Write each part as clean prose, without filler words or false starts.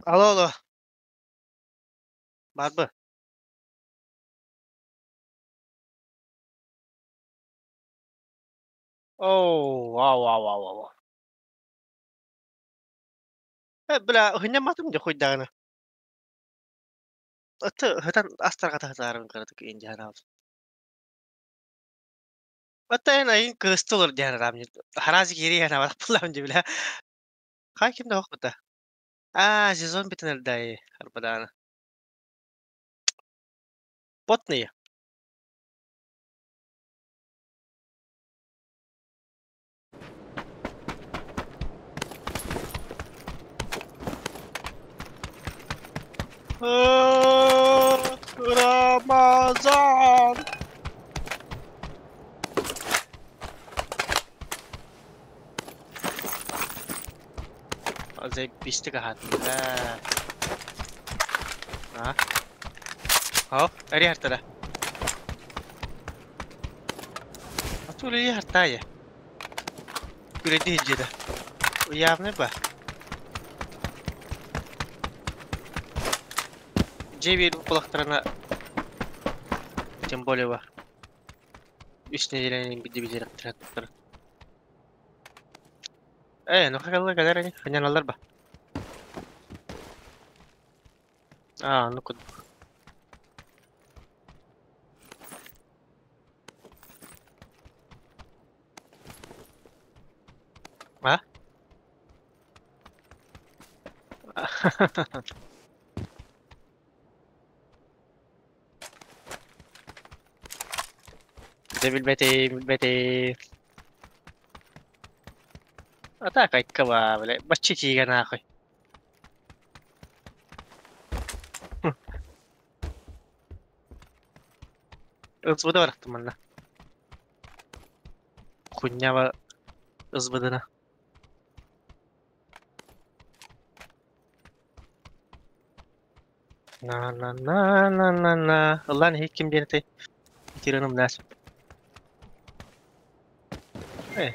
Алло, алло, Барбы. Оо, вау, вау, вау, вау. Бля, уһунньамматым дьэ хуйдаҕына. Аты хытан астарга таһытаарым кыратык индианаабыт. Оттон айын кыысты олор диэн араам хараас киири ханаабат буллаам дии бля. Хай ким да хохпута. Аа, сезон бүтэн эрдэ арбадаана. Потные. Рамазан! Заебись аһаатым А?好, эри хартара. Атулии хартаая. Күрэдии сылдьыта. Явный ба. Дьиэ биэрбит кулахтарына тем более ба. Үс нэдиэлэнэн биирдэ билиэхтэрэ. Ээ, ну хакалла кэлэр ини, ханьаналлар ба. Аа, ну курдук. А? Дьэ билбэтим, билбэтим. А так айккаба, бля, бачча тиийгэ нахуй. Ызбыда барахтым манна. Хуйнява ызбыдына. На-на-на-на-на-на. Ыллаан иһит ким диэн этэй? Итирэн умнаас. Э.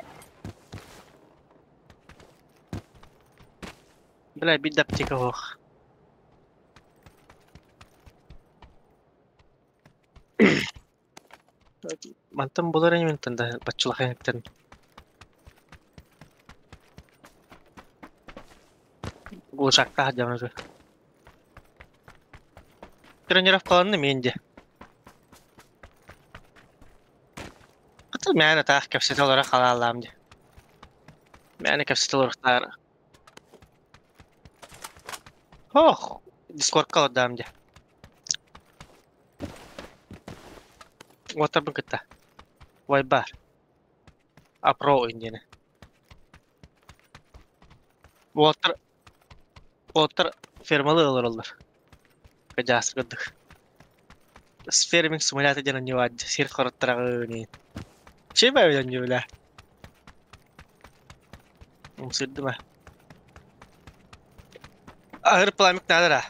Бля, биир да аптека суох. Мантан булар инибин да баччылахайыттан Глушакка сылдьабын уже. Тренировкаланным мин дии. Хата мээнэ таах кэпсэтэ олоро халаалаам дии. Мээнэ кэпсэтэ олоруохтаар. Ох, дискордка олордоом дии. Уоттарбын кытта. Вайбар. Апро диэни. Уолаттар уолаттар фермалыы олороллор. Кыдьаас курдук. Сферминг симулятор диэн оонньуу сир хоруттараҕын. Чей баа оонньуу бля. Умсырдым а. Аһыр пламик наада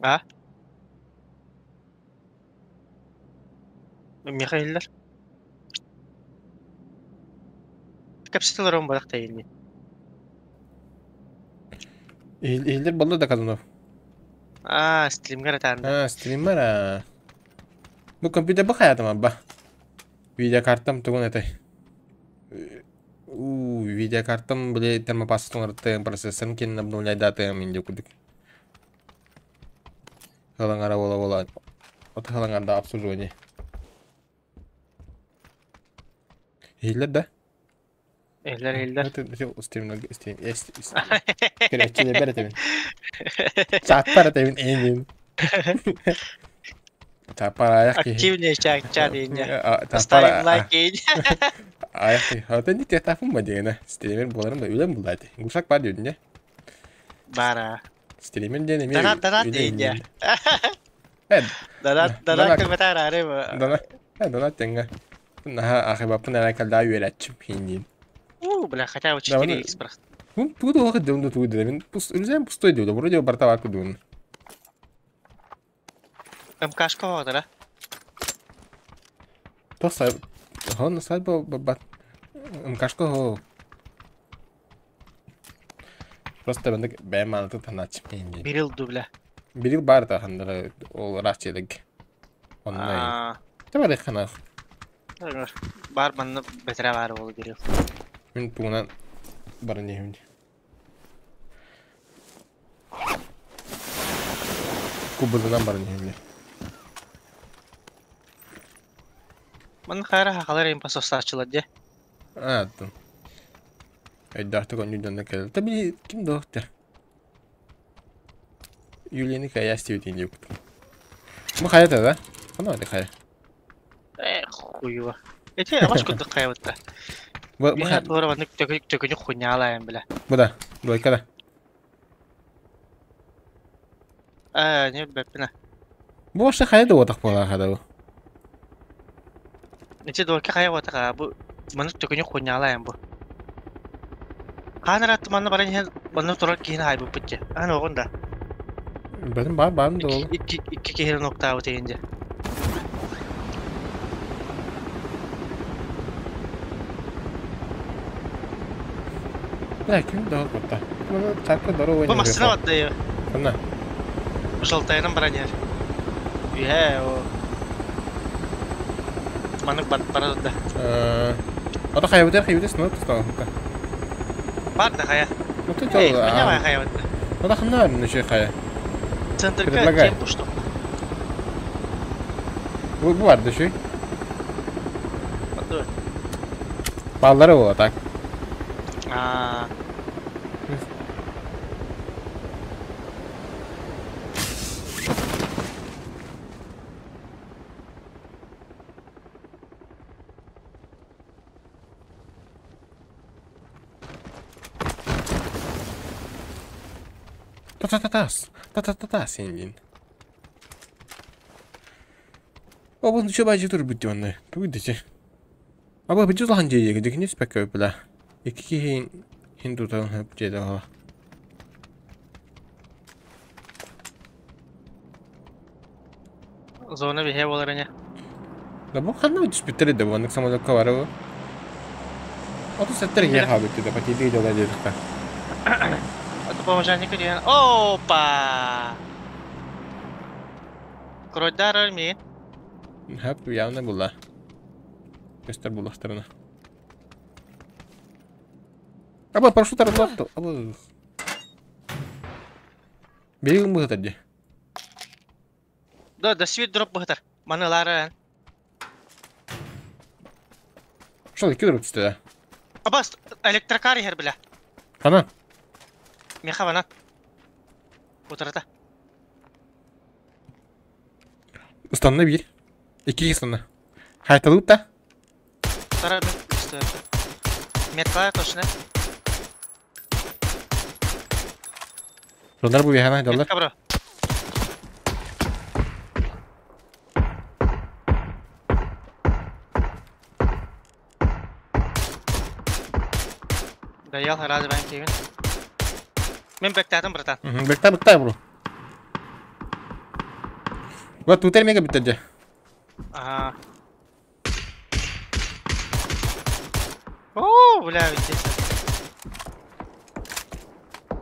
А? Миэхэ иһиллэр. Кэпсэтэ олорон бадах тэйинни. Иһиллэр буолла да Казанов? Аа, стримгэр этаанда. А, стриммер а. Бу компьютер бу хаятым абба. Видеокартам тугун этэй? У, видеокартам били термопастын оҥортым, процессорын киэнин обновляйдаатым инде курдук. Халаҥара буола-буола от халаҥарда обслуживание. Иһиллэр да? Иһиллэр, иһиллэр. Стримнарга стрим Көрөөччүлэрбэр этэбин. Чааппар этэбин эйигин. Чааппар аайах киһи. Активнее чат чат ииннэ. Ставим лайк иин. Аайах киһи. Атын диктехтаахпын ба диэнэ. Стример буоларым да үлэм буллаати. Гусак бар диэбитин Бара. Стример диэн эмиэ Донат донат үлэ ииннэ. иннинэ. Э, Донат донат кылбатаар аары. донат э, донат тэҥҥэ. Наһаа ахыбаппын эрэ кэлдаа үөрээччим иинниин. У, бля, хотя бы 4x просто. Ну, тугу да олох дьон тугу да мин пус үрүзээн пустой диэбитэ вроде барыта баар курдугун. МКшка оҕотара. Тох сай хон сай бу бат МКшка хо. Просто маннык бэйэм маанытык танааччым иһин диэн. Бирил дуу, бля. Бирил баар да ханнара ол ыраах дьиэлэргэ. Онно иһин. Аа, Тэ барыахханаах. Баар манна бэтэрээ баар буолу бирил. Мин тугунан баран иһэбин дии. Кубызынан баран иһэбин дии. Манна хайра хахалар им посостааччылар дии. Ааттын. Өйдөөхтүк оонньуур дьонно кэлэр. Та били ким да охтер. Юлияны каяс диэбитин диэбит. Бу хайа да? Хана да хайа. Э, хуева. Эти аваш курдук хайабытта. Бу бу Биһа хайа. туора маннык төкүнүк хуйнялаайын бля. Бу да. Двойка да. Э, не бэппинэ. Бу вообще хайа да уотах буолаа хада бу. Ити двойка хайа уотаха бу маннык төкүнүк хуйнялаайын бу. Хаан ыраатты манна баран иһэн манна турар киһини хаайбыппыт дии. Аан оҕун да. Бэтим баар баарын да Икки, ол. икки, икки киһини ноктаабыт иһин дии. Бля, ким да кутта. Ну, так здорово Бу не массыына выехал. бардайы. Ханна. Жалтайынан баран иһэр. Үһэ, о. Маннык бар бара турда. Ата хайабытар хайабытар снова тустаҕа. Бар да хайа. Ну ты Эй, хуйня чё, моя хайа бытта. Ата ханна нүче хайа. Центрга Предлагай. тем пушту. Бу бу бар дөшүй. Бардыбы. Баллары була так. Аа. Та-та-та-тас. Та-та-та-та сен О, бу нүче бажы тур бүттү онны. Тугу дече. Аба бу жыл хан жейге декини спекке била. Ики хин хин тутан хөп жеде ха. Зона биһэ болар ини. Да бу ханна түспүттер да бу самолетка бар бу. Оту сеттер Ким ге билэр? ха бүттү да пати жола дедик. А то поможанника диэн. Опа! Кройдар ми. Хөп явно була. Көстөр булахтарына. Аба парашют арыллатты. Аба. Бегин бу хатар Да, да свит дроп быһытар. Маны лара. Шол iki durup түстү да. Абас электрокар иһэр бля. Хана. Меха банан. Утарата. Ыстанна бир. Iki ыстанна. Хайталып та. Утара мен үстө. Метка точно. Жолдар бу бихана доллар. Метка бро. Да ял herhalde ben Kevin. Мен бектадым, братан. Бекта бекта бро. Ва тутер мега биттерде. Ага. О, бля, ведь здесь.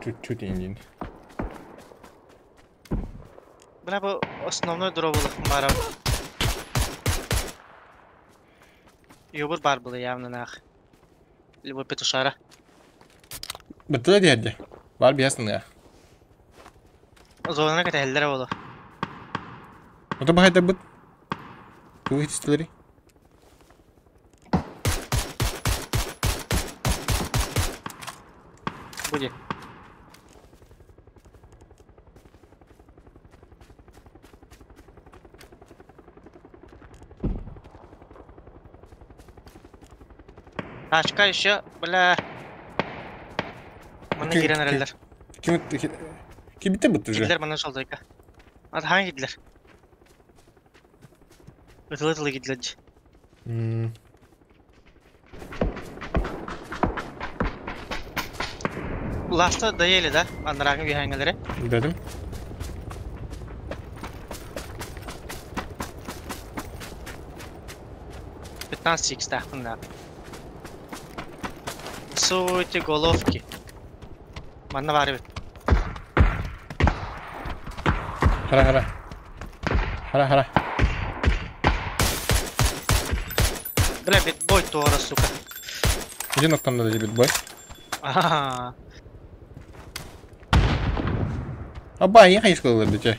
Чуть-чуть индин. Бля, бу основной дробулық бар. Юбур бар было явно нах. Либо петушара. Биттерде дияде. Бар биясын я. Зонана кэтэллэр болу. Ото бахайда бит. Ту хитстелери. Будет. Тачка еще, бля. Маны кирен эрэллэр. Ким ким битте бит уже. Кидлер маны жолдойка. Ат хаң кидлер. Ытылы-ытылы кидлер. Ласта доели, да? Андрагы бихаңгалары. Дедим. 15 икс тахтын да. Суйте головки. Манна баар эбит. Хара хара. Хара хара. Бля, битбой туора, сука. Где ноктан надо битбой? Ага. Аба, я хочу сказать, дитя.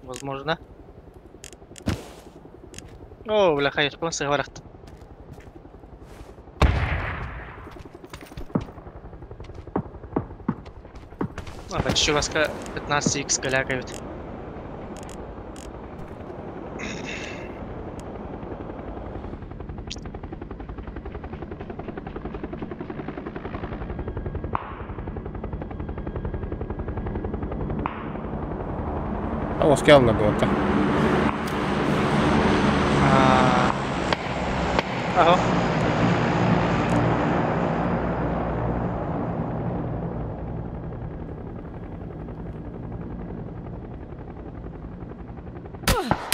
Возможно. О, бля, конечно, сыграть. А, почти у вас 15х галякают. А вот скелла было-то. Ага.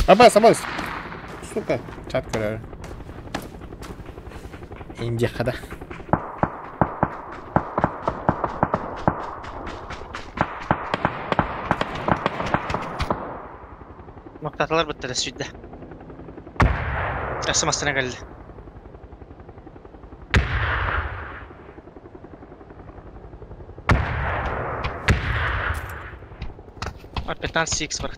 Абас, абас. Сука, чат көрөр. Индия хада. Мактаталар быттара сүддэ. Әсі мастына кэллэ. А 15 х бар.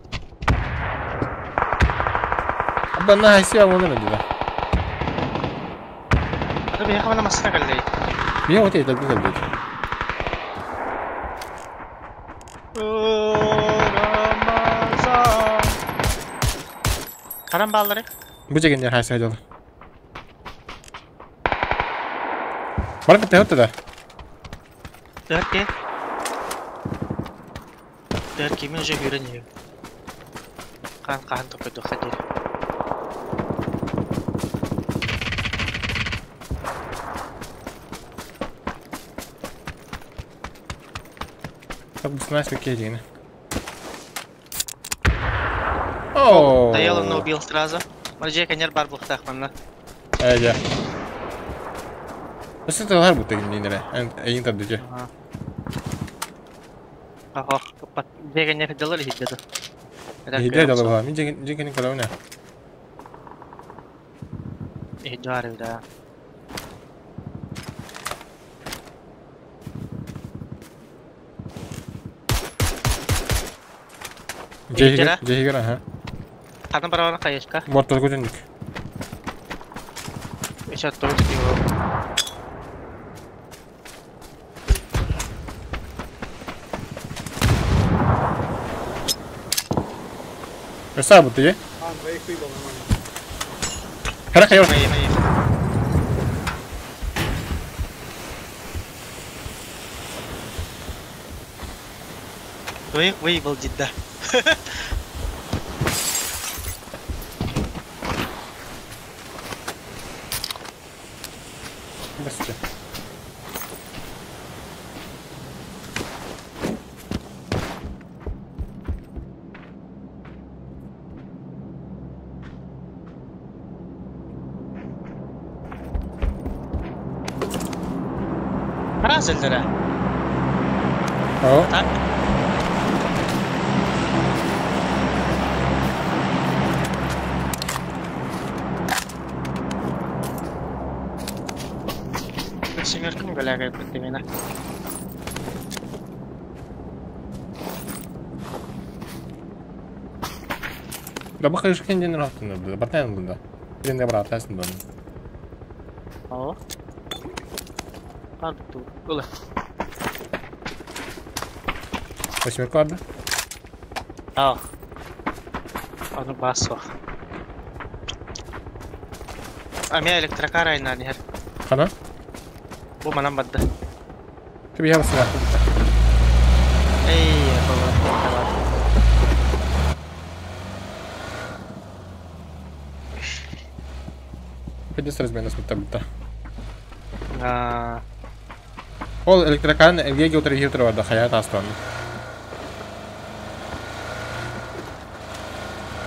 Аба на хайси амона да. Ата бия хавана мастына кэллэ. Бия вот это кэллэ. Рамазан. Харам баллары. Бу жеген хайси жол. Барак та да. Дөрке. Дөрке мен уже үйренем. Қан қан топы доходи. Так, знаешь, какие деньги. О! Да я он убил сразу. Маржа конер бар бухтах манна. Эжа. Өсө талар бу деген неле. Эйин табдыжы. Ага, капат. Жеген делали хидде. Хидде дала ба. Мин жеген жеген калауна. Хидде да. Жегер, жегер, аха. Ханан барабана кайышка. Мортал көтөндүк. Еще тоже его. Красава ты, А, двоих выебал нормально. Хорошо, Мои, мои. Двоих выебал, деда. Быстрее. Разылдыра. О. Так. Семеркин галягай именно. Да бахаешь кенден рахтын да, бартан да. Мен брат тасын да. О. Артур. Ула. Восьмерка да? А. Аны басох. А меня электрокар айна не. Хана? Бу манан бадды. Ты я басына. Эй, баба. Пойди размена с табта. А. Ол электрокарын элге утыр хитр бар да хаят астан.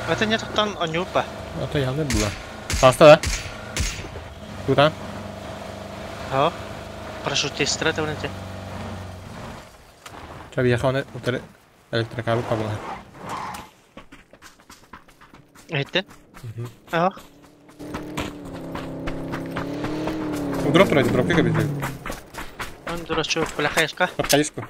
Это не тоқтан анюпа. Это явно было. Аста да? Куда? А? Парашютистра это вроде. Чабиэхэ оны утары электрокабель хабылаһар. Иһиттин? Ах. Дроп турайды, дропка кэбитин. Он дурачок, бля, хаешка. Хаешку.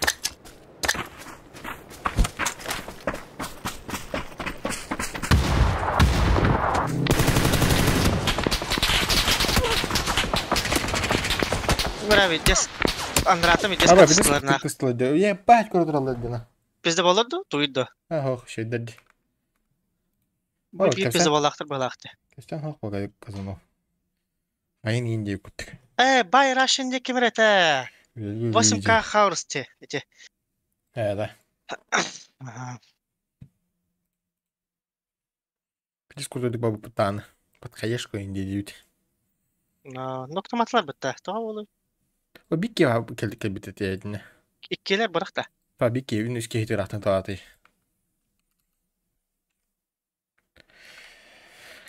Бра, видес. Андрата видес Аба, видес кытыстыларна. кытыстылар. Ебать, көрдүраллар дена. Bizde болар ду, туйду. Ах, şeyдер. Бу биир bizde болаахтар балаахты. Кестен хох бага казанов. Айын инде күттік. Э, бай Russian де ким это? 8К хаурс те. Эти. Э, да. Ага. Дискурду бабы пытан. Подходяшку инде дейт. Ноктоматлар бітті. Тоға олы. О бикке келдик бит этине. Иккелер бұрақта. Па бикке үн үске хитер атын тааты.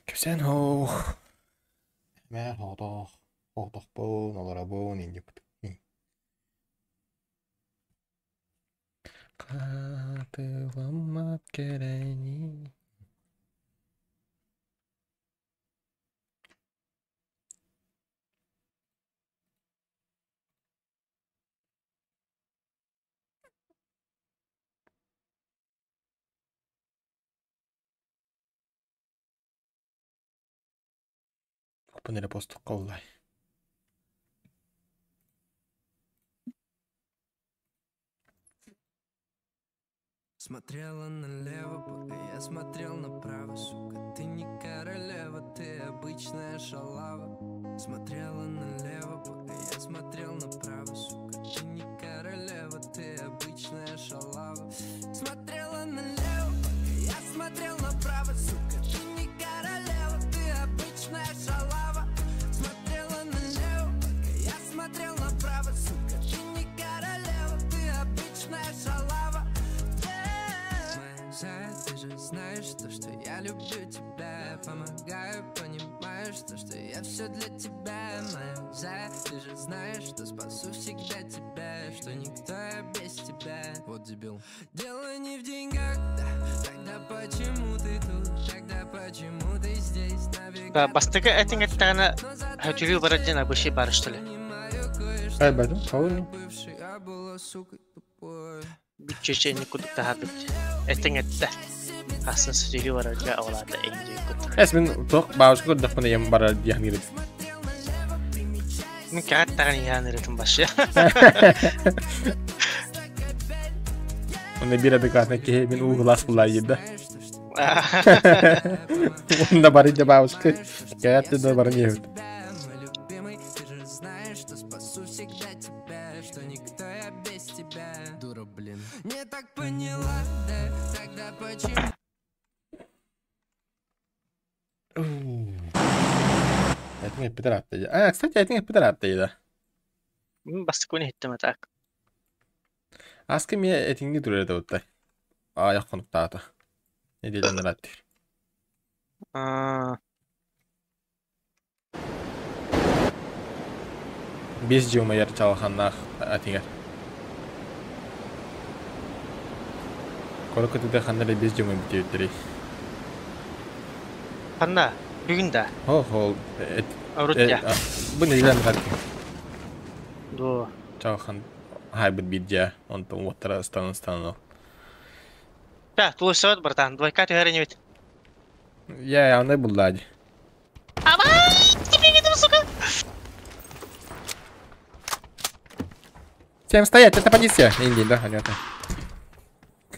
Кепсен хох. Мэ хотох. Хотох бу, налара бу, нинди бут. Катыламмат керени. Опанere posto коллай. Смотрела налево, пока я смотрел направо. Сука, ты не королева, ты обычная шалава. Смотрела налево, пока я смотрел направо. Сука, ты не королева, ты обычная шалава. Смотрела налево, пока я смотрел направо. Сука, ты не королева, ты обычная шалава. Смотрела налево, пока я смотрел направо. Сука, ты не королева, ты обычная шалава. Моя зая, ты же знаешь то, что я люблю тебя. Помогаю, понимаешь то, что я все для тебя. Моя зая, ты же знаешь, что спасу всегда тебя, что никто я без тебя. Вот дебил. Дело не в деньгах, да. Тогда почему ты тут? Тогда почему ты здесь? Да, бастыгы этин эттәгәнә хөтүлүү барар ден абышы бар что ли. Ай, бәдім, қауын. Бывший, я была сукой тупой. Бүтчече кудук тахабыт. Этин этте. Асын сөтүлүү барар ден оларды эңди кудук. Эс мен тоқ бабушка көрдөх мына ем бара диян керек. Мен кәгәт тагын ян башы. Онда бир адекватный кеһи мин углас булар еді. Онда бар иде бабушка. Кәгәт да бар не. Мой любимый, ты же знаешь, что спасу всегда тебя, что никто я без тебя. Дура, блин. Не так поняла, да? Тогда почему? Этин эппитер атты. А, кстати, этин эппитер атты. Бастык уни хиттем атак. Аскы ме этиңни турар да утта. А, якын таата. Не делен атты. Аа, Бес жыл майар чалханнах атиңер. Корокотыда ханнары бес жыл битебиттери. Ханна, бүгүн да. Хо хол эт Орут я. Бу не делен атты. Ду. Чалхан хайбыт бидja онтон уоттара станан станан. Да, тулысот братан, двойка түһәрен бит. Я я андай буллади. Ама, тебе видим, сука. Всем стоять, это полиция. Инди, да, понятно.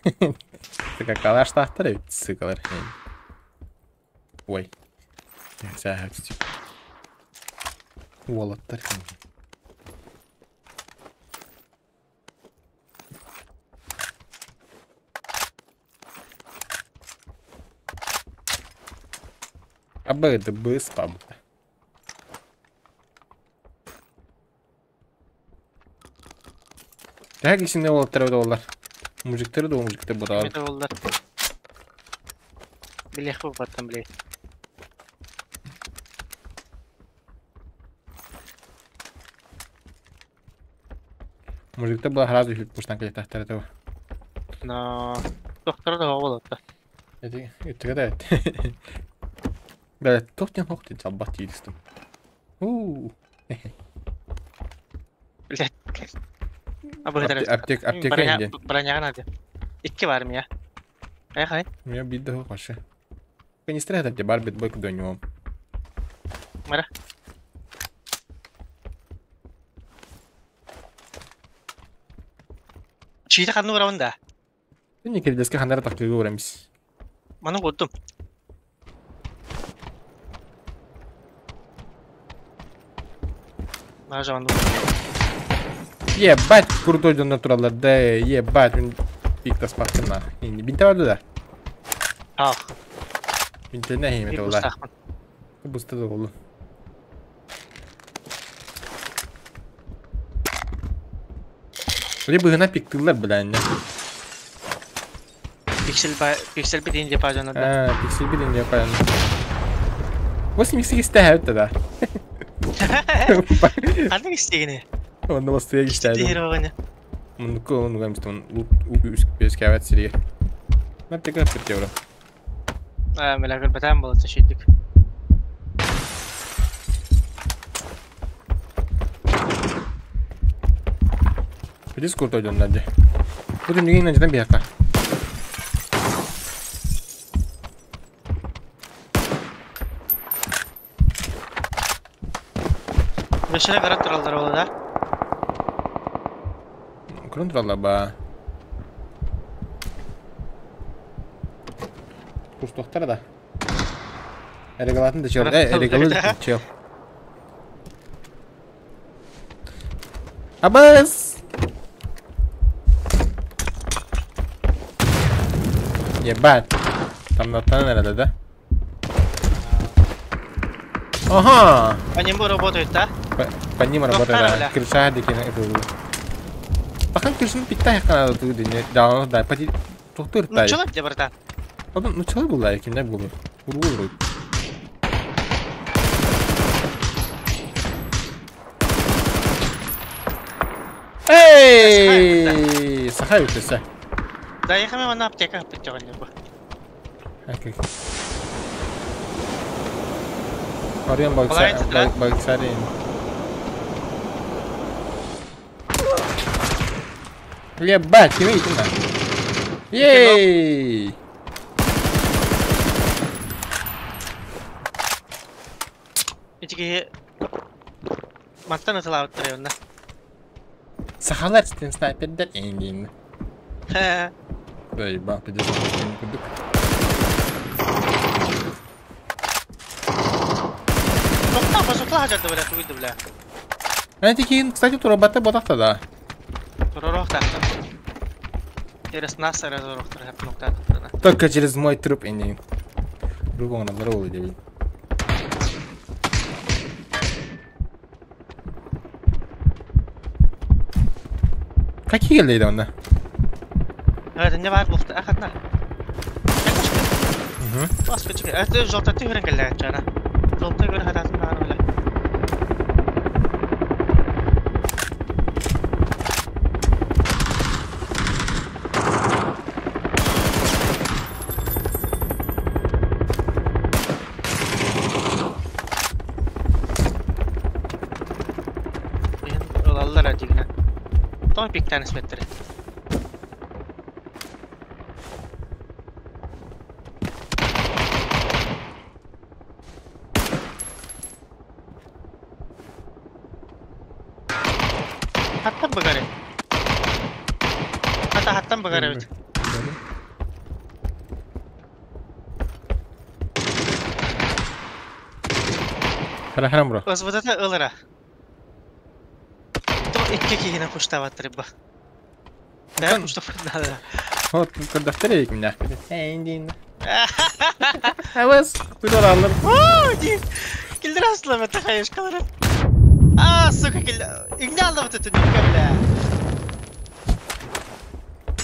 Ты как калаш тахтары, цикалар. Ой. Уолаттар. Абы это бы спам. Как исинде уолаттар өтө олар. Мужиктер да мужиктер бұда. Ким болдар. Билех бу баттан биле. Мужиктер була сразу пуштан келет тахтар этого. Но доктор да болот. Эти үтүгэ да. Бля, тоқтен хоқты жаббат тиістім. У. Блядь. А Аптек, аптека инде. Броняга надо. Икки бар мия. Ай. У меня бит да вообще. Канистра это бар бит бойк до него. Мара. Чиите ханны урабын да. Не кирдеске ханара тактыгы урамис. Маны куттум. Нажаманды. Ебать, крутой дон натураллар, да, ебать, мен пик таспаттым на. Бинте барды да. Ах. Бинте не хеймет ола. Буста да болду. Вроде бы пиктылар, бля, не. Пиксель ба пиксель бит инде пажана да. А, пиксель бит инде пажана. 88 тәһәт да. Қандай істегені? Онда бастыya Кишти geçti. огоня. Мундуку оны гамстон лут үскәвәт сирге. Наптека пит евро. А, мela көрбәтәм болот шүйдүк. Бис куртой доннады. Бу дүнүгүн нанжыдан бияка. Бешере карап туралдар болду да. Көрөн туралар ба. Курстохтар да. Эрегалатын да чел. Эрегалын чел. Абас! Ебать. Там натан herhalde да? Ага! По нему работают, да? По ним работают, да. Крыша декene это. Бахан крышаны питта якана туды не да да пати токтор Ну тай. чё где, братан? Потом ну чё было кимде булу. Ургу. Эй! Сахай өтөсө. Да, я хамы на аптека питтеген бу. Окей. Арыян Қалай айтты, да? багсарин. Ебать, ким ейтін да? Ей! Итиги мантан ытылаабыт районна. Сахалар стен снайпердер эңдейін. Ой, ба, пиздец, курдук. Токта башыкла хажарды бля, туйду бля. Әнти кейін, кстати, турабатта ботақта да. Туророхта. Через нас разорохтар хеп нокта. Только через мой труп эңдейін. Другого надо было делать. Какие келді онда? Evet, ne var bu? Ахатна. Бас күчүк. Это жолта түгөрөн келе чана. Жолта көрө хататын бар бля. Олалар адигна. Том пиктан сметтере. Хаттан багаре. Хата хаттан багаре бит. Хара харам бро. Озбудата ылыра. То икки кихине пуштаваттыр ба. Да, пуштап надо. Вот, көрдөхтөр эк мине. Эндин. Абас, куйдор алып. Оо, ди. Килдер аслы мета хаеш калыр. А, сука, кил. Игне алды вот это нүкке, бля.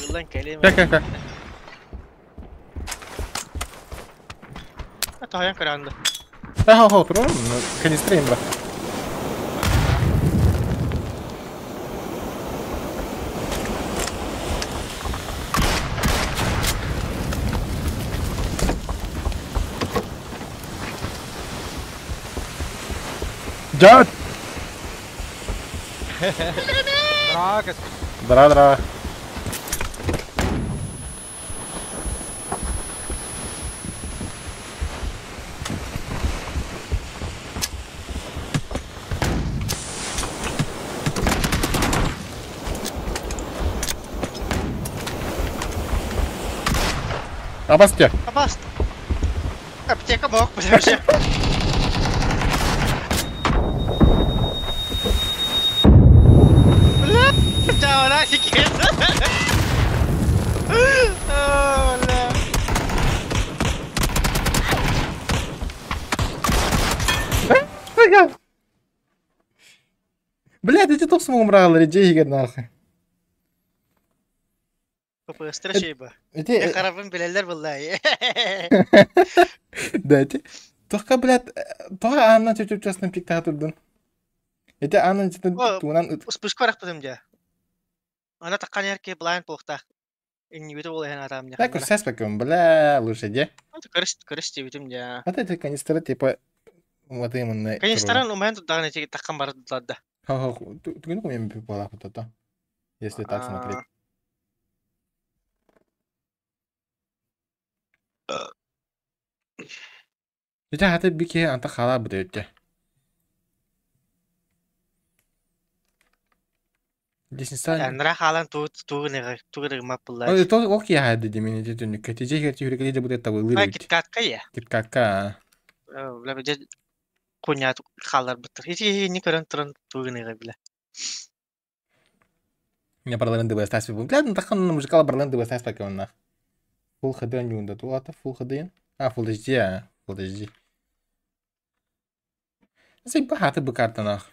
Юлдан келем. Ка ка ка. Таян каранды. Ха ха турам, канистрейм бра. Дьаат! Драка. Дра-дра. Абасте. Абаст. Аптека бог, вообще. Бля, да, нафиг. Бля. Бля, ты топ смог брал, иди нахуй. Страшиба. Эти... Харабын билелер буллай. Да, эти... Только, блядь, тоға анна чөчөп часынан пикта турдун. Эти анна чөтөн туунан... Успушка барахпытым дя. Ана таккан ярки блайн полхта. Иннибити ол эн атам Так, курсас пакем, бля, лучше, де. Көрүс, көрүс дебитим дя. А ты канистры, типа, вот именно... Канистран у меня тут дагы эти таккан барды да. Ха-ха, ты ну я была вот это. Если так смотреть. Ити хаты бики анта хала бутөттө. Лестница. Анра халан тугы мап булла. Ой, то ок я хады демен эти түнүккө. Тиже херти хүрекеле де будет табылыр. А киткатка я. Киткатка. Бля бе куня халар бутыр. Ити не көрөн туран тугы биле. Меня барларын дыбы стас бу. Бля, ну тахан музыкала барларын дыбы стас пакы онна. Full HD юнда туата, Full HD. А, Full HD, а, Full HD. Сей бахаты бы карта нах.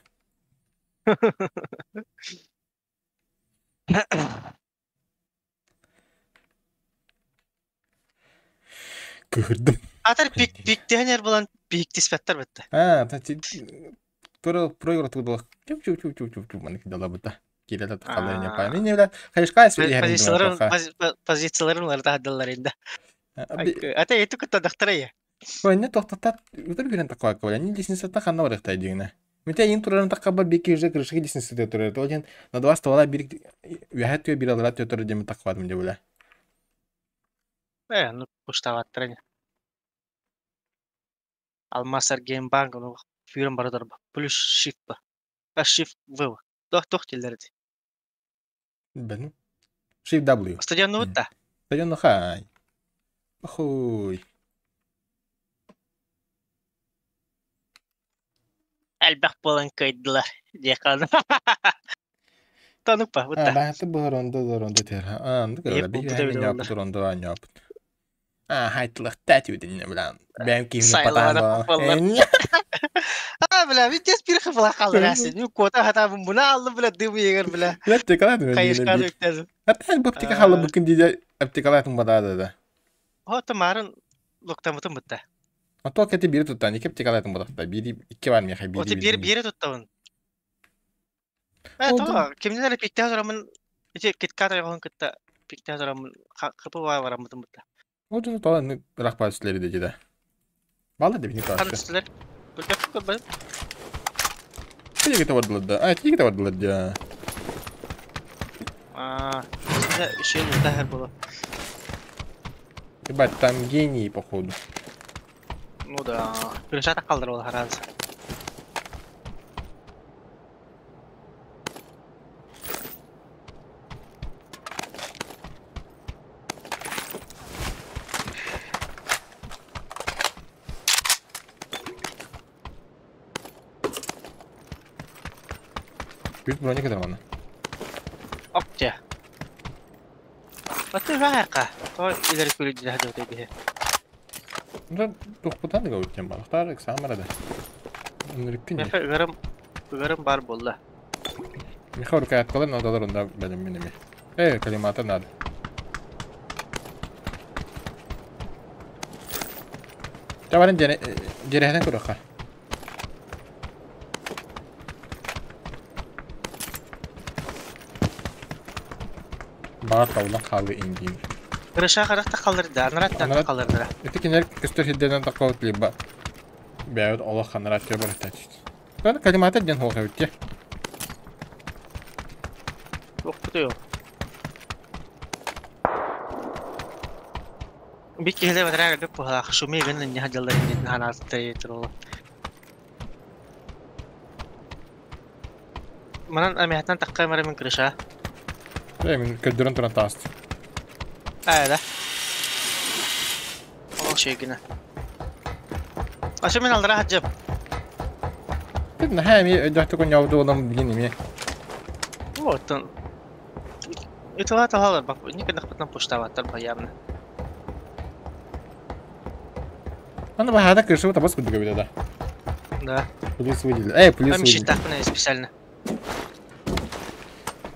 Көрдüm. Атар пик пик дегенер булан пик тиспеттер битти. А, та ти тура проиграл туда. Чуп чуп чуп чуп чуп чуп маны дала бута. Киреле тахалар не пай. Не бля, хайшка свели Позицияларын позицияларын улар тахадалар инде. Ата эти кытта дактарая. Ой, не тохтатат, утыр бирен такой кабаля. Не лестница та ханна барахтай дигне. Мите ин турарын такка бар беки уже крышки лестница те турар. Один на два ствола бир вяхат тюе бир алра тюе турар деме таквадым де бля. Ну пуштаваттыр. Алмасар Геймбанк, ну фирм бардар плюс shift ба. А shift В. Тох тох телерди. Бен. Shift W. Стадион ну та. Стадион ну хай. Хуй. Элбэх болан кайдылар. Декан. Танук па, вот та. А, бу рондо рондо тер. А, ну кара би я не рондо а не. А, хайтлах татю дин бля. Бэм ким не патан. А, бля, ведь здесь пирхы была халрасы. Ну, кота хата буна алды, бля, дым егер, бля. Бля, аптекалар. Кайышка өктәді. Ата бу аптека халы бүкін диде аптекалар бада да. Хота марын локтамытын бітті. А то кете бири туттан, iki аптекалар бада. Бири iki бар меха бири. Оты бири бири туттабын. Э, то кимнер пикте торамын, ити киткат айгон кытта пикте торамын, кыпы барамытын бітті. Отun то рахпа үстілері де деді. Балы деп не каршы. Үстілер. Бүлбек көрбөдүм. Тиги табардылар да. А, тиги табардылар да. А, еще не тахар было. Ебать, там гении, походу. Ну да. Крышата калдыр ол харазы. Büyük броня kadar bana. Опте. Батыр ваqa. То илери күлү жахды деди. Ну, тухпутан да өткен балықтар эксамарада. Өнүрүккүн. Меха ыгырым ыгырым бар болду. Меха рукояткалар надалар онда белем менеме. Коллиматор надо. Табарын жерехтен көрөкка. Бар тавлан халы индин. Крыша каракта калдырды, анрат калдырды. Эти кинер көстөр хиддерден таккабыт либо. Бәйт Аллах ханрат кө бар тәч. Коллиматор диэн хуох эбит. Охпутуйу. Бик киһиле батараа бик пухалаах шуми гын инне хаджаллар иннин ханаастай турулу. Манан амиһаттан тахха мара мин крыша. Э, мин көрдөрөн туран тааст. Аа да. Ол шейгина. Аша мин алдыра хаджып. Тут наһаа эми өйдөөхтүк оонньообут буолан билин эми. Оттон Итала талалар бак никогда пуштаваттар баямны. Аны баһаада крыша табас курдук эбит да. Да. Плюс выделили. Эй, плюс Там выделили. щитахпына специально.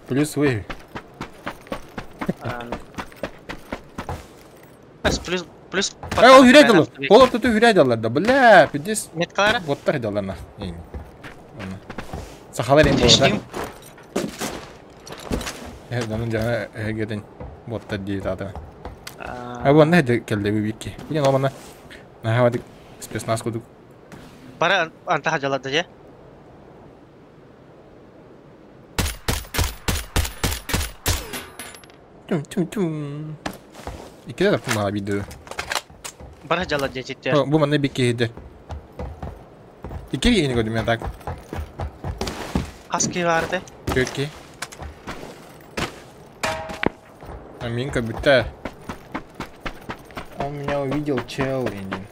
Плюс вы. Плюс плюс. Эй, ол хүрэй дылы. Ол ортоту хүрэй дылар да. Бля, пиздец. Меткалара? Боттар дылар на. Сахалар эм болда. Э, данын жана эгеден боттар дейт ата. А бу анна келди бикки. Билен омана. Нахавадык спецназ кудук. Бара анта хажалады же. Тум тум тум. Икки да мага видео. Бара жалады жетти. Бу манна бикки хеде. Икки кихини көрдүм мен так. Хаски барды. Төрт А Минка бүттэ. Он меня увидел, чел, Индин.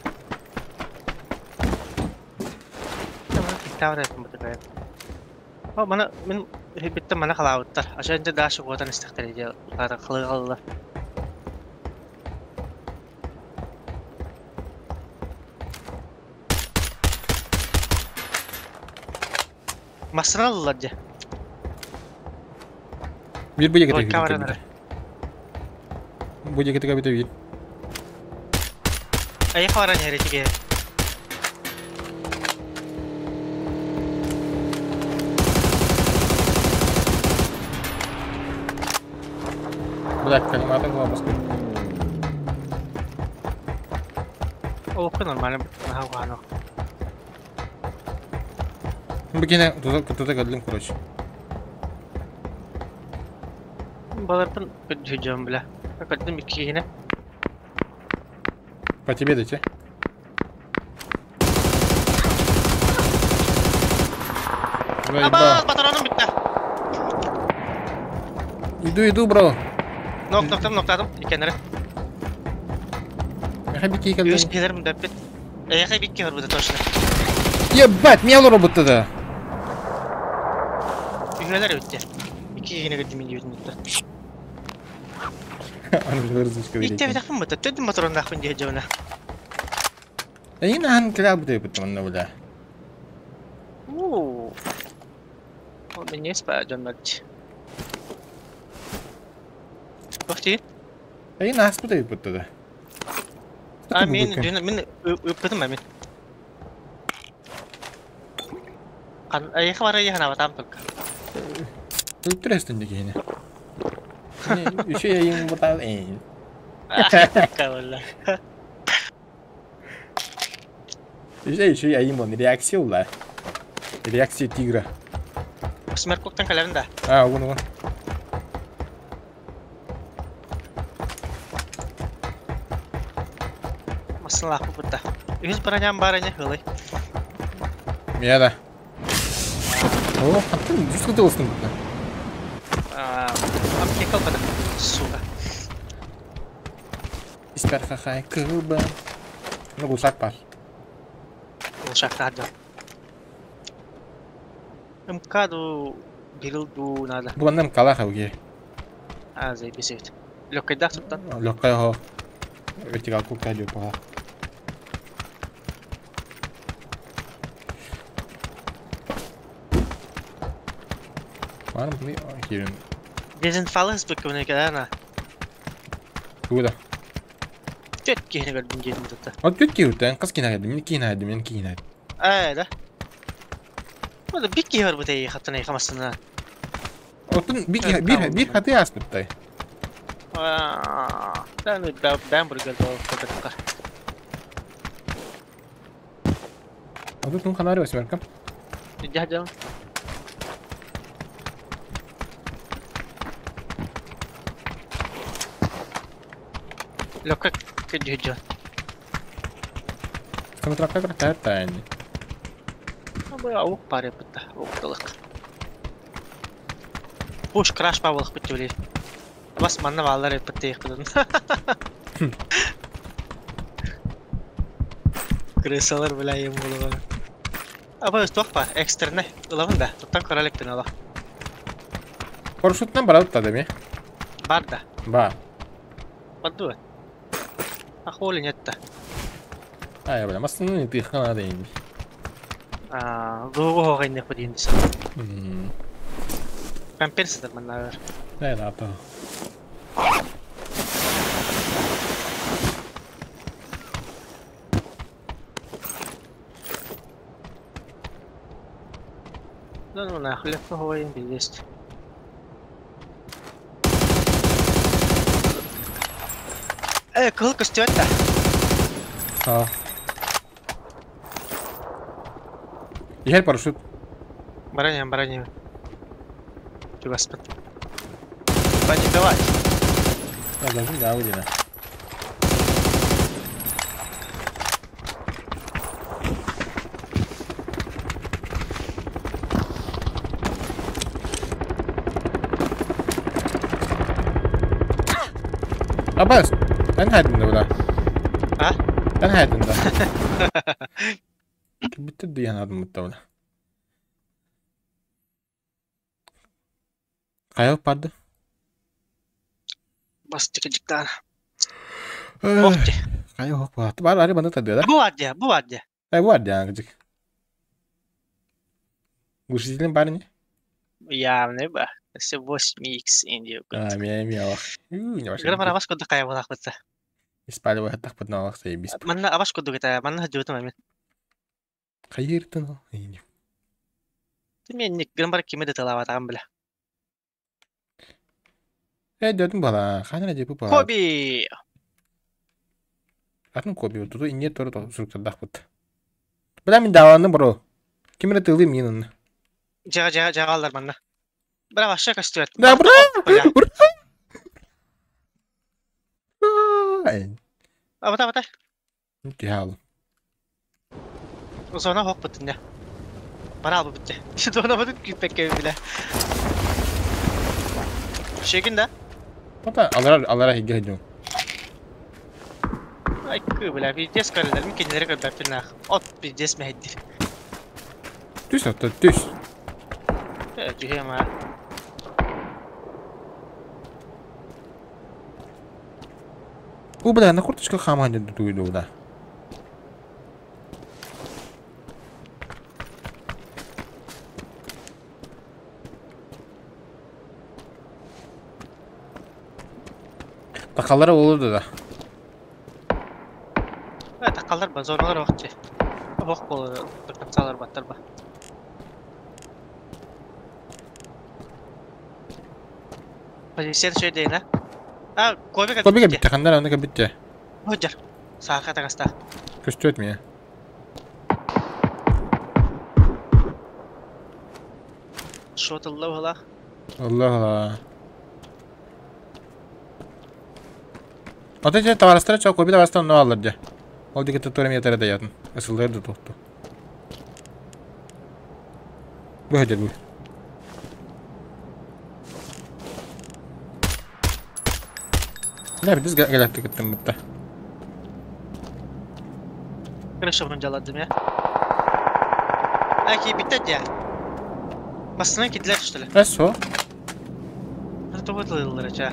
О, мана мен битте мана халабыттар. Аша инде дашы готан истехтер иде. Тара кылыгалла. Масыраллар же. Бир бу Ой, жеке камера. Бу жеке бите бир. Ай хавара не ретиге. Блядь, коллиматор была баскы. О, нормально. Ага, Бикине туда кадлым, короче. Баларбын күдүжөм бля. Кадым иккине. По тебе дайте. Аба, патроным битте. Иду, иду, бро. Нок, ноктадым, ноктадым. Икенере. Меха бикки калдым. Өз келерим деп бит. Эйхе бикки хорбута точно. Ебать, меня робота да. Үйгөлөр өттө. Икки кихине көрдүм мен дебитим. Аны вырзучка Икте берейин. битакын бата. Төдүм патронда акын дие жабына. Эйин ахан кыра бу деп манна бля. Уу. О, мен не спа жоннот. Бахти. Эйин ас бу деп да. А мен мен өппөтүм мен. Кан айхы бара яхана батам только. Өлтүрөстүн дегени. Еще я им бутал эйин. Кабылла. Еще я им он реакция ула. Реакция тигра. Смеркоктан каларын да. А, вон вон. Масылах бутта. Үз баранян бараня хылы. Меня да. О, а ты диско ты олсын бутта. А, аптека бата. Сука. Испер хахай кылба. Ну, гусак пар. Ол шақта аджам. МК-ду бирилду надо. Бу аннам калаха уге. А, заебись ведь. Лёгкой суптан. Лёгкая хо. Вертикал кукта жу паха. Var mı? Кирин. Дезинфалыс быкыбына кадана. Куда? Төт кихини көрдүм дедим тутта. От күт киүтен кыз кинайды, мен кинайды, мен кинайды. Аа, да. Бу бик кихи бу тей хаттана хамасына. Отун бир бир бир хаты аспыттай. Аа, да ну да бамбургер до кодакка. Отун канары осмеркам. Дьаһдьам. Лөккө күдьүһүдьү. Смотря как тайны. Бу аук пары бытта. Укталык. Пуш краш павлых бит Бас манна баалар эппит кыдын. Крысалар бля ем булган. Аба туох бар, экстерне ылабын да. Туттан көрөлек ала. Парашюттан барат та деме? Бар да. Ба. Барду. А холи нет та. А, я бля, масын ты хана да инди. А, лугу хогайны худин десен. Компенсатор манна. Да, да, то. Ну, нахуй, легко говорим, есть. Кыл көстүөт да. А. Ехер парашют. Бараньям, бараньям. Ты господь. Пани, давай. Да, даже да, выделя. Абас, эн хайдында буда. А? Эн хайдында. Битте дыян адым бутта буда. Кайыл барды? Бас тикежиктан. Охти. Кайыл хок бар. Бар ари банда тадыда. Бу вадя, бу вадя. Ай вадя ангжик. Глушителем барыни? Явный ба. Все 8x инди. А, меня мелах. Граммар абаш кудду кая булак бутта. Испали хаттах бутна алак сайбис. Манна абаш кудду гета, манна жутум мен. Кайыртын. Инди. Ты мен ник граммар киме де талава таган била. Э, дедим бала, ханра жепи бала. Коби. Атын коби, туту инне тору суруктардах бут. Била мен даванды бро. Кимре тылды минын. Жага жага жагалар манна. Браво, вообще костюет. Да, бра! Ура! Абата, абата. Тихал. Зона хок бутын Бара албы битте. Зона бутын күппекке биле. Шегин да? Ата, алара алара хигге хидю. Ай, кы бля, пиздец көрөлөр. Мен кенелери көрбөппүн нах. От пиздец мехеддир. Түс ата, түс. Түһэм а. У, бля, на курточка хама не туйду, да. Такалары olurdu да. Такалар ба, зоралар вакытчы. Бок болду, такалар баттар ба. Позиция шөй дейна. А, кобига Кобига битте, хандар аны битте. Хожар. Саака тагаста. Көстөт меня. Шот Аллах Аллах. Аллах Аллах. Ата же товарыстар чак коби товарыстар но алыр же. Ол дике тура метр да ятын. Ысылдыр да токту. Бу хәҗер бу. Не biz galaktik gittim bitti. Крыша вроде ладым я. Аки битте я. Басынан кидлер что ли? Эсо. Это выдалылар ча.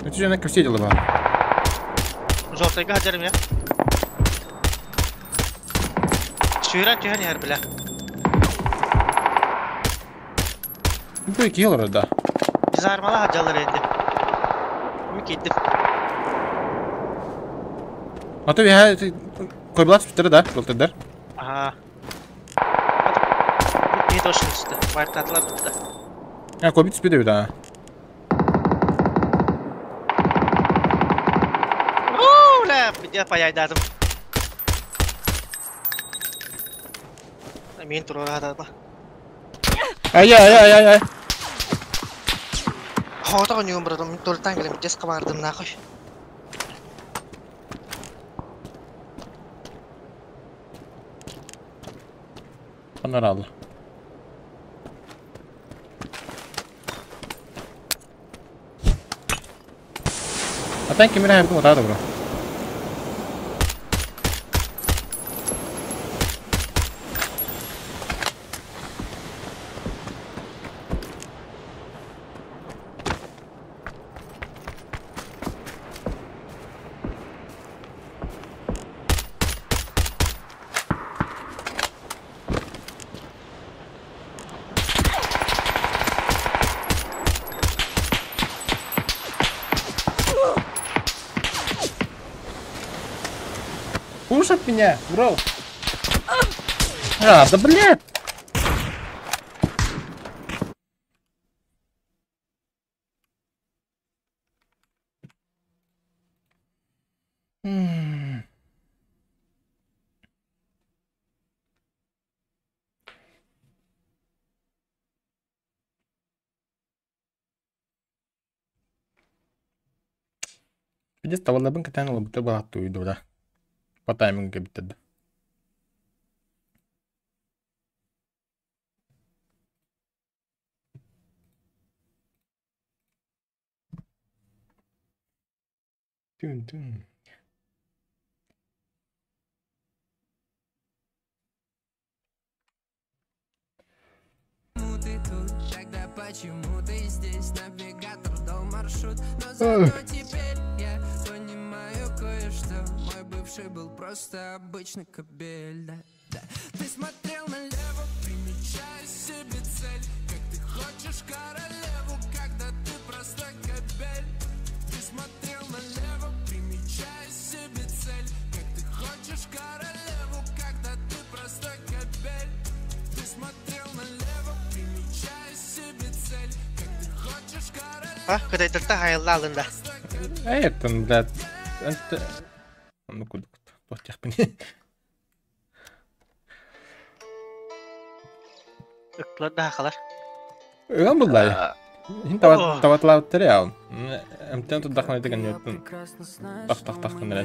Нәтиҗәне көсә диле бар. Жолтайга хаҗарым я. Шуйран түһән яр белә. Бу ике ел да. Biz армала хаҗалар инде. Ми китте. Ата бия койблат сүттер да, жолтайдар. Ага. Би точно түсті. Вайп татлар бітті. Я коби түспеді да. Уу, ля, я паяйдадым. Мен турара да. Ай-ай-ай-ай-ай. Хоото конюм братом толтан келем дес кабардым нахуй. Оноралла. Атан кимир хайбытын утаа бро. Кушать меня, бро. А, да блядь. Пиздец, таваллабын кэтээн ылбыта балааттыы да. По таймингу кэбиттэрдэ. Түн-түн. Ты тут, тогда почему ты здесь? Навигатор дал маршрут, но зато теперь я понимаю кое-что. Мой бывший был просто обычный кобель, да, да. Ты смотрел налево, примечая себе цель. Как ты хочешь королеву, когда ты просто кобель. Ты смотрел налево, примечая себе цель. Как ты хочешь королеву, когда ты просто кобель. Ты смотрел налево, примечая себе цель. Как ты хочешь королеву. А, кытайтарта хайылла алында. Эй, это, блядь. Это... Ну куда? Туох Ыктылар да хакалар. Ыган буллай. Хин таватлаабыттар яа. Эмтен турдахна деген нөттүн. Тах-тах-тах гына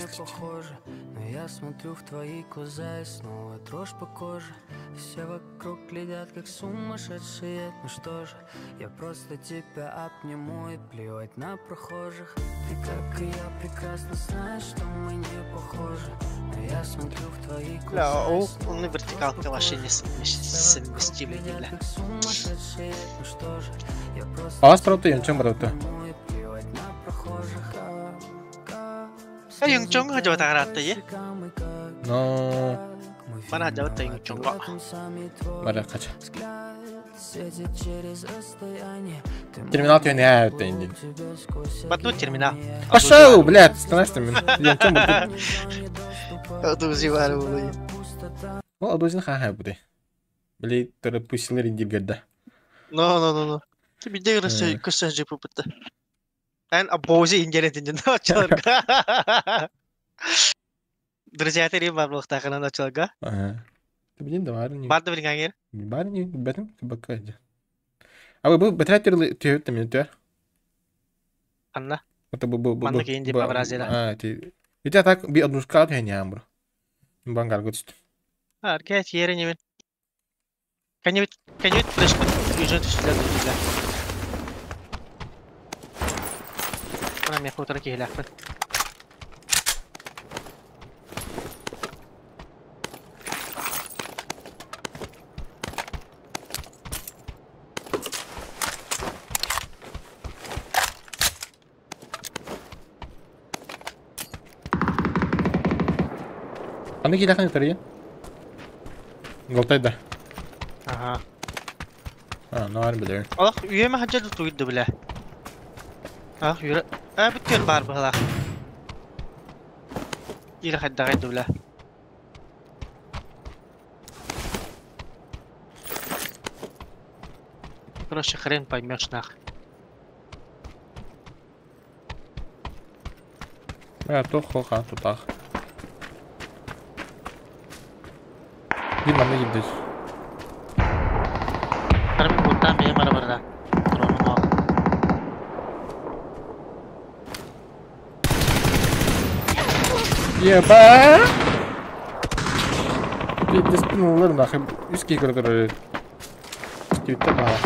Но я смотрю в твои глаза и снова дрожь по коже. Все вокруг глядят, как сумасшедшие. Ну что же, я просто тебя обниму и плевать на прохожих. Ты, как и я, прекрасно знаешь, что мы не похожи. Но я смотрю в твои глаза Бля, и ол снова оны дрожь вертикалка по вообще коже. не Все вокруг совместимый, глядят, бля. как сумасшедшие. Ну что же, я просто Алас тұрыпты, Юнчон барыпты. обниму и плевать на прохожих. А Юнчонго жабат агаратты, е? Но... Бана жабат Юнчонго. Бара кача. Терминал түйін ә өтті инди. Бату терминал. Пошел, блядь, становишься мен. Юнчон барыпты. Адузи бар булы. Ол адузин ха буде. Били тұры пусилер инди герді. Но, но, но, но. Ти бидде гырсы көсө жеп бутты. Эн абози ингерен очаларга. Друзья, ты бар булыктагынан очаларга. Ага. Ты блин, да бар не. Барды билген Бар не, бәтем бакка. А вы бәтрәт түйөттө мен түйөр. Анна. Это бу бу бу. Манна кейин деп образила. А, ти. Ите так би однушка түйөн ямбр. Бангар гөтүстү. Арка тиере немен. Коневит, коневит флешка. Южын түштүлөр түштүлөр. Мына мен кутара кейләкпин. Аны кейләкпин тария. Голтайда. Ага. А, ну ар билер. Алах үйеме хаджа туйду биле. Ах юра. А бүткөн бар бала. Или хадда гайду биле. Короче, хрен поймешь нах. А, то хоха, тутах. Bir манна кирдир. Карабин буттан бэйэм барабарда. Дронум оох. Еба! Пиздец, ылар нахуй. Үс киһи көрө турар. Түттэ баа.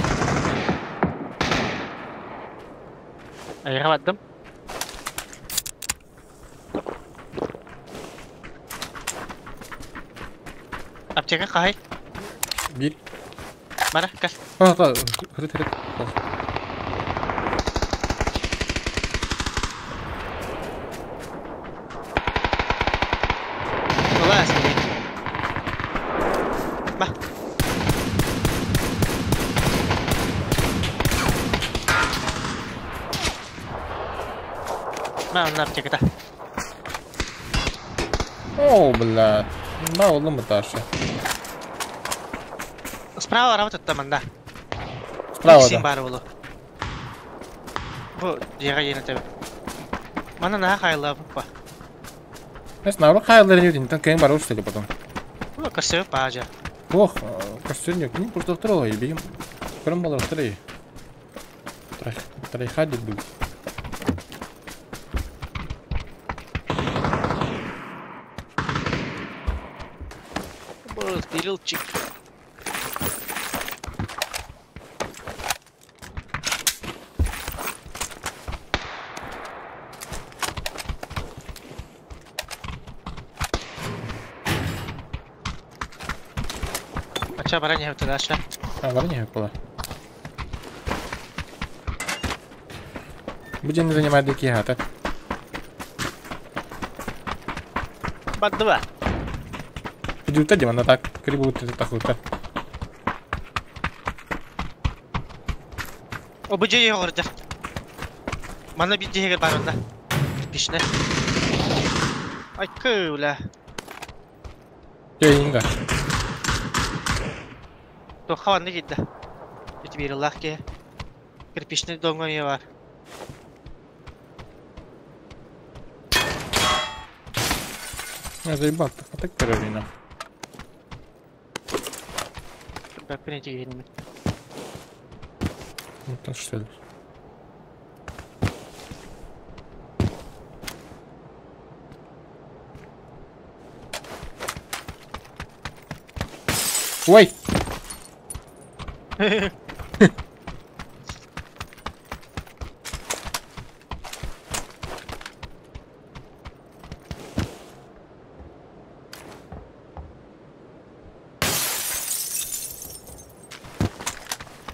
Айга бардым. Аптека хаһай? Бир. Бара, кэл. А, та, хырыт, хырыт. Улаас. Ба. Ма, онно аптеката. О, бля. Да, олым быташы. Справа работает там, да. Справа, Син да. бар болу. Бу дьиэҕэ диэн этэбин. Манна наһаа хайыллаабыт ба. Эс, наоборот, хайалларын юдин, там кэйин бар устали потом. Бу көрсөбүт баажа. Ох, көрсөн yok. Не просто второго, бегим. Көрөн балар второй. Трайхадик был. Бу Кириллчик. Ача баран иһэбит дальше. А, бар не было. Будем не занимать дикие гата. Бардыба. Идут один, она так, крибут это хута. О, бу дьиэ олордо. Манна биир дьиэгэ бар онно. Кирпичнэ. Ай, кыыла. Инга. Туохха манна киирдэ. Ити биир ыллаах киһи. Кирпичный домҥа эмиэ бар. Я заебал, так а так карабина. Бэппин ити киһини. Ну там что ли? Ой!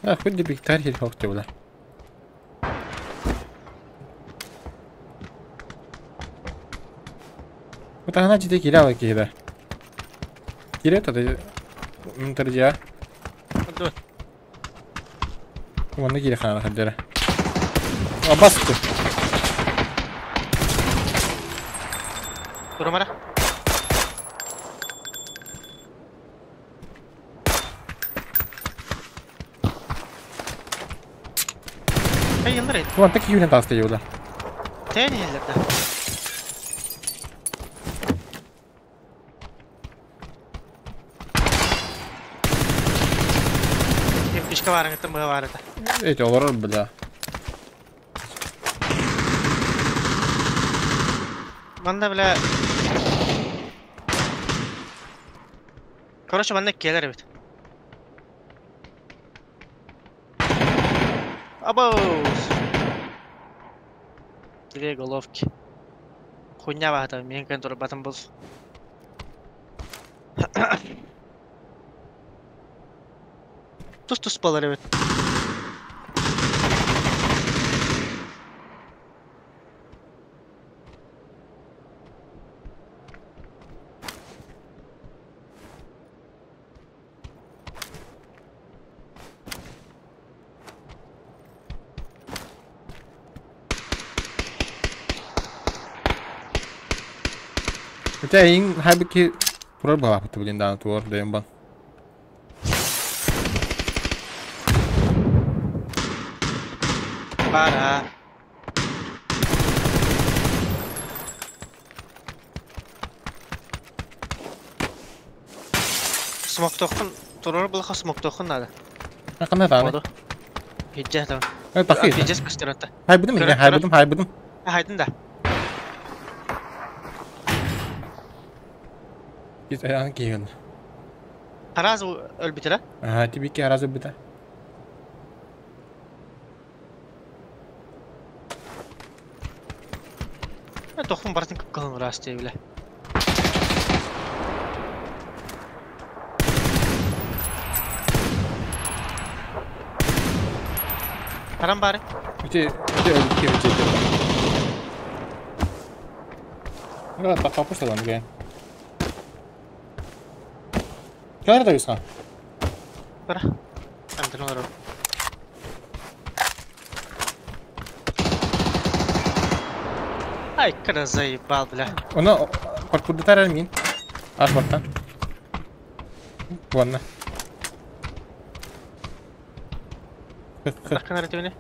А, хоть бигтар хил хокты бла. Вот она тебе киряла кида. Кирет это интердия. Бардыбыт. Уонна кире хана хаддера. А басты. Турумара. Эй, ыллар Вон так юлен таста юла. Тэн иһэллэр да. Кирпичка барыңыттан быһа бар этэ. Эти олорор бля. Манна бля... Короче, манна келер эбит. Абоус! Две головки. Хуйня баһата, мен кэн турбатым был. Тус-тус болар эбит. Хотя ин хайбики турар была блин да туор дэм бан. Бара. Смоктохун, турар булха смоктохун надо. Ханна даҕаны? Иджэ там. Тахи. Иджес көстөрөтө. Хайбытым инне, хайбытым, хайбытым. Хайдын да. Кис аны киһин. Хараз өлбүтэрэ? Аа, тибики хараз өлбүтэ. Тохун бартын кыпкылын ырас дейбиле. Харам бары. Ити өлбүт киһи ити. Мына тақпапыш тадан ген. Кәлер да юсқан? Бара. Антон олар. Ай, кара заебал, бля. Оны паркурда тарар мин. Аш баттан. Буанна. Таққан әрі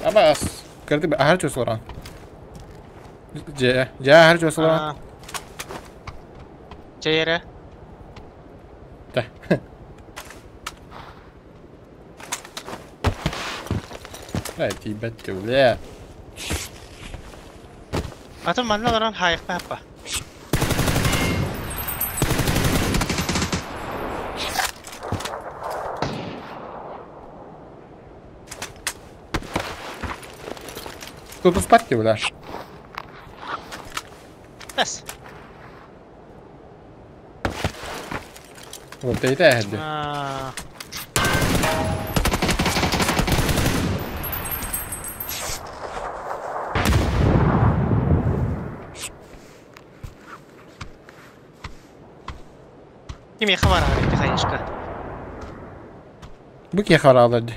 Абас. Көрді ахар чөсілоран. Же, же ахар чөсілоран. Жайара. Да. Ай, тибет бля. Атын манна олорон хайықпа аппа. Тут спать бля. Бәс. Вот это әһәдде. Ким хабар арык хайышка. Бу ки хабар алды.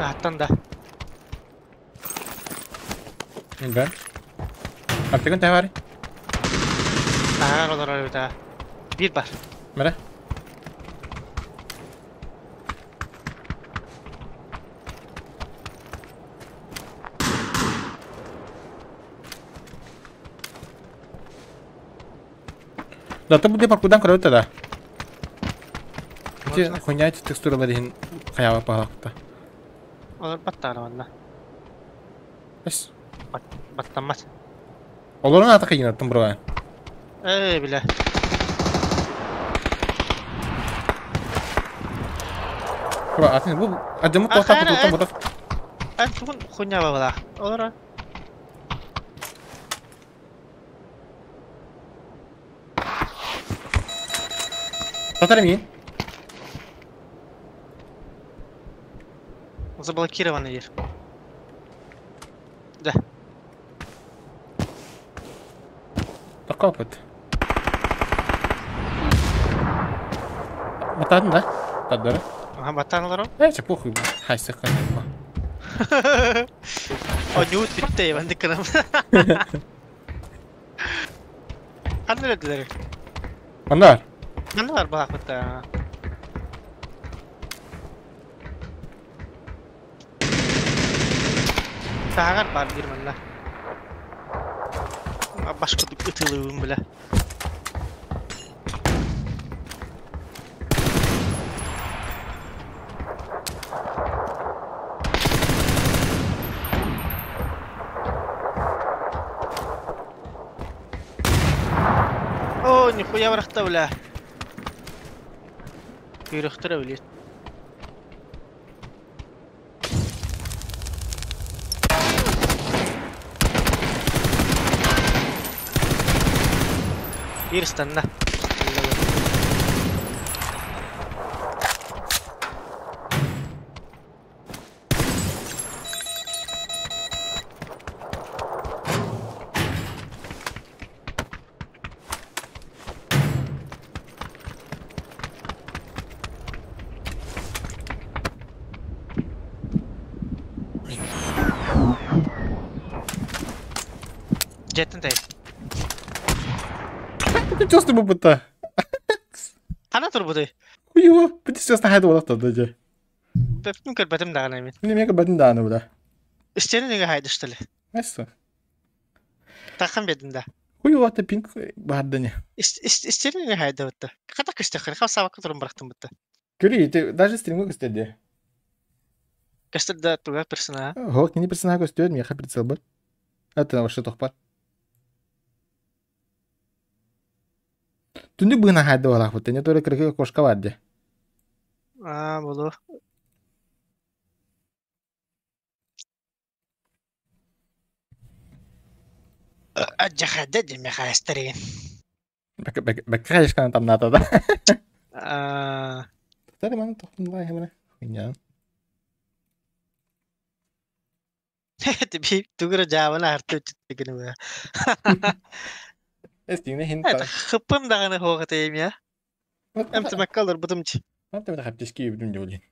Аттан да. Ben. Аптекын тәвари. Аар олорор да. Bir бар. Мәрә. Да, ты буде паркудан көрөтө да. Ити хуйня текстуралар иһин хаяба паалакта. Олор баттаана манна. Эс. Баттаммат. Олорун ата кыйынаттым бро. Эй, бля. Бро, атын бу адымы тоқтап тоқтап тоқтап. Ан тугун хуйня бабала. Олора. Татар мин. Заблокированный дверь. Да. Такапыт. Батадын да? Таддары. Ага, батаналар. Э, похуй. Хайсы кайма. О, нют битте, банды кырам. Ханны өдүлөр? Андар. Андар баакыта. Тагар бар бир манна. Башка ытылыбым бля. О, нихуя врахта, бля. Күйрөхтөрө билет. Bir stanna. Дьиэттэн тэй. Чувство буппута. Хана турбутай? Хуйу, бити сөстө хайда болот да же. Бэптим көрбөтүм даҕаны мин. Мин эмиэ көрбөтүм даҕаны буда. Истиэнэ нөҥүө хайда что ли? Эссе. Таххан биэрдим да. Хуйу ата пинг баардани. Истиэнэ нөҥүө хайда бутта. Хата көстөххүнэ хап саабакка туран бырахтым бутта. Көрү, ити даже стримга көстөр Көстөр да туга персонажа? Хо, кини персонаж көстүөт, миэхэ прицел бар. Это вообще тохпар. Түннүк быына хайда болаах бутта. Не только кыргы кошка бар де. Аа, болу. Адьахада диме хаастарыгын. Бэккэ хайышкан тамната да. Аа, Тары маны тохтун хемре. Хуйня. Би тугура жаабана арты үчүттүгүнү бу. Эстине хин Это хыппым даҕаны хуоҕатайым я. Эмтимэккэ олорбутум чи. Антта мен хаптиски бүдүм жолин.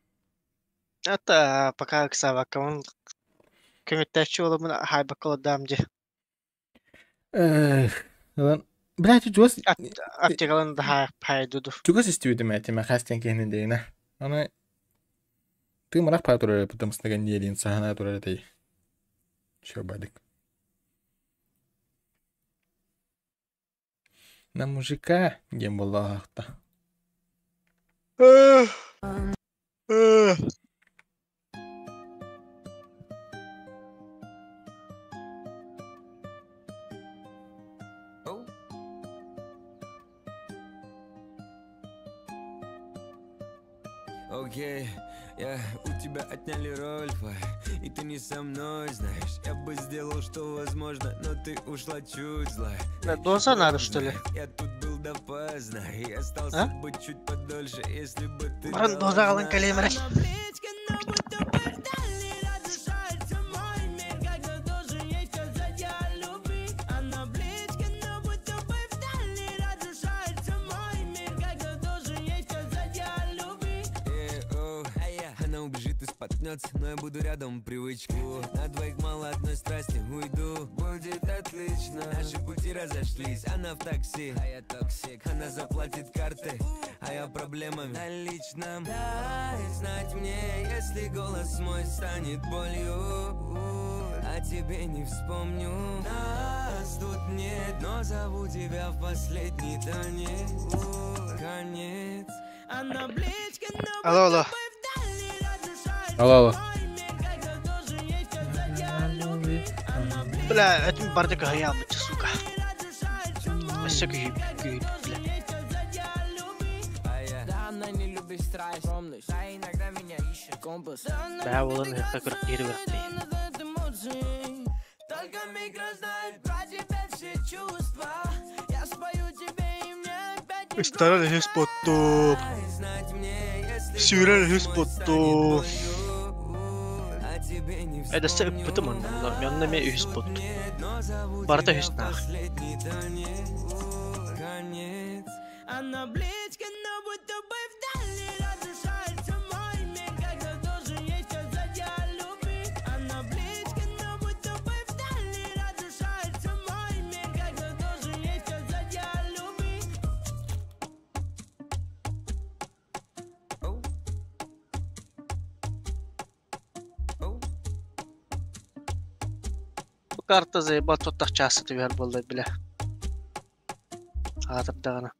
Ата пока ыксаабаккамын көмөттөөччү буоламмын хаайбакка олордаам дьэ. Эх, ылан блядь, чугас Аптекалан да хаайдуду. Чугас истибитим этиме хастен кehnin дейна. Аны ты марах па турар потому что нелин сахана турар этэй. Чё бадык. На мужика гем боллаахта. Окей, я у тебя отняли Рольфа, и ты не со мной, знаешь. Я бы сделал, что возможно, но ты ушла чуть злая. Доза надо, что ли? Я тут был допоздна, и остался А? бы чуть подольше, если бы ты Баран дала доза алан знать. кэлиэмэрэ. О, Она убежит и споткнется, но я буду рядом привычку. На двоих мало одной страсти, уйду, будет отлично. Наши пути разошлись, она в такси, а я токсик. Она заплатит карты, а я проблемами на личном. Дай знать мне, если голос мой станет болью. О тебе не вспомню. Нас тут нет, но зову тебя в последний танец. Конец. Алло, алло. Алло, алло. Бля, этим бардак хаябыт, сука. Өссө күйүп, күйүп, бля. А я Да, она не любит страсть, скромность. Да, иногда меня ищет компас. Бää болан ыһыкка көрөх киири бэртий. Только микро знает про тебя все чувства. Я спою тебе и мне опять не Ыстаран үһүс боттук. Дай знать мне, если Сүүрэн голос үһүс мой боттук. станет болью. О тебе не Эдэссе вспомню. ыппытым онно була. Мен онно эмиэ үһүс боттум. Нет, но зову Барыта тебя үһүс в наах. последний танец. Конец. Она близко, но будто бы вдали разрушается мой мир, когда должен ей сказать я любви. Она близко, но будто бы вдали разрушается мой мир, когда должен ей сказать я любви. Оу. Оу. Бу карта заебал туттах чаасы түбэр буолла бля. Аатырдаҕына.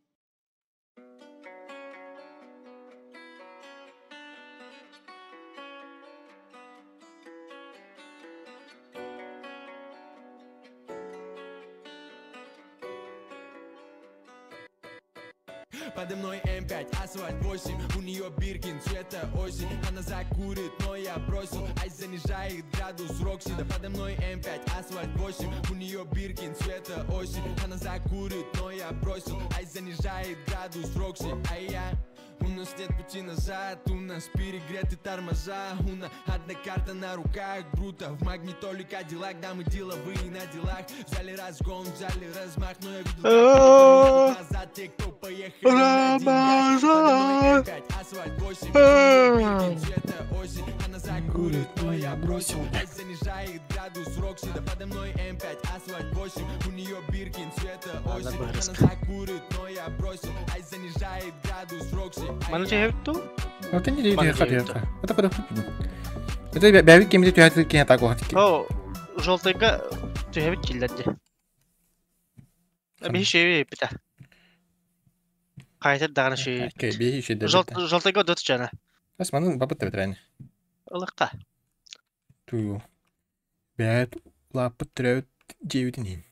Подо мной М5, асфальт 8. У нее Биркин, цвета осень. Она закурит, но я бросил. Айс занижает градус Рокси. Да подо мной М5, асфальт 8. У нее Биркин, цвета осень. Она закурит, но я бросил. Айс занижает градус Рокси. А я У нас нет пути назад, у нас перегреты тормоза. У нас одна карта на руках, бруто в магнитоле Кадиллак. Да, мы деловые на делах, взяли разгон, взяли размах. Но я видел, как назад те, кто поехали на деньгах. Подо мной М5, асфальт 8, цвета осень. Она закурит, но я бросил. Айс занижает градус Рокси, да подо мной М5, асфальт 8. У нее Биркин цвета осень. Она закурит, но я бросил. Айс занижает градус Рокси. Маны түһэбит дуу? Оттон не Маны түһэ түһэбит хатыахха. Это куда Это бэбит кемде түһэ киһи так уһат. О, желтыйга түһэбит киллэр дии. Биһи шеви эппитэ. Хайта даҕаны шеви. Окей, биһи шедер. Желтыйга дот чана. Бас манын бабыт тэбэтрэн. Ылыкка. Туу. Бэт лаппыт төрөт дьиэбитин иһин.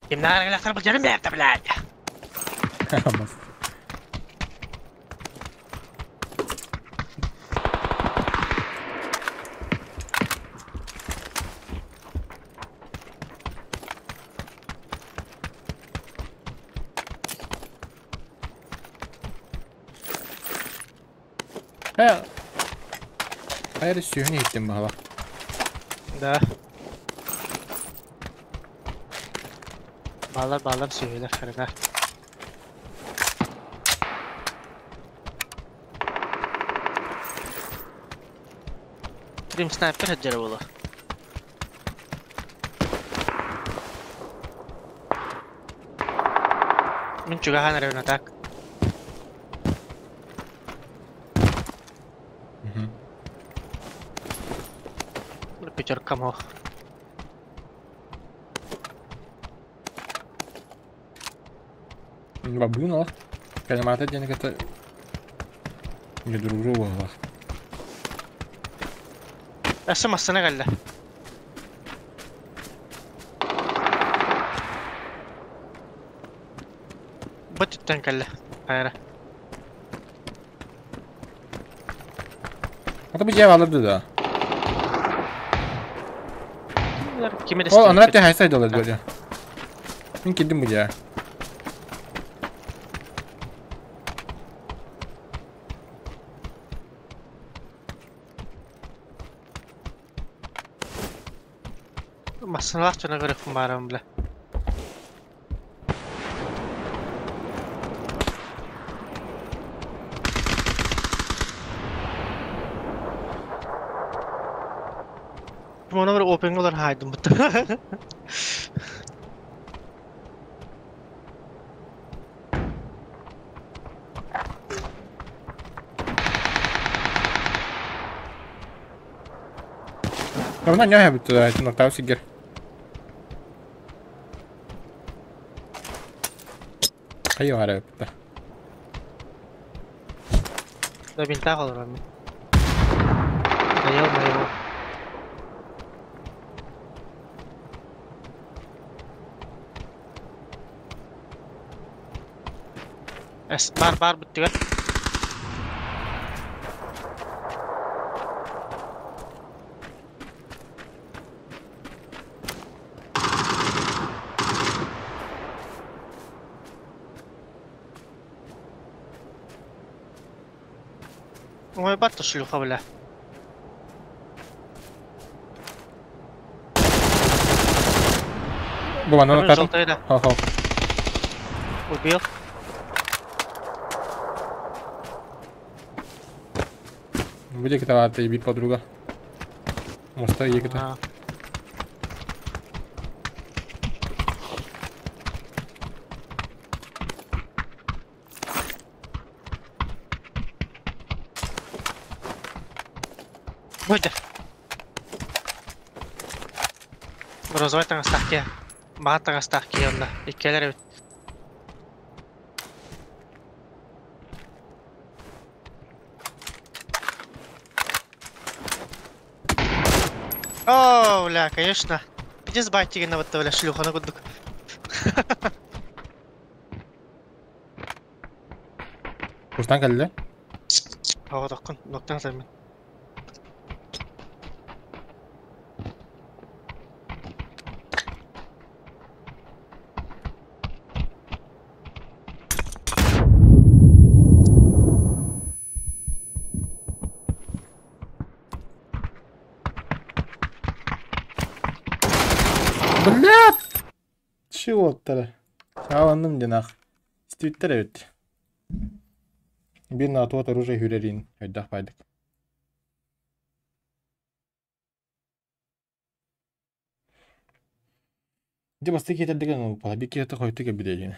Кимнээр гэлэхтэр былдьарын бэйэптэ блядь. Бас. Хайа. Хайа сүүһүн иһиттим баһала. Да. Балар балар сүһүлэр харына. Крим снайпер хаджара буолар. Мин чугаһаан эрэ так. Пятерка мох. Бабын ол. Калимата диэн кытта не дружу буолла. Өссө массына кэллэ. Бу түттэн кэллэ. Хайра. Ата бу дьиэ алырды да. Кими Ол анара те хайса долар дия. Мин кидим бу дьиэ. Массыналаах дьоно көрүөхпүн баарабын бля. Оны бір опенголар хайдым бутта. Онон ньаа бүтті да, нотау сигер. Хайы бара бүтті. Да бинта олорор мен. Да ё-моё. Эс бар бар бүттүгэр. Ой, батта шлюха, бля. Бу манан атар. Желтый, да. Хо-хо. Убил. Бу диэки табаарта биир подруга. Моста иекита. Выйди. Розовый таҥастаах Маҕан таҥастаах киһи онно. Иккиэлэр эбит. О, бля, конечно. Пиздец байтигина вот бля, шлюханы курдук. Куртан кэллэ. Оҕотоххун, ноктан сармын. Ши уолаттара. Сааланным диэн ах. Истибиттэр эбит. Биир наатуот оружие хүрэрин өйдөөх байдык. Дьэ бастакы киэтэрдигэ ылбала, биир киһи хойутук кэлбитэ диэн.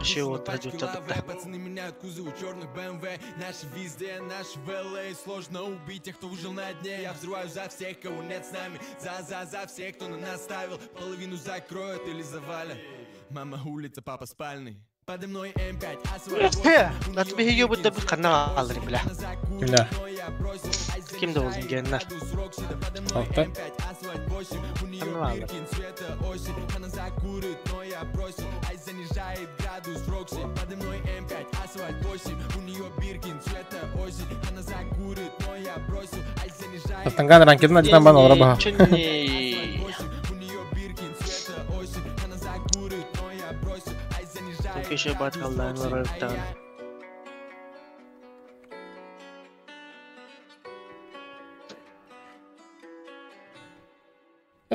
Чего продюсер Пацаны меняют кузовы черных БМВ. Наши везде, наши в ЛА. Сложно убить тех, кто выжил на дне. Я взрываю за всех, кого нет с нами. За всех, кто на нас ставил. Половину закроют или завалят. Мама улица, папа спальный. Подо мной М5, асфальт. Нат биһиги бу да ханна алыр бля. Кимдэ? Ким да болдун геннер. Алта. Ханна алыр. Занижает градус Рокси. Подо мной М5, асфальт 8. У нее Биркин цвета осень. Она закурит, но я бросил. Ай, занижает Танган ранкетин аждан бан олора баха. Чүнни. у нее Биркин цвета осень. Она закурит, но я бросил. Ай, занижает Кеше бат халлаан лорыттан.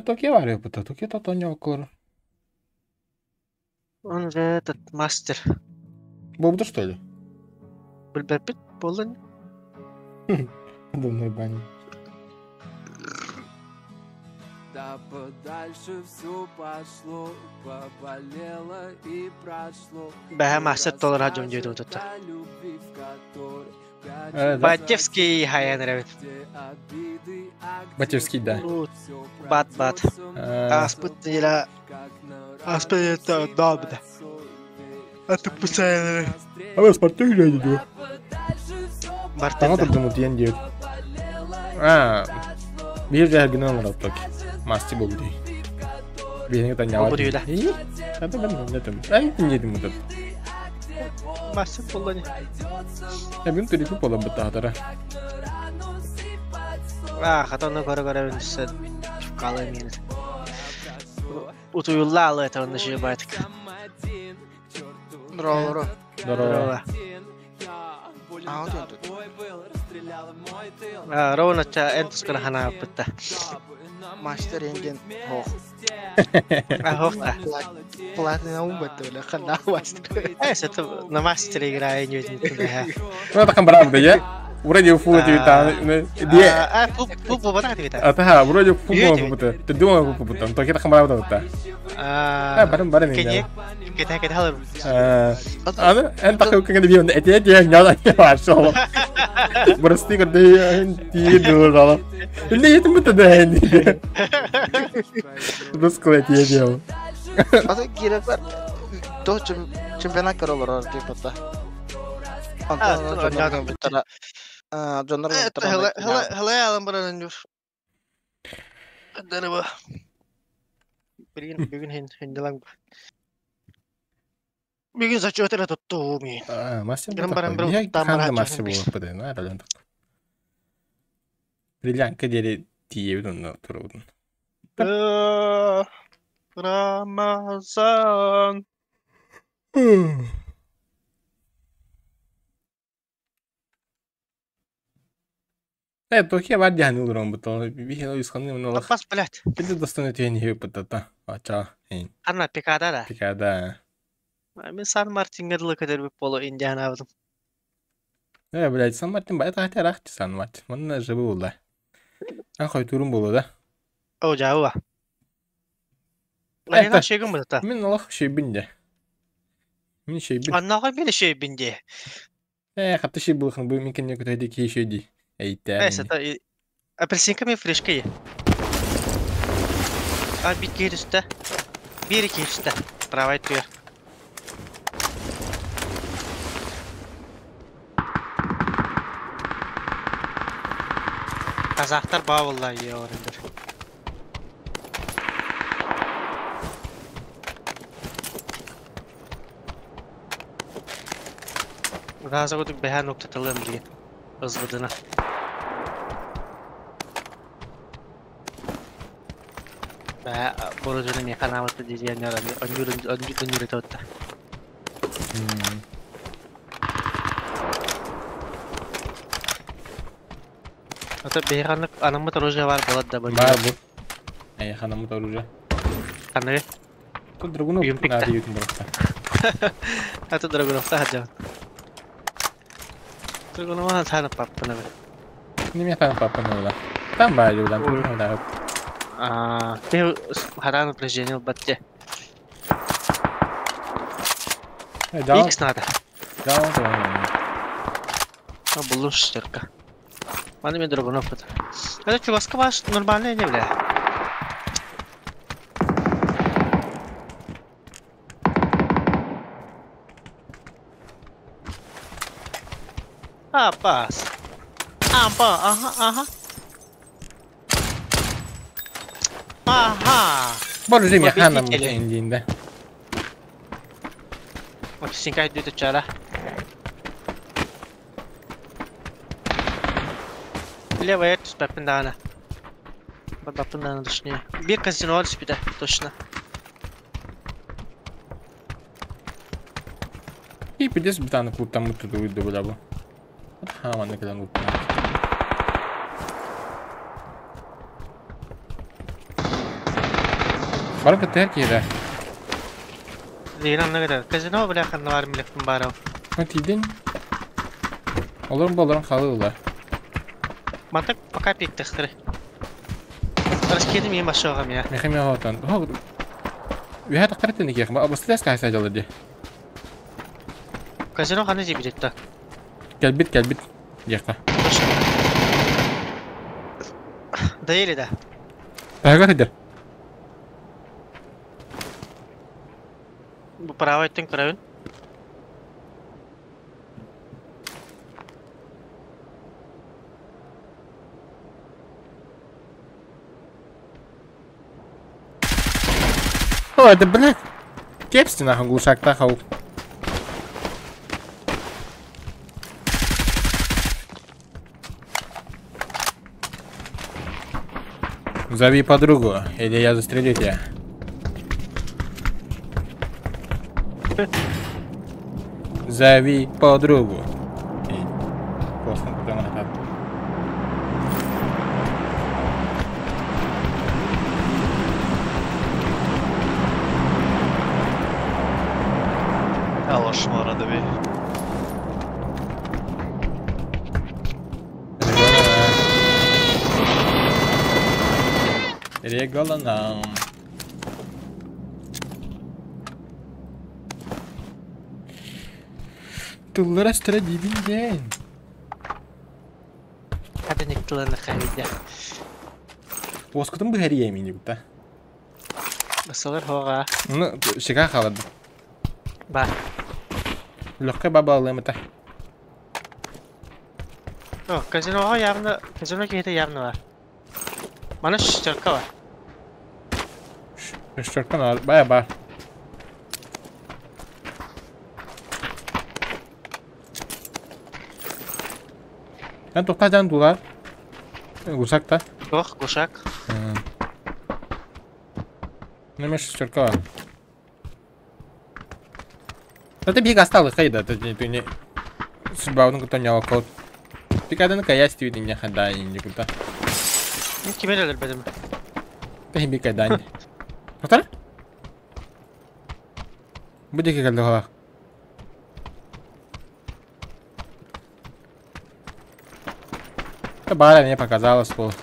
Токио бар бұта, Токио тотоня околор. Он же этот мастер. Болду что ли? Билбеппит болан. Думной бани. Да подальше все пошло, поболело и прошло. Бэһэ мастер толор хажым жүйді утутта. О любви, в которой Э, да. Батевский хаян ребят. где обиды, а где Батевский, да. всё Бат-бат. пройдётся, Э, Аспыт дела. как на Аспыт это добда. А ты пусай. А вы спортив глядите? Бартын. Таңа турдум утуйан диэбит. А, биир дьэһэргинэн олорор Токио. Масти болду. Биһиги таньяла. Ол буруйда. И? Это ben не там. Ай, не дим тут. Мастер болан. Я бин турипи пола бутаатара. А, хатаны көрө-көрө үнсө калы мен. Утуюлла алы это он же байтык. Здорово. Здорово. А, вот он тут. А, ровно ча энтус кара хана бытта. Мастер энген. Хох. А, хохта. Платина бетте бля, хана мастер. Э, это на мастере играю, не видно. Ну такам барабы я. Вроде фу тебе там. Де. А, фу, фу, бу бата тебе. Атаха, вроде фу бу бу. Ты думал бу бу там. Токио такам барабы та. А, А, барым барым Кене, инде. кете кете халыр. Э, аны эн такы кеңе бион эти эти няла не вашо. Прости, когда ти дурала. Не это мы тогда не. Русского эти делал. Ата кирепер то чемпионат көрөлөр типа. А, Антон дьоннор буттара. А, дьоннор Это буттара. хала хала алан баран юр. Дарыба. Билген бүгүн хин хинделан. Бүгүн зачет эле тутту ми. А, мастер. Грам барам бир Я там ханда барам мастер чаһын болуп бит, на ролен так. Бриллиантка дери тиебит онно турудун. Рамазан. Э, тохе бар дияны улурун бут. Бихен уйсханы мына лах. Бас блядь. Биде достойны түйен хеб бут та. Ача. Эйн. Анна пикада да. Пикада. Мен Сан Мартинге дылы көтөрбүп болу Индиана абдым. Э, блядь, Сан Мартин бай та рахти Сан Мартин. Мына жыбы булда. Ан хой турун болу да. О, жауа. Это- Ларина шегин бут та. Мин алах шейбин де. Мин шейбин. Аннага мен шейбин де. Э, хатты шей булхын бу мин кенне көтөйдө ки шейди. Эйте. Э, это апельсинка мен фрешка е. А бит керісті. Бері керісті. Правай туя. Казахтар бауылла е орындар. Раза кудук бэһэн уктатылым диэн ызбыдына. Бэһэ бородуна механамыты диэн яран онньурун онньурун отта. Ата биһиги анаммыт оружие бар буолар да Баар бу. Эйиэхэ анаммыт оружие. Ханныгы? Тут драгунов наада ютун барахта. Ата драгуновта хаджан. Драгунова саана паппана бе. Неме таан паппана була. Там баар була. Тут да. А, ты хараан упреждение батте. Икс надо. Да, да. А буллум шестерка. Маны мен драгунов это. Это чуваска ваш нормальная не бля. А, пас. Ампа, ага, ага. Ага. Бор же механа индиинде. Синкай дүтө чара. Левая түспәппин даҕаны. Барбаппын даҕаны точнее. Биир казино түспүтэ, точно. И пидес бутаны клубтан мутту дуйду була бу. Ха, манна кэлэн клубтан. Барык кытыар киирэ. Диин онно кытар. Казино бля ханна баар милэхпин баарау. Тиидин. Олорун болорун халыылар. Мантак пока пиктехтери. Раскидым им ашоҕам я. Мехеме хотон. Үһэ тахтар тэники. Абыстас кайса жалды ди. Казино ханна жибидетта. Кэлбит кэлбит. Диэххэ. Доели да. Таһыгар сылдьар. Бу правой өттүн көрөбүн. О, это, блядь. Кепсти нахуй глушак тахау. Зови подругу, или я застрелю тебя. Зови подругу. И просто потом назад. Алло, шмара, добей. Реголанам. Тыллара стара дибин ден. Хадыник тылыны хайдя. Оскутун быһария мини бутта. Басылар хоға. Ну, шика халады. Ба. Лөккө баба алымыта. О, казиноға явно, казино киһитэ явно бар. Мана шестерка бар. Шестерка нар, бая бар. Эн тоқтаа дулар. Гусак та. Ох, глушак. Неме шестерка бар. Да ты бег осталось, хайда, ты не... Судьба, ну кто не алкот. Ты когда на каясь ты не хода и никуда. Ну ким эле бедим. Ты бег когда не. Повтор? Буди как голова. Это бара мне показалось, пол.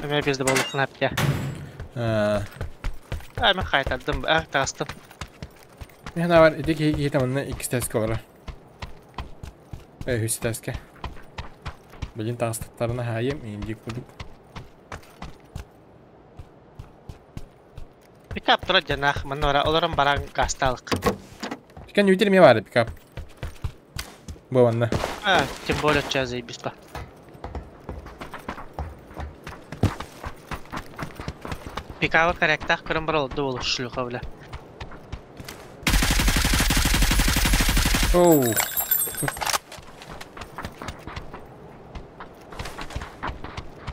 У меня без добавок кнопки. А, мен хайтадым, а, тастым. Мен бар, иди ки там на X тест бар. Э, хүс тестке. Билин тастыктарына хайым, инди кудук. Пикап тура жанах, маннора олорон баран гасталык. Кен үтер ме бар пикап. Бу онна. А, тем более ча заебись па. Пикабы корректах көрөн бар олду болу шлюха бля. Оу.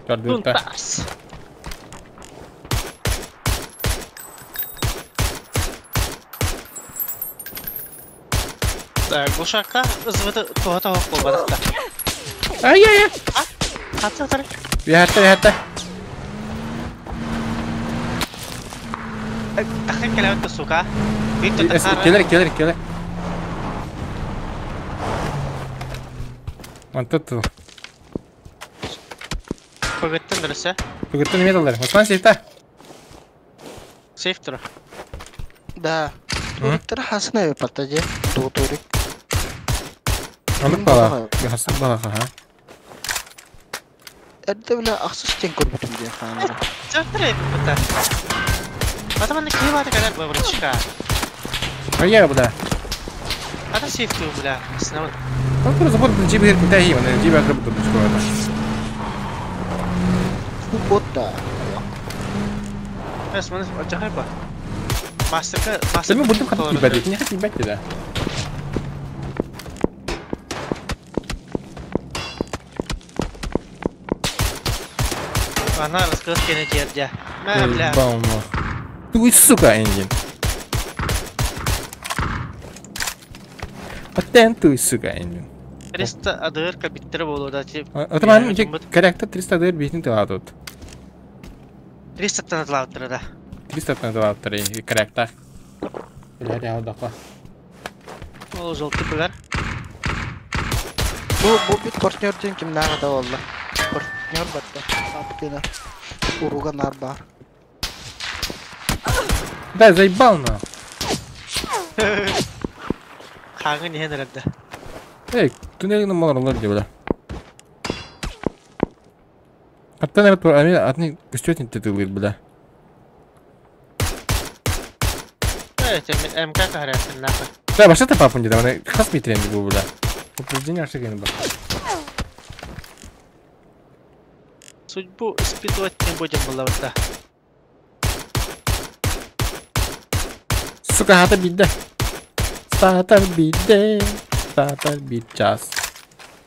Тардыта. Тунтас. Так, глушака ызыбыты туһата суох буолбатах да. Ай-яй-яй! А? Хатса тары. Үһәттэ, үһәттэ. Тахын кэлэбит да, сука. Биир тахара. Келер, келер, келер. Онтон тыл. Пөгөттөн дөрөсө. Пөгөттөн эме тыллар. Осман сейфта. Сейф тура. Да. Туриктер хасына пата же. Турик. Онук бала. Хасып бала ха. Эрдэ бile ахсыс тен көрбүтүм диye хаанара. Чартыр эппит. Атаман киһи баата кэлэр бабырчика. Ая, бля. Ата сейф ту, бля. Сынамын. Он просто забор джип гер куда хи, он джип акры бутыр скоро. Вот да. Эс, маны жахай ба. Мастерка, мастер. Сен бутым хат ибадет, не хат ибадет да. Ана раскрыл кене тердя. Мә, бля. Ты, сука, Энджин. Аттен ты, сука, Энджин. 300 адыр кабиттер болу да тип. Атаман корректор 300 адыр битин тыла тут. 300 тан тылаптыр да. 300 тан тылаптыр корректор. Бля, я удақла. Ол жолты бұлар. Бу бит партнер ден ким нага да болла. Партнер батта. Аптена. Уруга нар бар. Да, заебал на. Хаңы не нерәдә. Эй, туннель малар деп бля. Аттан эбит ами атны күстөтин тетилир бля. Эй, мен МК кахаратын нахуй. Да, башта папын деди, аны хас битренди бу бля. Упреждение ашыгын ба. Судьбу испытывать не будем было да. Сука, хата бидде. Сатар бидде. Сатар бит час.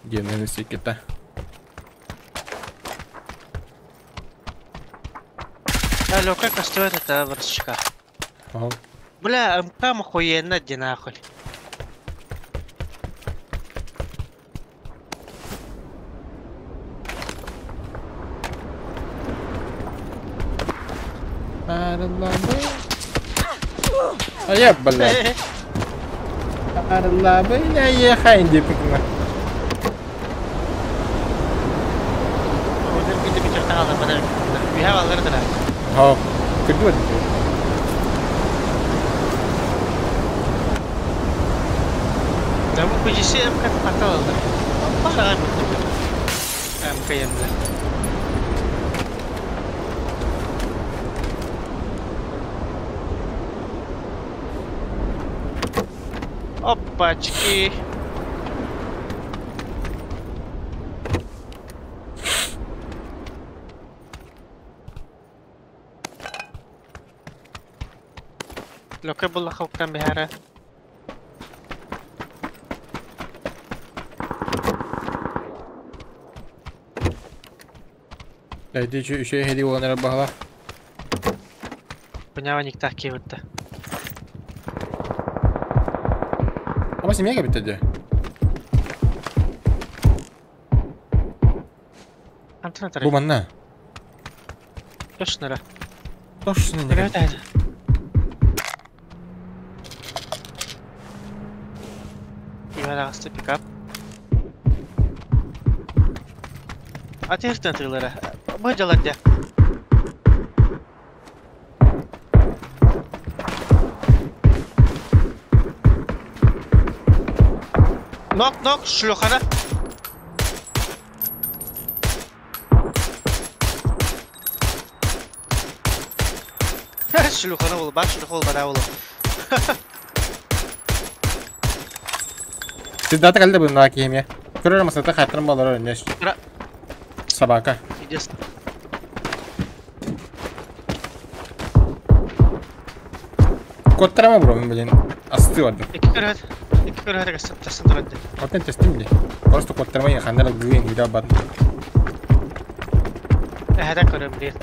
Генені секета. Алло, как стоит это врачка? Бля, МК охуенно, где нахуй. А я, блядь. Арлабы, я ехай, депикна. Ха, кырдыбат. Да бу көжесе МК каталды. Бара бутты. МК енді. Опачки. Лөкө була хауктан бихара. Әйди үшө хеди боланара бағала. Понява никтах кебетті. Ama семья битте. Антона Бу манна. Точно. Точно не. Ребята. Иван пикап. А теперь тылара. Мы делать где? Нок, нок, шлюхана. Шлюхана болу, бар шлюха болу, бара болу. Ты дата калды бу на кеме. Көрөр масата хатырым балар өнеш. Собака. Идес. Коттарама бро, блин. Асты барды. Эки көрөт. Эки көрөт тастын турады. Оттен тестим ли? Просто коттарама я хандар гыын видео бар. Эһәдә көрөм блин.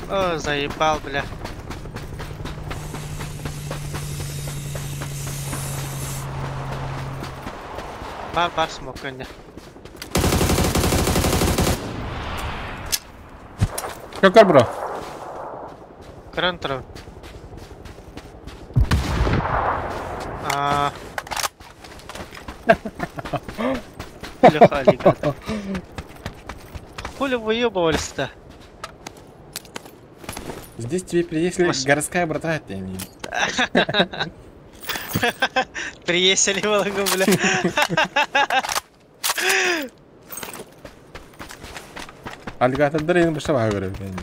О, заебал, бля. Бар бар смок көнне. Көкөр бро. Көрөн турабын. Аа. Леха аллигатор. Хули выебывались-то? Здесь тебе приехали городская братва, ты не. Приехали Вологу, бля. Аллигатордар энэ баша баа көрөбүт.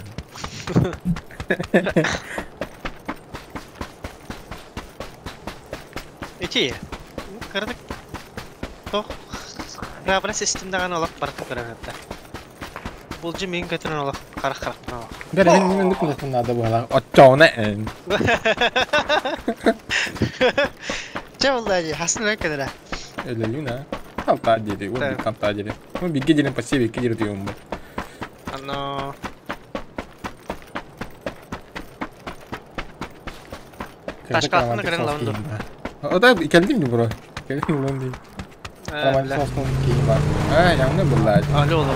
Ити. Кырдык. Тох. Рабра системдаҕан олох барыта көрөн этэ. Булдьу мин көтөрөн олох харах харахпын олох. Бэр мин мин нук нук надо было. Оччоҕуна эн. Чэ булла дии, хасын өлөн кэлэрэ. Өлөлүн а. Алта диэри, уон Так. алта диэри. Ну бигге диэн почти бикке диэри түйүм бу. Ано Ташкалахтан кырын лавын ду. Ода кэлдим ди бро. Кэлдим лон ди. Бля. Романтик киһи бар. А, яңны булла. Али olur.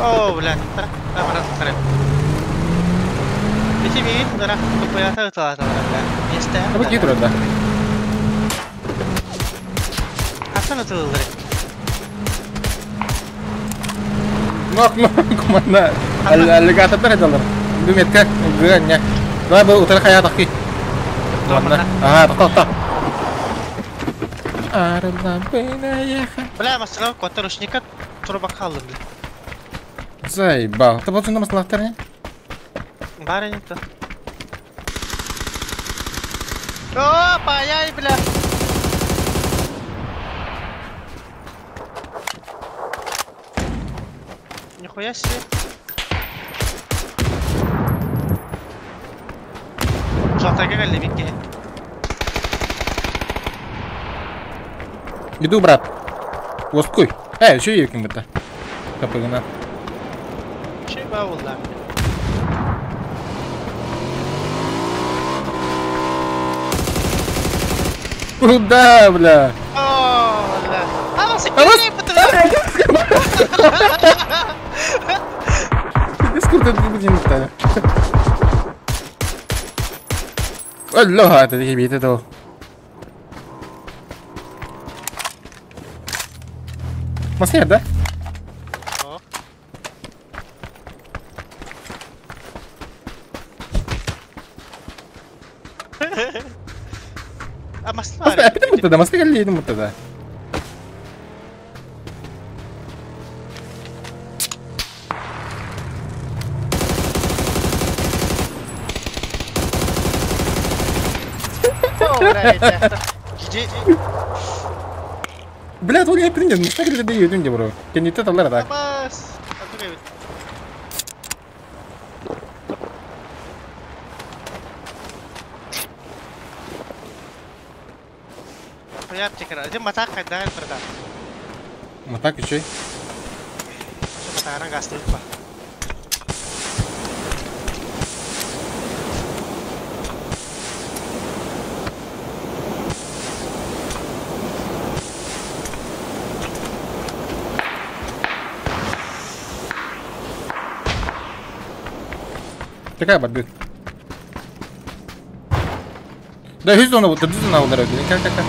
О, бля, тара, тара. Ити миин дара, тупоята ыталата бля. Месте. Бу ки турар да. Хасан ытылдыр. Нок, нок, команда. Аллигатордар эталар. Бу метка, гыня. Давай бу утара хая таки. Ладно. Ага, тоқта, тоқта. Арла Бля, масына коттар ручника туруба қалдым, бля. Заебал. Ты вот маслахтар не? Бары не то. О, паяй, бля. Нихуя себе. Жалтайга келди бикке. Иду, брат. Воскуй. Эй, еще екин бата. Капыгына. Şey ба болду. Куда, бля? О, бля. А, А Сколько ты будем тана? Алло, это ебит это. Маслер, да? О. А масла. Опять будто да, маслер или будто да. Бля, ол я принят, ну так же дают, не бро. Кенни те талар так. Бас. Матак еще. Матаран гастырып па. Такая борьба. Да, жүз оны, жүз оны алдар өтті. Кәл, кәл, кәл.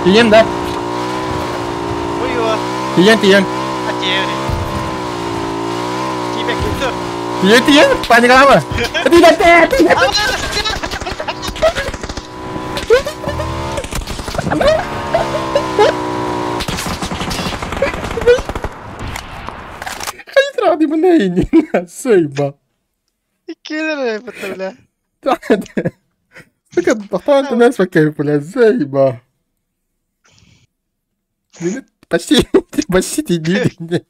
Тиен да? Ой, Тиен, тиен. Тиен, тиен. Паникалама. Тиен, тиен, тиен. Хайыр Стримнейни, сейба. Иккилер бутта бля. Сука, тохтоон түмэс баккай, бля, сейба. Почти, почти тиийдин.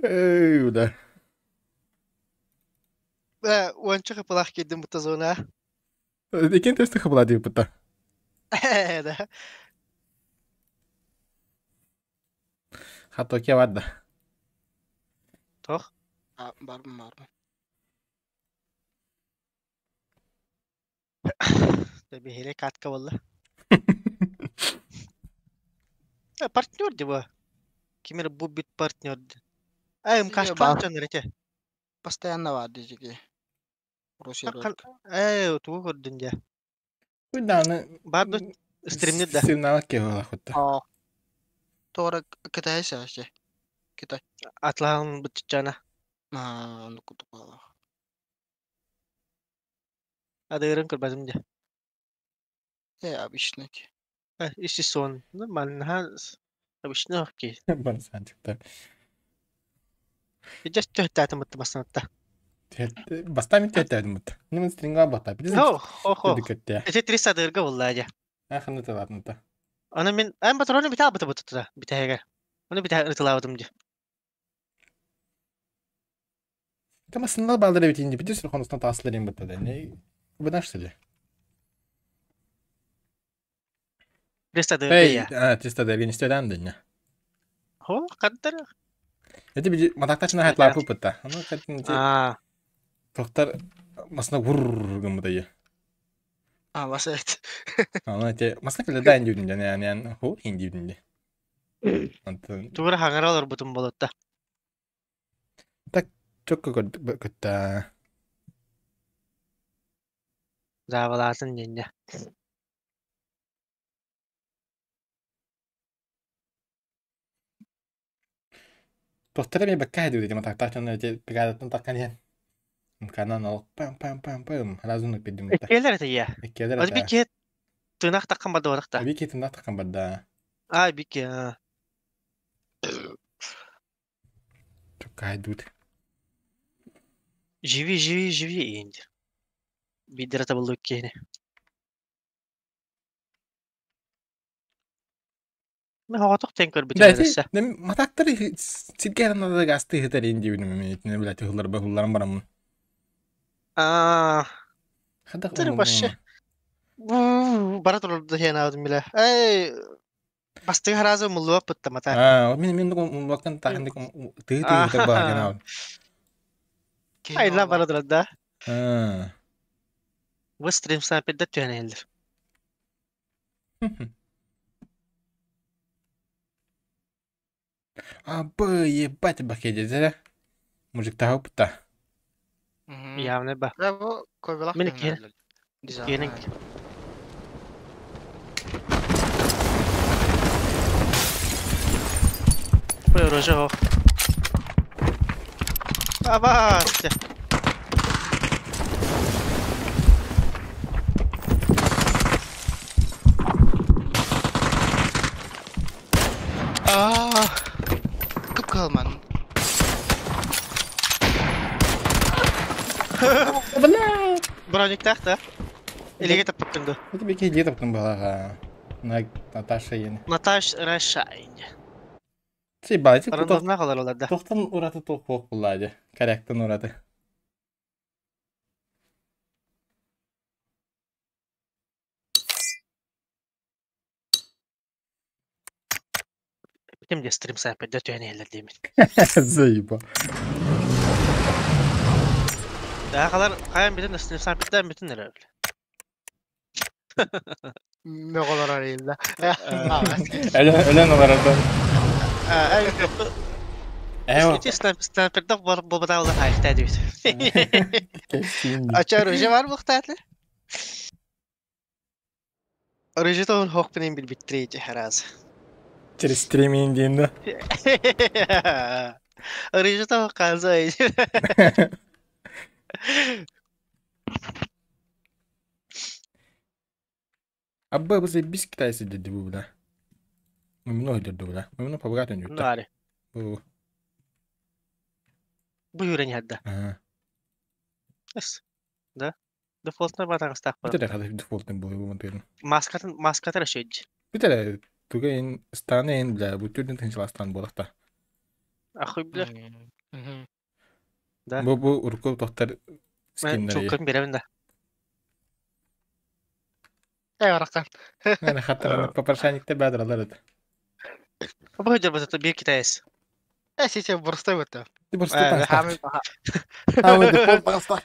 Эй, да. Уонча хапылаах киирдим бутта зона. Икин тесті хабыла дип бутта. Да. Хатоке бар да. Тох. Барбын барбын. Бихиле катка болла. Партнер диба. Кимер бу бит партнер. Ай, мкашка чонер эте. Постоянно бар дижиги. Россия. Эй, тугу көрдүн дя. Куйдааны Бар да стримнет да. Стримнават ке хола хотта. А. Тора Китай сәше. Китай. Атлаан бутчана. А, ну кутупала. Адырын көрбәдим дя. Э, обычный. Иши сон. Нормально. Ха. Обычно окей. Бар санчыкта. Just төһтәтім бутты баснатта. Бастами төттәдим бут. Немен стринга бата. Билесин. Хо, хо, хо. Көттә. Эти 300 дырга булла дя. Ахны талатнта. Аны мен эн патроны бите албыты бутты битәгә. Аны битә ытылабыдым ди. Кама сыннар балдыр бит инде. Битес хонустан таслар им бутта да. Не Бунаш ли? 300 дырга Эй, я. а, 300 дырга не стедан да. Хо, каддар. Это би матактачына хатлап бутта. Аны каттын А, Токтар масна вур гымдайы. А, басайт. Аны те масна киле да инди дүнде, не не хо инди дүнде. Антон тугура хаңаралар бутун болотта. Так чокко көттә. Заваласын динде. Токтар ми бакка диде матактачына те пегадатын таккан ен. Канан ал пам пам пам пам разуны пидим. Эккелер это я. Эккелер Аз бики тынак таккан барды баракта. Бики тынак таккан барда. А, бики. Чокка дуд. Живи, живи, живи инди. Бидер табылды кейне. Мен хоготок тен көр Да, бүтүн матактар силкер надо гасты хитер инди билим мен итне билет хуллар ба хулларым барам. А, Хадак Тыр башы. Бара турды хен алдым биле. Эй, бастыгы харазы муллуа пытта мата. А, мен мен муллуактан тахындык тыы тыы хитер ба гена. Айла бара турды да. А. Бу стрим снайперде түйен элдир. А, б, ебать, бакеде, Мужик тахы пытта. Явно ба. Да, бу көбелак. Мен Кенен. Бу оружие хох. Аба! А, кып калман. Бля! Броник тахта. Элеге таппыттыңды. Это беке где таптың балаға. На Наташа ені. Наташ Раша инде. Сей бала, тек Рандомна калар оларда. тоқтан ураты тоқ боқ бұлады. Корректен ураты. Битим де стрим снайперде түйен элдер деймин. Заеба. Daha kadar kayan bütün стрим снайперден бүтүн эле. Мөголор арыйда. Өлен оларда. Эти снайперде бар бобада хайта дейт. Ача оружие бар бухтатлы. Оружие тоон хок менен бил биттирейти хараз. Через стриминг дейм да. Оружие тоон канза. Абба бу заебись китайцы деди бу бля. Мы много деди бля. Мы много побогато не Нари. Бу. Бу юрен иһэрдэ. Ага. Эс. Да. Дефолтна батаҥастаахпын. Бүтэр хата дефолтный буолуо бу монтуйдум. Маскатын маската эрэ шөйдь. Бүтэр туга ин станы ин бля бу түрдүн тынчыластан буолахта. Ахуй бля. Мгм. Да. Бу бу урукку тохтар Мен скиннери. чулкын беремин да. Э, барахан. Мен хаттар попрошайниктер баадыралар это. Бу жабата бир китаес. Э, сесе борстой бата. Ты просто Э, там Хамы А мы дефолт бастак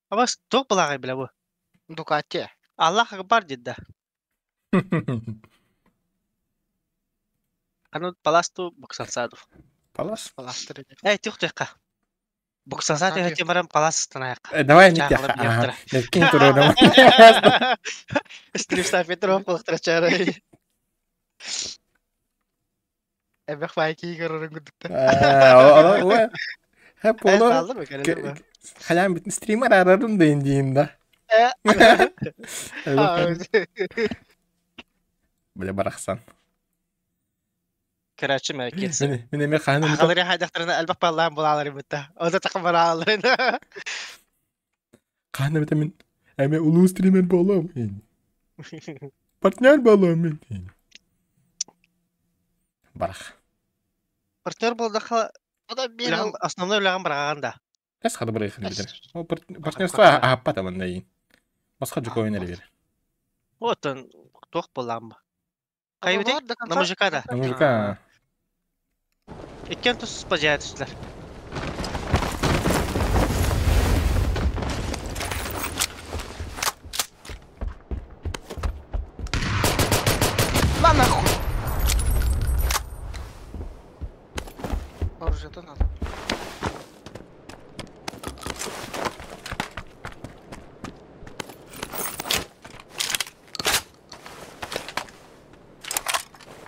Абас туох балагай бля бу. Дукати. Аллах акбар дед да. Аны паласту буксансадов. Палас? Паластыр. Эй, тух туйка. Буксансад Сатю. өтө барам палас аяққа. Давай не Чахлап тяха. яқтыра. Левкин туродом. Стрим стафетер қолықтыра чары. Эбэх байки көрөрүн күдүктэ. Хеп оло. Қалдыр ма кәлі? Халян битин стример арарым да индиин да. Бля барахсан. Короче, мә кетсін. Мен мен эме ханым Ағалары хайдақтарына әлбақ баллаған болалар бітті. Ода тақым баралар. ханым бит мен эме улуу стример болом. Партнер болом мен. Барах. Партнер болды Ода бир основной үләған бараған да. Эс хады бір ихин битер. О партнерство ахаппа мында ин. Баска жук ойнер бер. Отын тоқ болған ба. Қай бітей? На мужика да. На мужика. Иккен тұс пажая түстілер. На нахуй. Оружие-то надо.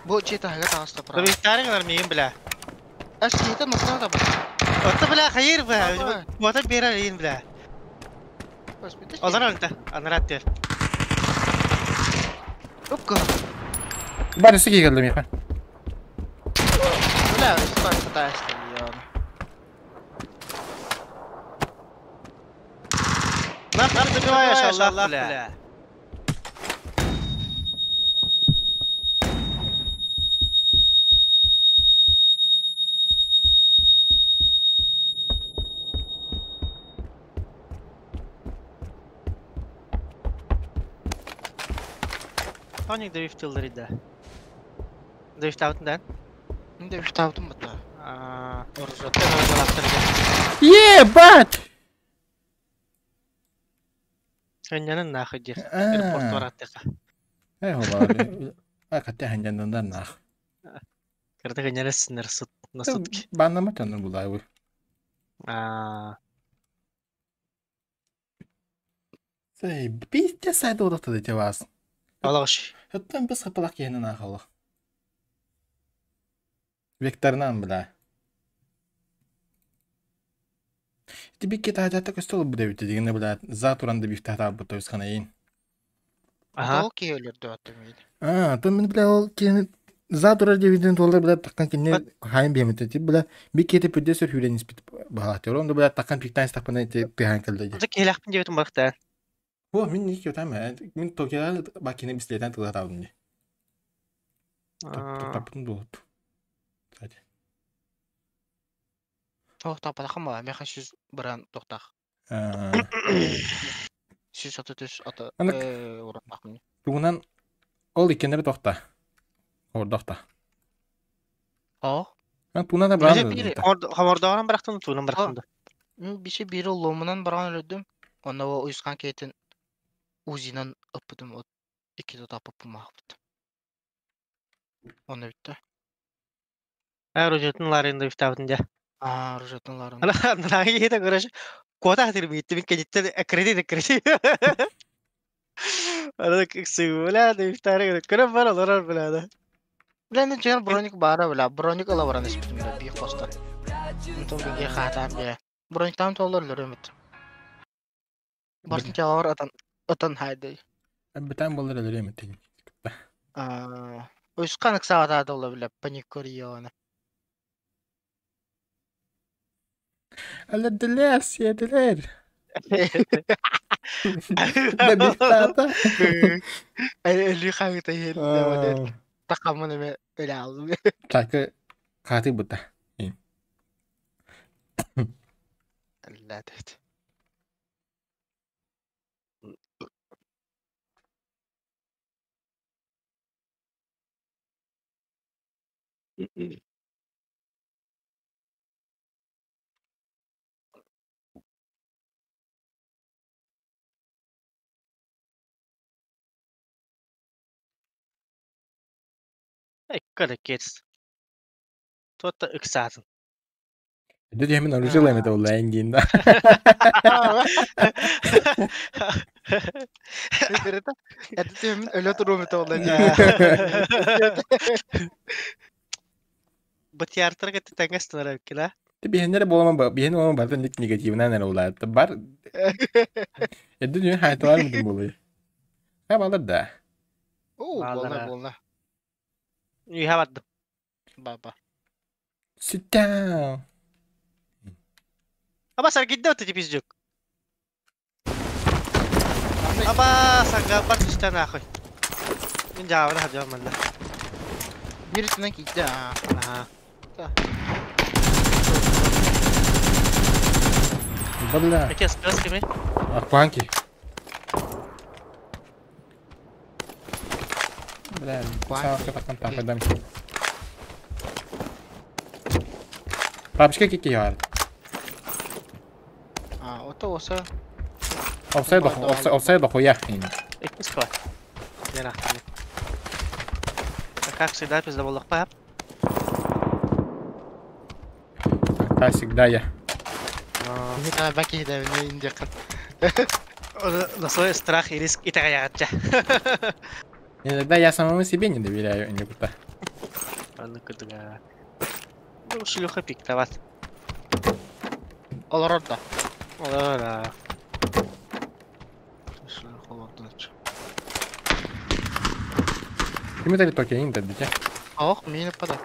Бу чей-то ага таҕыста право. Добиктарың мейін бля. Эс кейте нокта да бар. Отты бля, хайыр бля. Ота берер ейін бля. Олар алынта, анарат дер. Үпкө. Бар өсі келді меха. Бля, стой, пытаешься, ёна. Нахуй добиваешь, Аллах, бля. Тоник дрифтилдер иде. Дрифт аутын Инде үш таптым бата. да? Оружие. Ебать! Önянын нахуй дер. Аэропорт бар аттыка. Эй, хола. А катя ханжандан нах. Кырдык өняны синер суд на сутки. Баннама чаныр булай бу. А, Сей, бисте сайд одакта дете вас. Алаш. Хөттөн бис хапалак кehinen ахалы. Векторынан била. Ити бикке тажата көстөл бу дебите дегенде била за туран деп ифтахта бу тойс ханайын. Аха. Ол кейөлөрдө аттым мейли. А, то мен била ол кени за турар дебитин толар била таккан кине хайын бемите ти била бикке те пүдде сөр хүрен испит бала тер. Онда била таккан пиктан стапана те пихан келди. Онда келақпын деп өтім барықта. О, мен не кеп тама. Мен Токиода бакине бислетен тыла табдым не. Таптым дуот. Кстати. Ох, таппатахым ба, меха сүз биран токтах. Сүз аты түс аты Анык. уратмакмын. Тугунан ол иккеннери тохта. Ордохта. О, Мен тугунан да Бире барам. бире. Хамордоғынан барақтым, туынан барақтым. Мен бише бири ломунан барган өлөдүм. Онда о уйускан кетин узинан ыппытым от икки тапып бумакпыт. Оны битти. Оружетын ларында ифтабытын да. А, оружеттин ларын. Ана, нраги ета көрәш. Кота хатыр битти, мин кенеттен аккредит аккредит. Ана ксүлә да ифтары көрөп бар алар бля да. Бля, мен жер броник бара бля, броник ала баран испитим бля, бий коста. Мтон биге хатам бля. Броник там толор лөрөмөт. Бартын чалар атан атан хайды. Битан болар эле эметин. Уйусхан ыксаабатаҕа да буолла бile паникуриона. Өлөрдүлэр, сиэтилэр. Да бихтаата. Өлүү хаһыыта иһиллэ уонна тахаммын эмэ өлө ааллым. Чакы хаатыйбыта. Өллөөтөт. Икки Туотта ыксаатын. Дьэ мин оружие эмэтэ улаан диин да. Это өлө туруом это олла Бытиартар кытта тэҥэс тылар эбиккин Биһиннere буолама биһин буолама барытын ник негативынан эрэ улаатта бар. Эдди дүйүн хайталар мутун буолуй. Ха балар да. Оо, буолла буолла. Үйэ бардым. Баба. Sit down. Аба саргидде вот эти пиздюк. Аба саргабар түстэ нахуй. Мин жаабына хадьам манна. Биир үтүнэн киирдэ аа. Бля. Эти СПС кими? Акванки. Бля, саалка такан тападам. Бабочка кики яар. А, ото оса. Офсайд офсайд охуя. Иккис бар. Яна. Как всегда, пиздоболлохпа. Как всегда я. Баки да На свой страх и риск и тагаятча. Иногда я самому себе не доверяю, никуда. А ну-ка, да. Ну, шлюха пиктоват. Олорор да. Олорор. Шлюха олордун. Кими тали токи ин дадите? Ох, мини пада.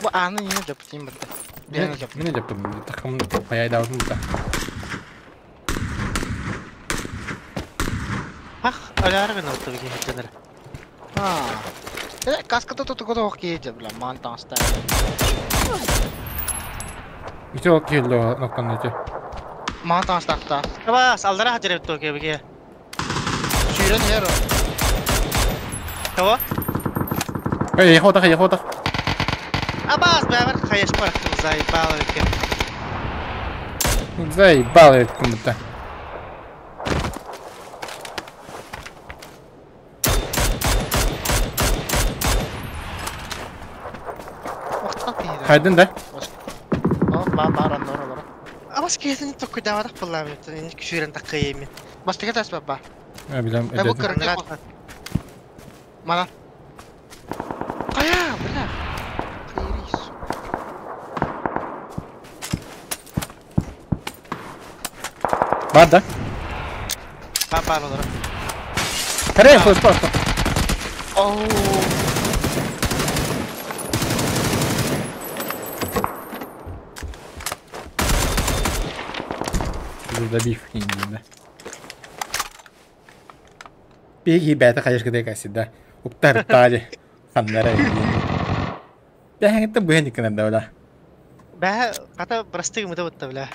Бу аны не жаптым бата. Мен жаптым. Такым паяйдабытым да. Ах, аляргын алты беге хедженер. А. Каската тут куда ох кейде, бля, ман таста. Ити ол келді ноктан эти. Ман таастакта. Аба, алдара хажырып токи беге. Сүйрен ер. Кого? Эй, ехотах, ехотах. Абаз, бәбір қаяш барақтым, заебал екен. Заебал екен бұта. Хайдын да? Абас кейсин tokku давадах буллам ин күшүрен таккыймен. Бастыга тас баба. А билем. Бу кыргы. Мана. Кая, бля. Кыйрис. Бар да? Бар бар олар. Карай, флеш просто. Оу. Добив да. Беги бәті қайышқыдай кәсі, да. Уктар тали. Ханнара. Бәхәңті бұхен икенер да, бля. Бә, қата просты гымыта бұтта, бля.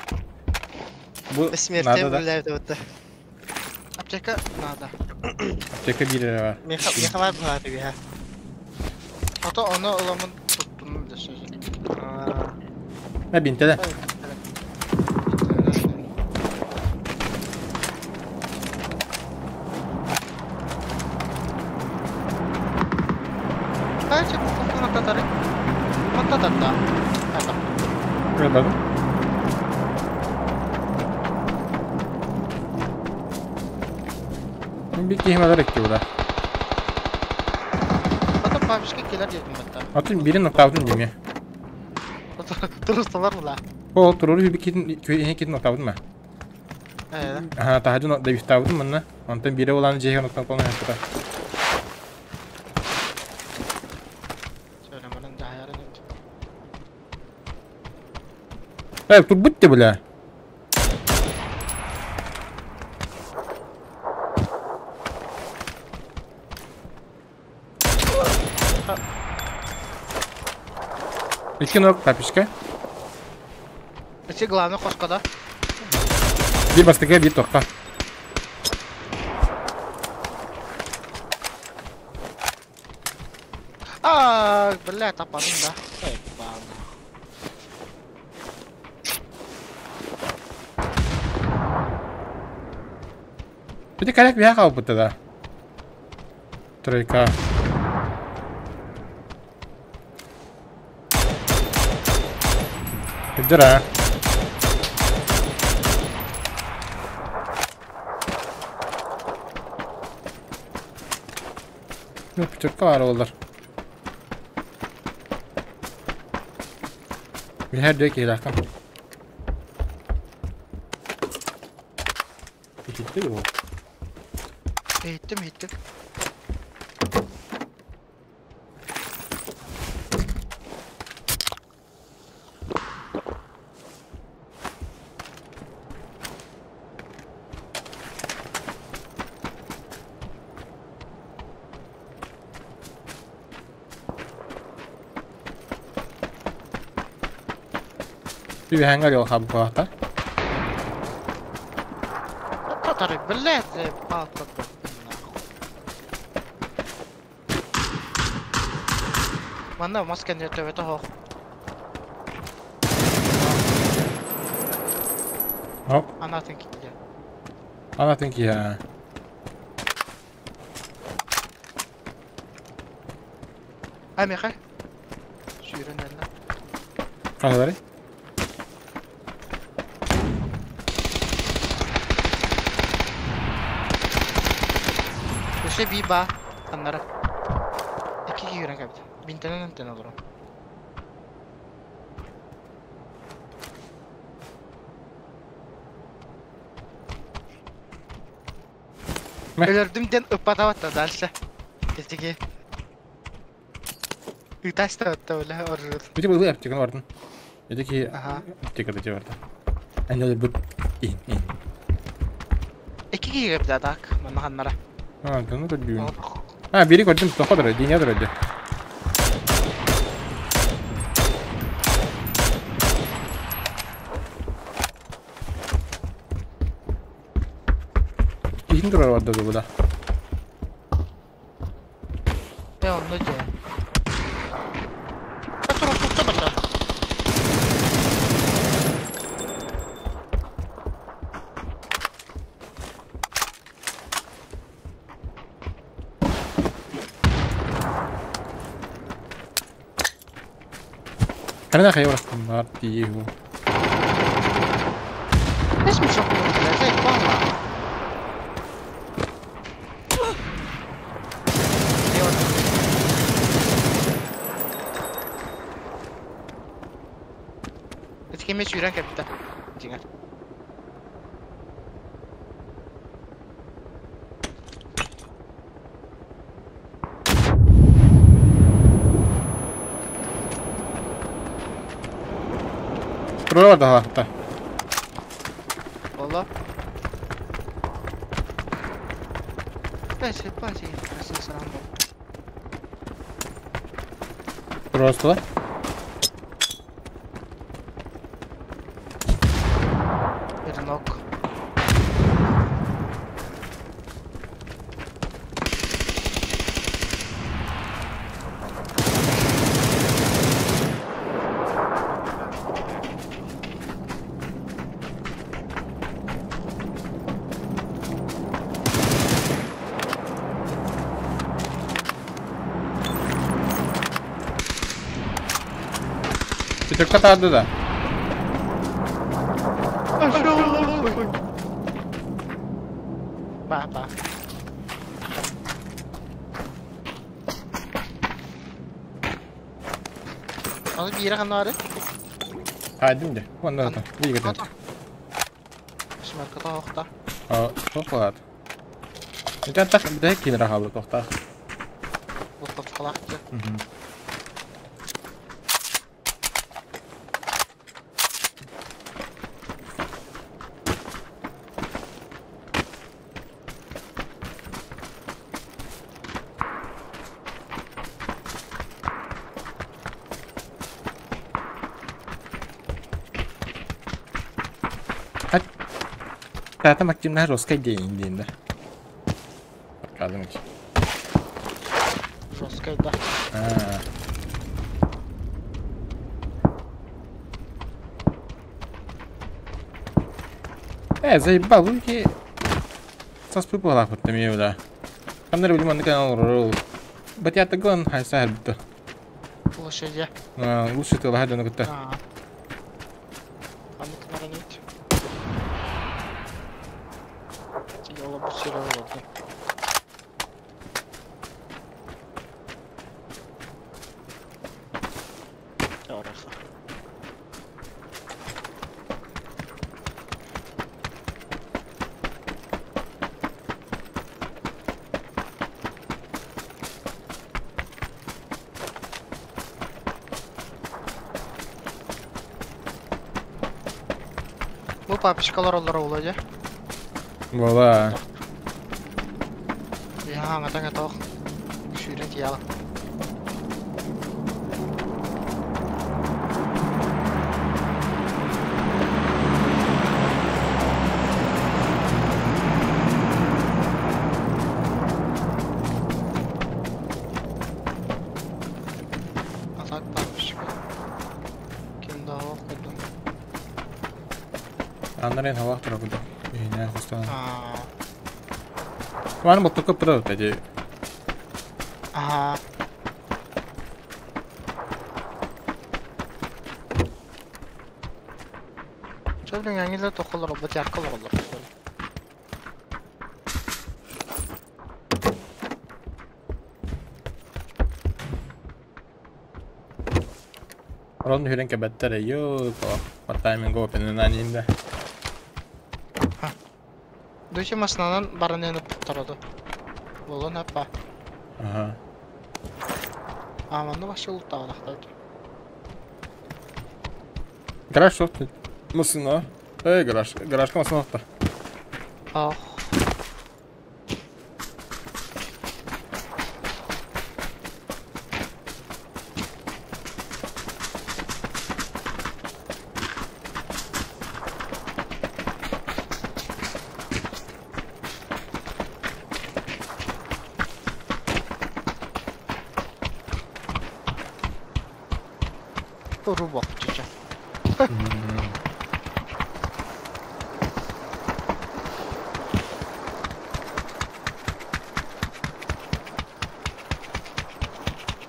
Бу Смертем бля бұтта. Аптека надо. Аптека бире бар. Меха бар бұға түге, ха. Ата оны ыламын туттум да сөз. Ә, бинте да. Бардым. Bir kihim alır ki burada. Ата папишка келер дедим батта. Atın birini nokta değil mi? Турустанар була. Ол туруру bir китин köy китин nokta mı? Э. Аха, тахажы да бифтабытым манна. Онтон бире улан жеге нокта колна хатта. Турбут те бля. Икки ног тапочка. Эти главное хоско да? Биир бастакы, биир тохха. А, бля, тападым да. Эй, баална. Бити калек биһа хаалбыта да. Тройка. Кырдьар аа. Ну, пятерка баар буоллар. Билэр дьэ киһилээххин. Ититти дуо? Иһиттим, иһиттим. Үөһээҥҥэ арыал хаалбатаҕа. Татары, блядь, палка Манна мас кэннигэр төбөтө оһох. Оп. Анатын киһи. Анатын киһи. А миэхэ? Сүүрэн эллэ. Хаһалары? Өссө бии баа аннара. Икки киһи киирэн кэлбит. Бинтэнэн эмтэнэ олорон. Өлөрдүм диэн ыппатабат да дальше. Итиги. Ыытаастабатта бile оррут. Бити былы аптеканы бардын. Ити ки аптекада же барда. Эн бут ин ин. Икки киһи кэлбит так манна ханнара. А, ну көрдүүн. А, бири көрдүм, тоқо дөрө, диня дөрө. Киһин турар барда бу да. Э, онно дьэ. Тура тутта барда. Ханна хайа барахтан тиийиһу. Эс мешок блядь, бала. Ити кеме сүүрэн кэлбитэ. Дьиҥэр. Тура барда халахта. Болла. Бәсе, бәсе, бәсе, саран бол. Тура Перенок. Пятерка тарды да. Ба, ба. Аны биирэ ханна бары? Хайдым де. Онда да. Биге де. Шмарката охта. А, тоқлат. Это так, да, кинера хабы тоқта. Тоқтап қалақты. Тата Максимна жесткая день день, да? Показывать. Жесткая, да. А. Заебал, руки. Саспы была хоть там ее, да. Там, наверное, на канал Батята гон, хай сахар бутто. Лошадь. Лучше ты лагаду на кutta. А ну-ка, наронить. Йола бусировала. Бу папочкалар олар ола же. Вола. Я аңатаң атақ. Сүйрен тияла. Атак папочка. Ким да оқыды. Аннарен хавах турабыда. Ине хостан. Ван бу только продукт эти. Ага. Чөлүн аңиле тохолор бу тяккалар олор. Рон хүрен кебеттер йо, по тайминг опен на нинде. Дучи машинанан баранены туттарады. Болон апа. Ага. Аманны башы улуттагылактайды. Гараж что? Машина. Эй, гараж. Гаражка машина та. Ах. Рубок чече.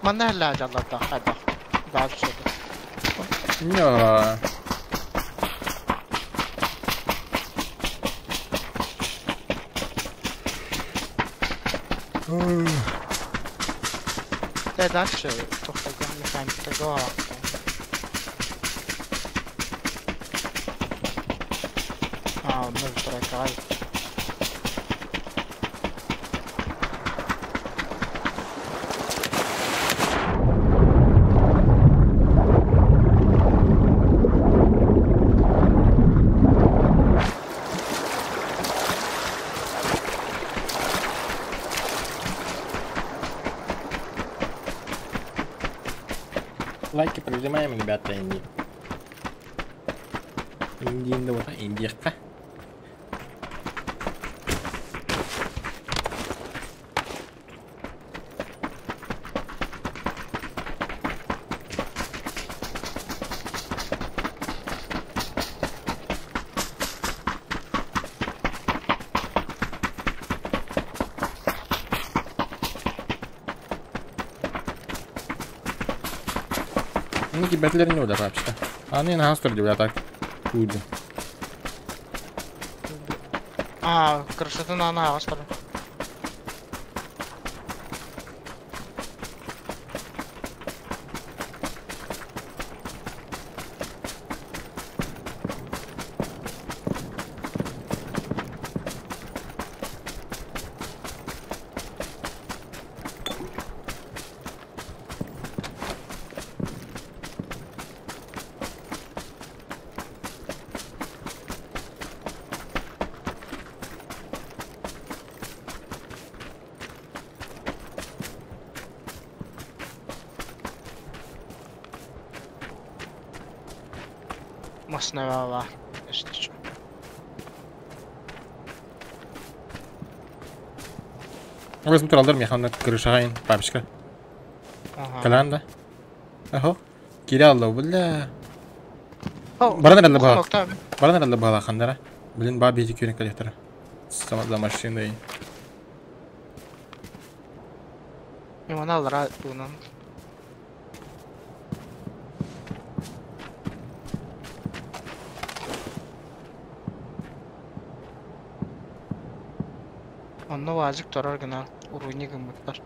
Манна жалларда хайда. Дальше. Не. Да дальше только механика голова. А, ну тройка. Лайки прожимаем, ребята, инди. Инди, инди, вот, индирка. Ну, ребят, не удар вообще. А не на гастр так. Худи. А, красота на гастр. Машина var. Ол тураллар миэхэ крышаҕа ин папочка. Кэлэн да. Ахо. Киирэ алла бля. Баран эрэллэ баҕа. Баран эрэллэ баҕа хандара. Блин, ба биһи күнү кэлиэхтэрэ. За машиной. Мана аллара туунан. Онно вазик турар гына уруйни гыммыттар.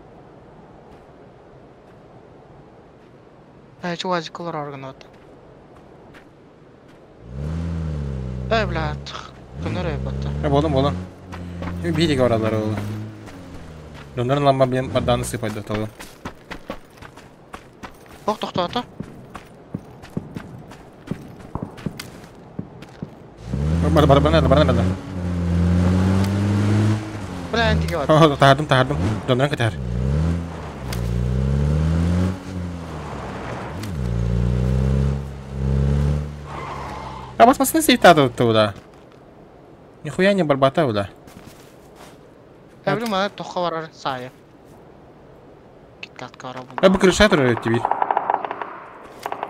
Эй, вазик олорор гына. Эй, блядь, көнөр өйбөттө. Болон болон. Биһиги баралар ол. Донорын ламма блин барданы сыпайды толы. Бок тохтоото. Бар бар бар бар бар. Бля, энтиге бар. Тахардым тахардым. Донорын кытар. А бас масны сейфтады туда. Нихуя не барбата бля. Тэбили мана тохха барар саайа. Киткатка бара А бу крыша турар тебе.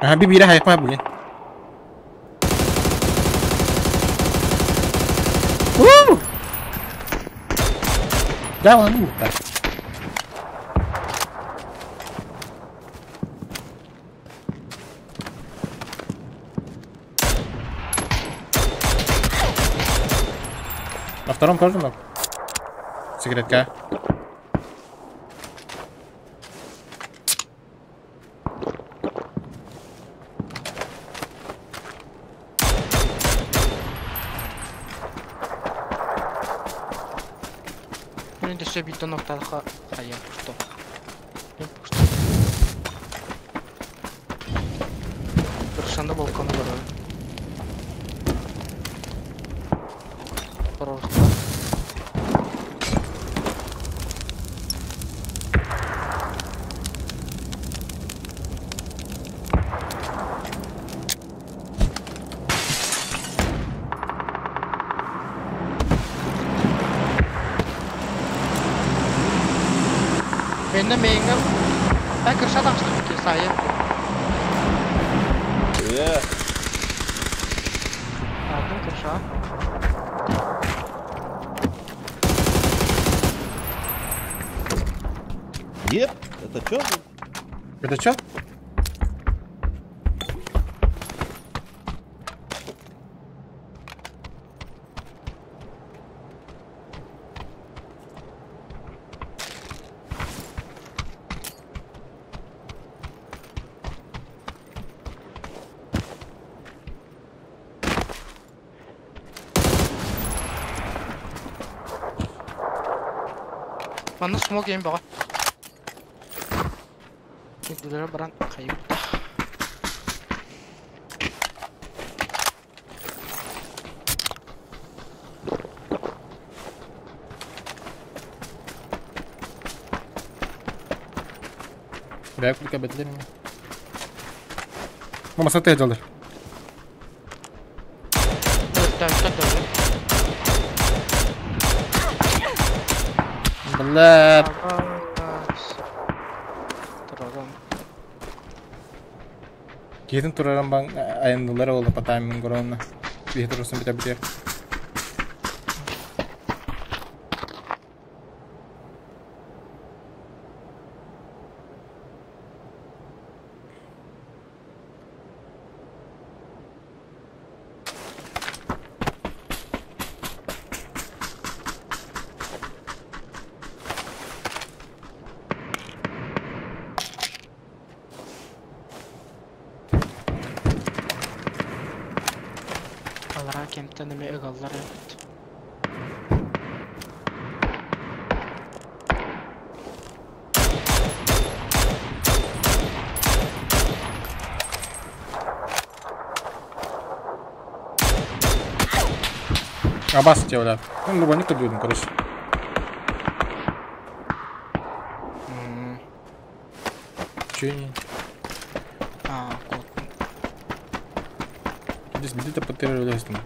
Ага, би бире хайпа блин. У! Да, он так. На втором тоже много. Секретка. Блин, дөссө бийтон окталха хайа пушто. Пушто. Крышанда балкону бар. Порохта. Менде мейиңер. Ә крыша тахсты ки сайы. Алдым крыша. Еп, это чё? Это чё? Манна смог ем бага. Дүләре баран кайып. Бля, кулька бетлер меня. Мама, саты жалдыр. Бля. Киһитин тураран бан айындылар олы по тайминг горонна. Биһи турсын бите битер. Алара кемтен эме ыгаллар эбит. Абас тебе, бля. Ну, любой не людям, короче. Че не? А, кот. Здесь где-то потеряли там.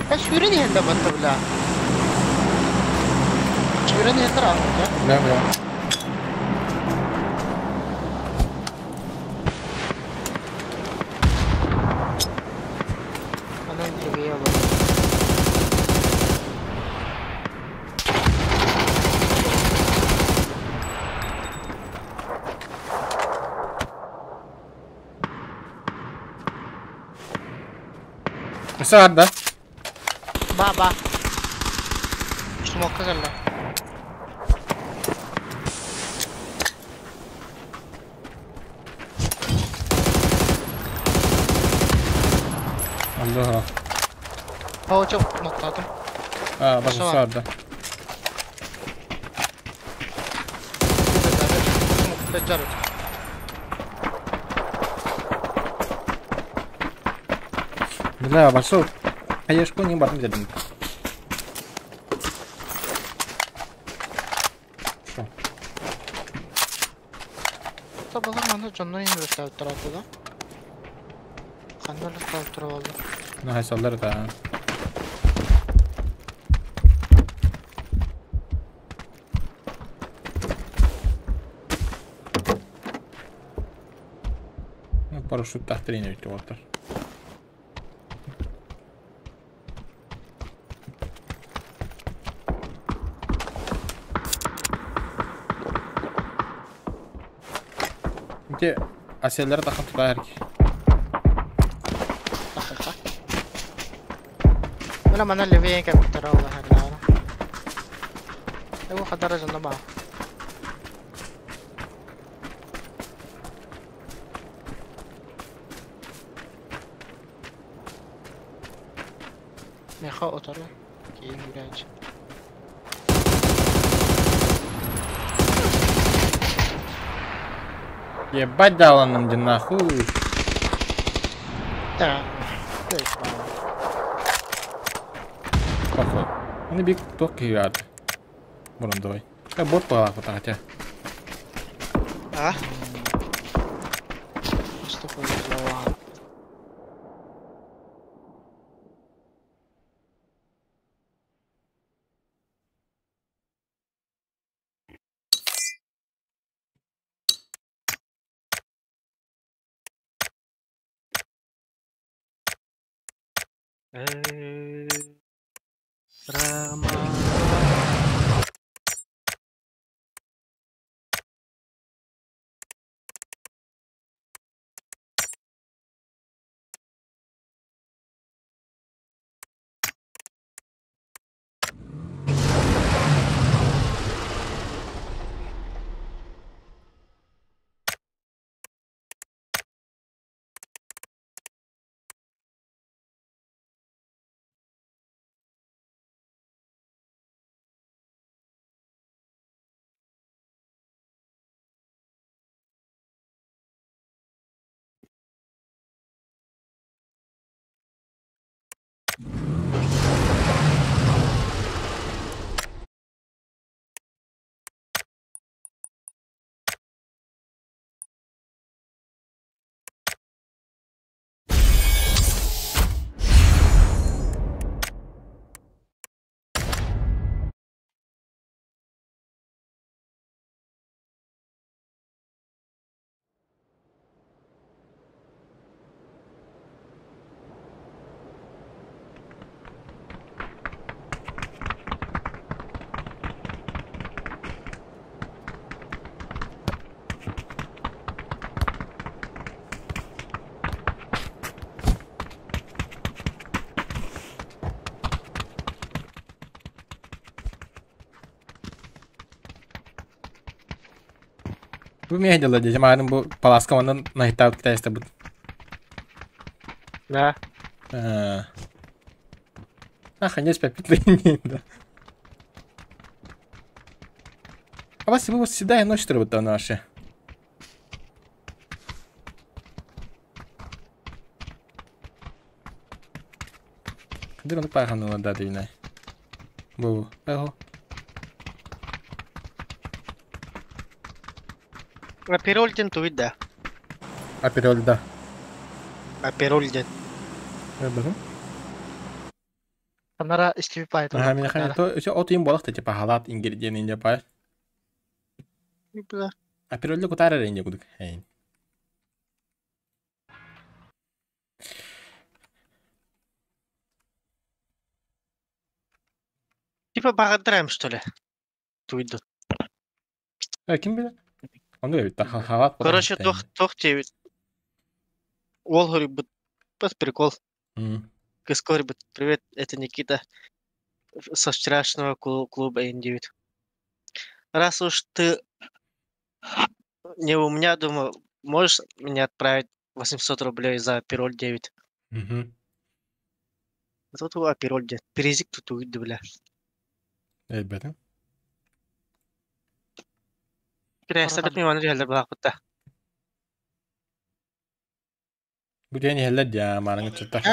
Сүүрэн иһэллэр батта бля. Сүүрэн иһэллэр аҕа. Да, да. Анан левее олорор. Өссө арда. Ба ба. Смокка кэллэ. Алло. Паучок ноктаатым. А, бак Өссө өссө бар. арда. Смокка жарыт. Бля, большой. Хаешку не бардым дедим. Шо? Табалар маны дьоннор иҥириттээбиттэр да. Ханна өлөттөөбүттэр буолла. Ну, хайсаллар да. Ну, парашют тахтырин өйтү оттар. Ити аселлere тахан тутаа эрки. Тахыта. Мына мана левее кэлбиттэр ол ханнаара. Эбу хадара дьонно баа. Меха отору. Киин үрээч. Ебать дала нам где нахуй. Да. Похуй. Он и биг ток кият. Бурун давай. Я бот пала хотя. А? Что повезло. Rama. Бу меня дела дядя Марин бу паласка онун нахитаут китайста бут. Да. Ах, они спят петли, да. А вас вы седая ночь требует наши. Кадыр он паханула да дивна. Бу, его. Апероль ден туит да. Апероль да. Апероль ден. Бу. Анара истиби паайта Аха, мин ха то өсө от им болох типа халат ингредиент инде пай. Бля. А пиролле кутар эрэ инде кудук. Эйин. Типа баҕардараем, что ли? Туйдун. Э, ким билэр? Оннук эбит халат Короче, туох туох диэбит. Уол хоруйбут. Бас прикол. Кыска хоруйбут. Привет, это Никита со вчерашнего клуба диэбит. Раз уж ты не у меня, думаю, можешь мне отправить 800 рублей за пироль 9? Тут апероль диэн. Перезик тут уйду, бля. Эйбэтин. Кирээстэбит миманы түһэллэр былаахпытта. Бу диэн иһэллэр дии маараҥ ыччаттар.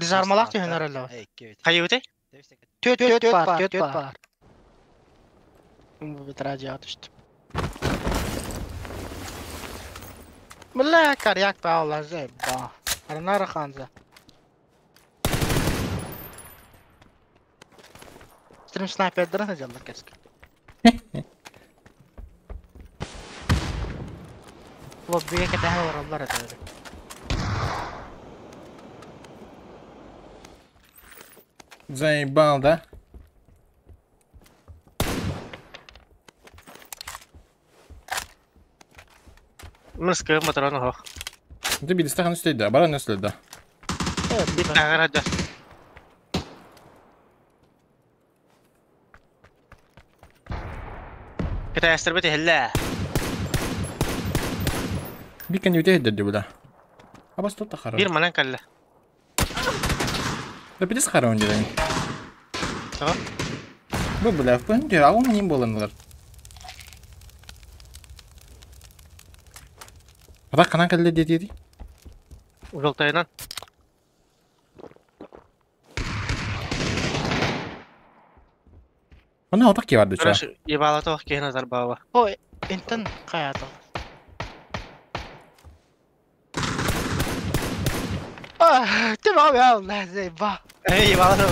Дизармалаах түһэн эрэллэр. Хайыбытай? Түөт түөт баар, түөт баар. Бу радио түстүм. Бля, коряк паула заеба. Арнара ханза. Стрим снайпердара сылдьаллар кэскэ. Лоббига кэтэһэ олороллор этэ. Заебал, да? Мырскы моторон оһох. Ты бидистахан үстейді, баран өстейді. Тагара да. Китайстар бит иһиллэ. Бикен үтейді буда. Абас тут тахара. Бир манан кэллэ. Да бидис харон деден. Тоҕо? Бу бля, пын дер, а он ним боланылар. Ата канан кэллэ диэти? Жолтайынан. Она отак киварды ча. Короче, ебалата ох киһин атарбаава. Ой, интен хаята. Ты мам, заеба. Эй, ебалата ох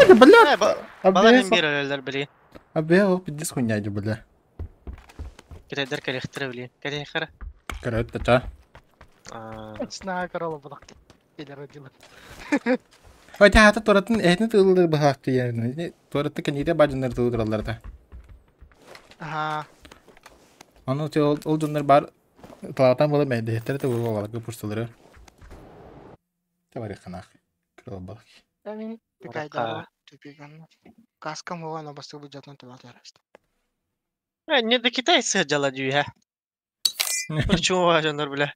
Да, бля. Балар бир өлөлөр били. Абе, о, пиздец хуйня, бля. Китайдар кэлэхтэрэ били. Кэлэхэрэ. Короче, ча. Знаю, королу булак. Или родила. Ой, та хата торатын эхни тыллар бахакты ярны. Тораты кените бажыннар тылдыралар та. Ага. Аны те ол дьоннор бар талаатан була мәйдехтер те була пурсалары. Табари ханах. Крыл балак. Мен пикайда тупиган. Каскам хова на басты бюджетна тылат яраст. Не до китайцы дела дюя. Почему важно, бля?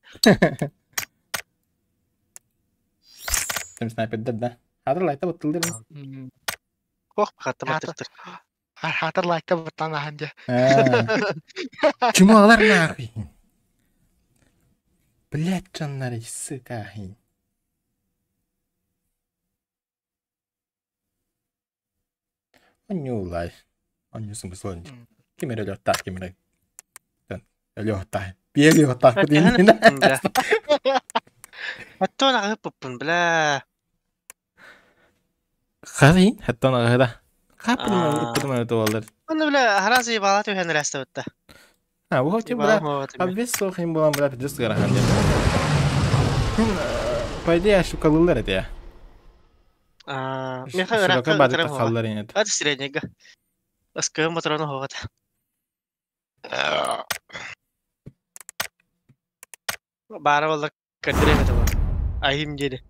Тем снайпер да да. Хатыр лайта баттылды. Ох, хатта баттыр. Хатыр лайта баттан аханде. Чему алар нахуй? Блять, чаннары, сука. Онюлай. Онюсун быслон. Кимер өлөттах, кимер. Өлөттах. Биэли оттах бу Бля. Хаттон ағып бля. Хari, хаттон ағыда. Хаппын ыттырман өтө болар. Оны бля, харасы ебала түһен рәсті бітті. А, бу хоть бля. А бес сохин болан бля пиздец гарахан дем. По идее, шукалылар это я. А, Шука бады тахаллар инет. Ат среднега. Аскы матрону хогат. Бара болар кадре это бар. Ахим деді.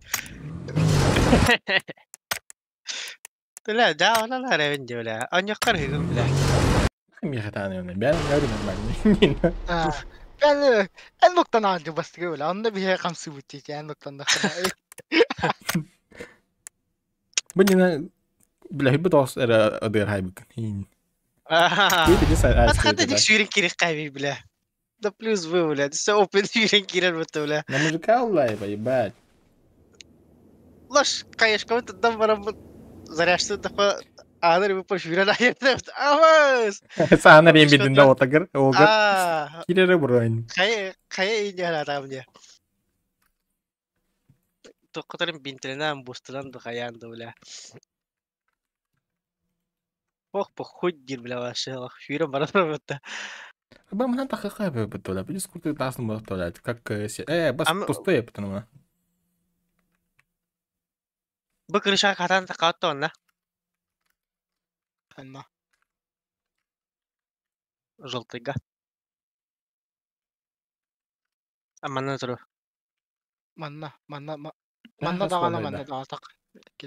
Бля, да, она ла ревен де, бля. Аньяққар хигим, бля. Михатаны оны. Бән гөрү нормально. Ben en noktan ağacı bastı öyle. Onda bir kamsı bitti. En noktan da. Бу нина бля хиб дос эра адыр хайбык. Хин. Ат хата дик сүйрен керек қайби, бля. Да плюс вы, бля. Все open сүйрен кирер бітті, бля. На мужика улай, ебать. Лаш, каешка, тадам барам заряжты такой Аанар бу пошвира айыртабыт. Абас! Саанар иэмбитин да отагыр, огыр. Кирere бурайын. Хайа хайа инде дия. Тоққытарын бинтленан бустынан да хаян да бля. Ох, похуй дир бля вообще. Шүрен баран бутта. Ба мана тахыха бутта, плюс курты тасны бутта, как бас пустые потому. Бу крыша катан такатты онна. Анна. Желтыйга. А манна туру. Манна, манна, манна даҕаны манна даҕатак.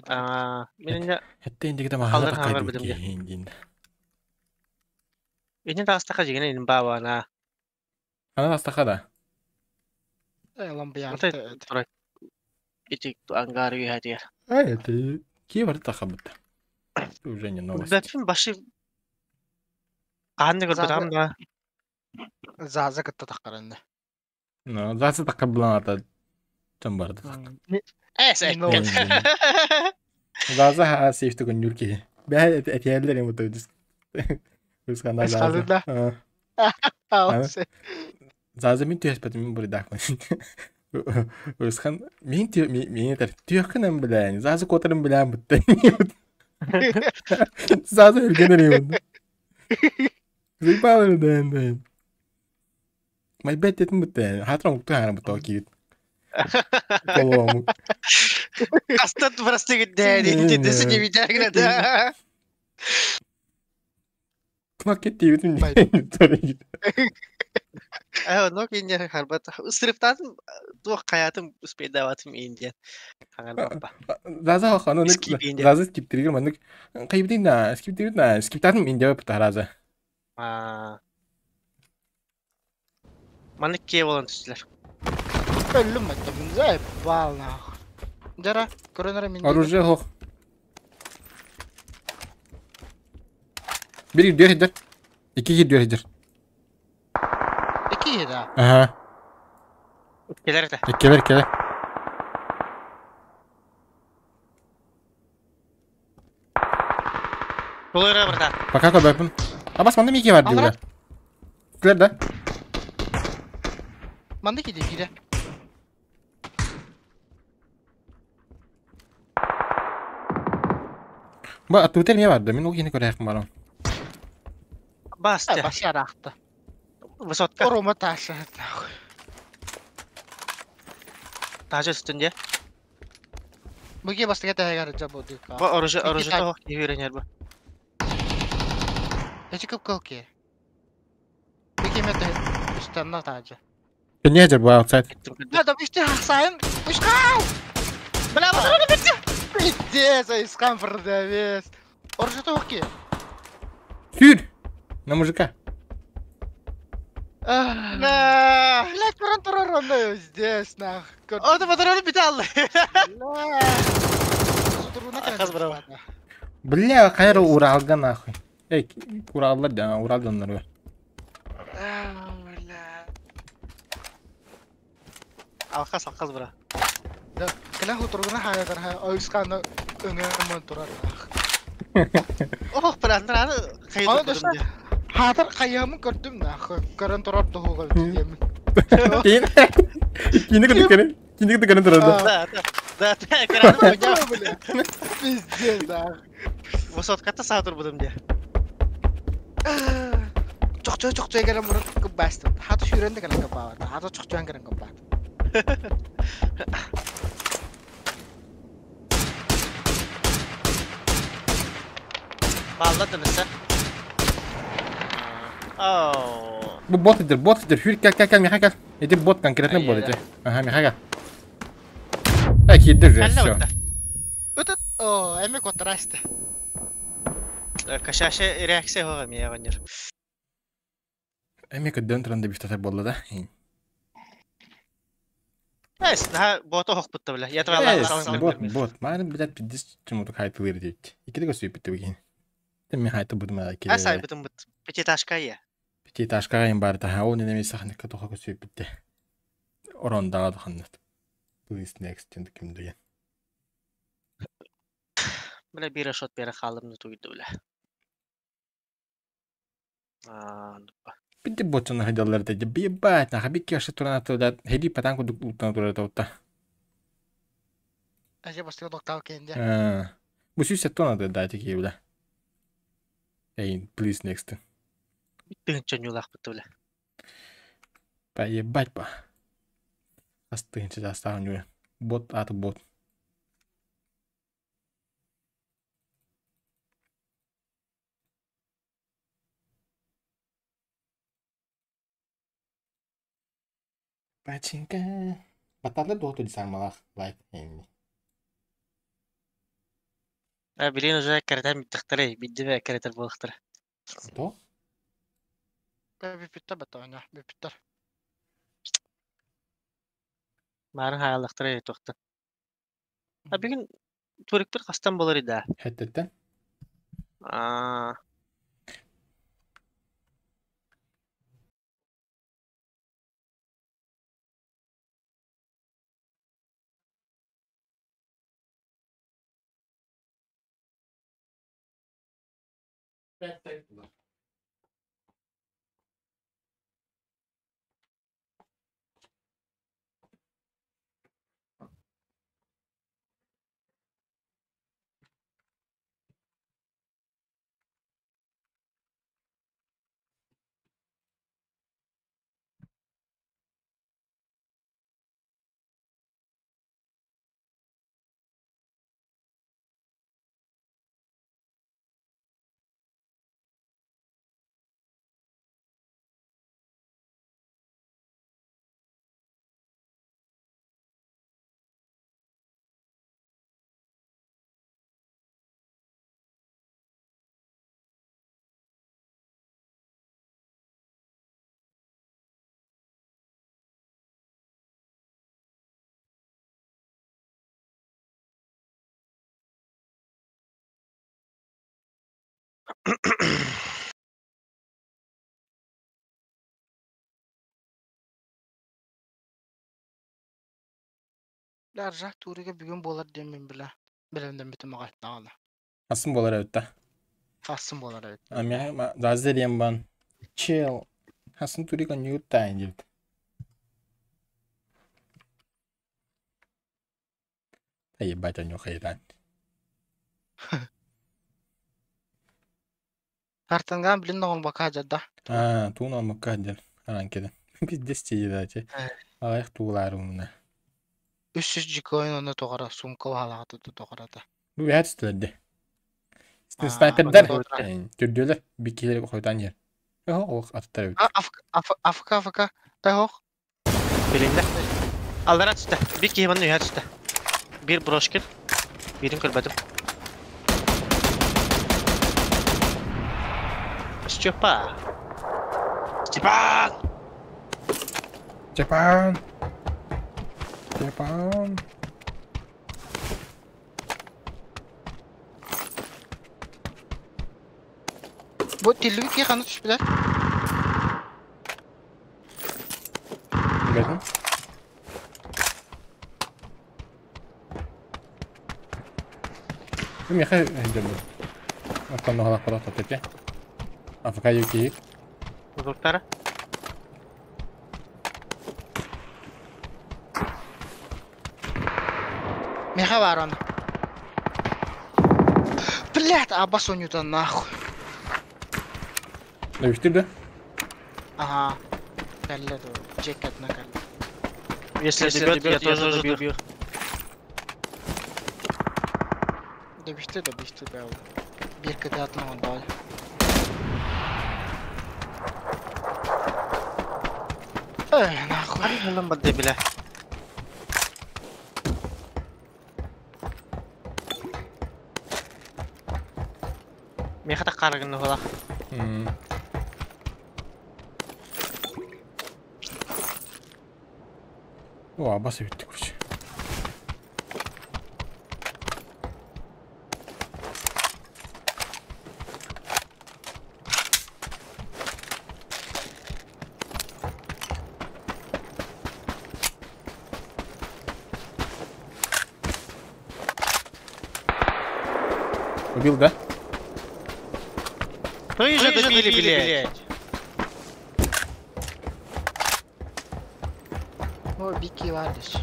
Аа, минне Хэтте индигите махана Халдар такай хаңар битимге. индин. Инне таастака жигене ин баабана. Ана тастаха да. Ламбиян. Ата тура. Ити ангары хатия. Ай, это кие бар таха бутта. Уже не новость. Бәпин башы Қанны көрбөт Зазы- ам да. Заза кытта таққаранды. Ну, засы такка булан ата чон барды. Эс No. Заза ха сейфти күн ки. Бә этиэллер эми тойдус. Үс кана Эс заза. хазында. Заза мин түйеспет мин бури дахман. Үс хан мин түй мин тер түйөкүнөн билен. Заза которун билен бутта. Заза өлгөнөр эми. Зыпалыр дэн дэн. Май бет этин бутта. Хатран укту хара бутта кийит. Колому. Кастат просты дәди. Десе не видягна да. Кнак кетти битим. Э, но кине харбат. Сырыптатын туох хаятым успейдаватым индия. Хаңар баппа. Заза ханы Скип инде. Заза скиптиргер мандык. Кайбдин на, скиптиргер на, скиптатын инде бут тараза. Аа. Маны кие болан түстүлөр. Өлүм атта мин зай бал нах. Жара, коронара мин. Оружие хох. Бир дүр хидер. Ики хидер хидер. Эки да. Ага. Келер да. Иккелер келер. Толойра барда. Пока кодапын. Абас манда мики бар Алра. диулар. Килер да. Манда киде киде. Ба атутер не бар да. Мин ол кини көрәк барам. Басты. Башар акты. Высотка. Орома ташы нах. Тажы үстүндө. Буге бастыга тагар жабы дика. Бу оружие Ики оружие та- тох киверенер бу. Эчи көп кылки. Буге мете үстәнна тажы. Не жер бу аутсайд. Да, да биште хасайын. Ушкау! Бля, басыраны битти. Пиздец, айскан продавец. Оружие тохки. Фюр. На мужика. Бля. Блять, көрөн турар онда здесь нах. Ода патроны бите алды. Ахаз браво. Бля, кайра Уралга нахуй. Эй, Ураллар да, Уралданнар. Алкас, алкас бра. Кэлэн хутургуна хаятар ха ойсканы өңөмөн турар нах. Ох, бра, андраны Аны кайда достар, Хатар каямын көрдүм нах. Көрөн турар тухуга диемин. Кин. Кини кыды кene. Кини кыды кene турады. Да, да. Да, да, краны ойнап. Пиздец нах. Высотката саатыр будум де. Чокчо чокчо кэлэн мурун кыббастым. Хата шүрэнде кэлэн кыббаабат. Хата чокчоон кэлэн кыббаат. Балла дымысы. Оу. Бу бот идер, бот идер. Фюр кел кел кел миха кел. Эти бот конкретно бот Ай, эти. Ага, миха кел. Эй, кидер же, Калла все. утта. Өтөт о эми котрасты. Кашашы реакция хога мия ганер. Эми көдөн туранда бифтатар болду да. Эс, на бота хок бутта бля. Я Эс, бот, бот. Маны блядь, пиздец чему-то хайтылыр дейт. Икиде көсүйүп битти бугин. Тем мен хайты будум ала Ас ай кире. бутум бут. Пятиэтажка я. Пятиэтажка им бар та. Ол неме сахныкка тоха көсүйүп битти. Орондага да ханнат. Please next тендик ким деген. Бля, биир шот бере хаалым да тугуйда бля. Аа, Бити боччону хайдаллар деді. Ебать, наха бик кеше туран атыда хеди патан кудук уттан турар таутта. Әже бастығы доктау кенде. Бу сүүс сеттон аты да тики бля. Эй, please next. Тыһынча ньулаахпыт бля. Па ебать па. Астыгынча жастагын жуя. Бот аты бот. Пачинка. Батарлар дуоту дисармалах лайк энни. А, билин уже кәрәтән биттихтэрэй, биддибэ кәрәтэр буолахтара. То? Бүпүттер баттаҕына, бүпүттер. Маарын хааллахтарай туохтан. А бүгүн турикпер хастан болар ида. Хеттеттен. Аа, Ларжа турига бүгүн буолар диэн билэ. Билэмден бүтүн маҕайтнаҕына. Асын болар өтті. Хасын буолар эбит. Амя зазерем бан. Чел. Хасын турика не утайн деп. Да ебать, они хайран. Тартанган билин оҕон бака жадда. А, туна макадер. Аранкеде. Пиздец тебе дайте. Ах, туларумна. 300 жикоин онно тоҕора сумка баалаҕата тоҕората. Бу бэт түләде. Аа, Снайпердер. онно Түрдөлөр бикилер хойтан ер. Ох, аттар бит. Афка афка. Тахох. билинде. Аллара түстэ. Бир киһи манна үһэ түстэ. Бир брошкин. Бирин көрбөтүм. Степа. Степан! Степан. Степан. Бу тиллиби ки ханы түспүлэр. Бэтин. Миха хәйдер. Аттан халак бара тәтә. Афка юки. Узуктара. Меха бар оны. Блять, абас ойнута нахуй. Дәвиштир дә. Ага. Кэллэ ду. Джекетна кэллэ. Если добьет, я тоже добью. Добиште, добиште да. Бир кыдатын ондой. Эй, нахуй. Ханан барды биле. Меха таккарыгын хула. О, абасы битте, короче. Добил, да? Твои же добили, блядь. О, бики вардыш.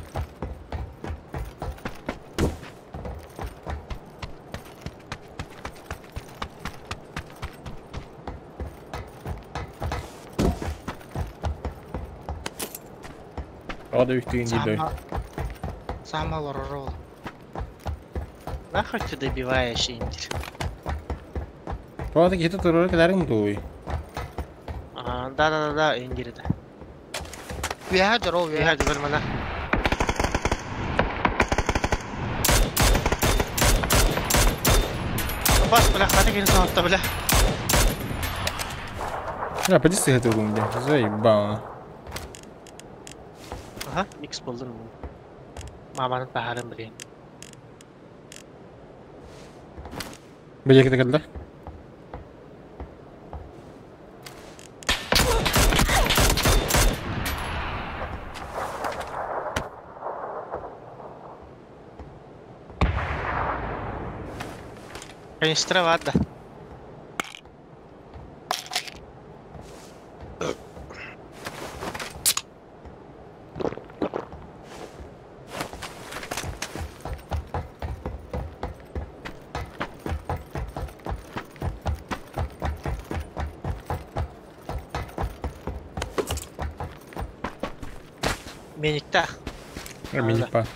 Ода үхтүгүн дии Сама лоророл. Нахуй ты добиваешь, Индир? Тоҕо киһи турар кэлэриҥ дууй. А, да-да-да-да, Индир это. Үөһэ дьоро үөһэ. Бегать вармана. Бас, бля, хата кини соһутта, бля. Я, поди сыһытылгым дии. Заебал. Ага, микс болдун. Маманын таһарын блин. Бэйэ кэллэ. Канистра вада. Меникта. Мини па.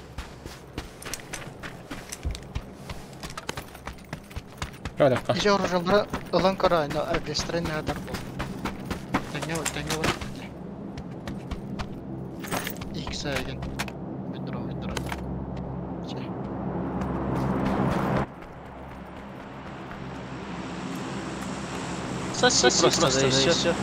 Кадакка. Ижи оружалары ылан көрө, но обестренный адар бол. Тэҥэ тэҥэ бар. Икс еген. Ведро ведро. Че. Соси просто, да и все.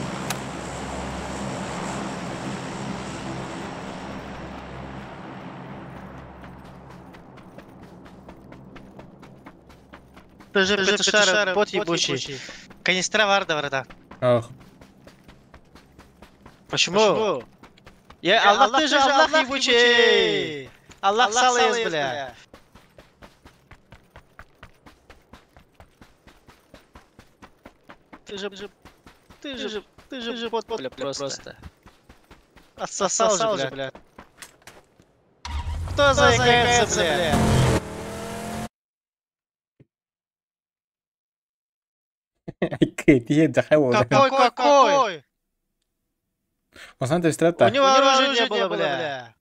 Ты же петушара, бот ебучий. Канистра варда, братан. Ах. Почему? Я, Аллах, ты же Аллах ебучий! Аллах сало ест, бля. Ты же бот, бля, просто. Отсосал же, бля. Кто заикается, бля? Кэти, захайвол. Какой, какой? Константа У Страта. него оружия не было, бля.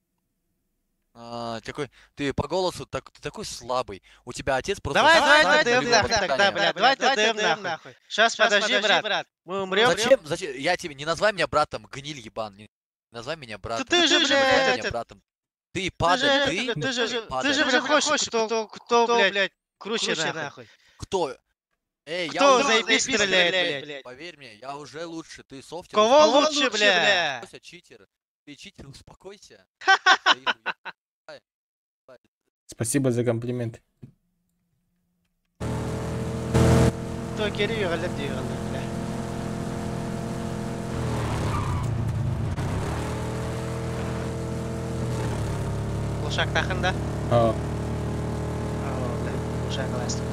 А, такой, ты по голосу так, ты такой слабый. У тебя отец просто... Давай, давай, знает ТДМ на любом нахуй тогда, воспитании. бля. Давай ТДМ нахуй. Сейчас, подожди, брат. Мы умрем. Зачем? Зачем? Я тебе... Не назвай меня братом, гниль ебан. Не назвай меня братом. ты же, Не называй блядь, меня этот- братом. Ты Ты падаль, же, ты... ты же, бля, хочешь, кто, кто, блядь, круче нахуй. Кто? Эй, я Кто уже заебись лучше, стреляет, блядь? Поверь мне, я уже лучше. Ты софтер. Кого успокойся. лучше, бля? Успокойся, читер. Ты читер, успокойся. Ты хуй- Спасибо за комплимент. Кто кери югалер дүйгалер, бля. Лошак тахын да? А, О, бля, лошак ластик.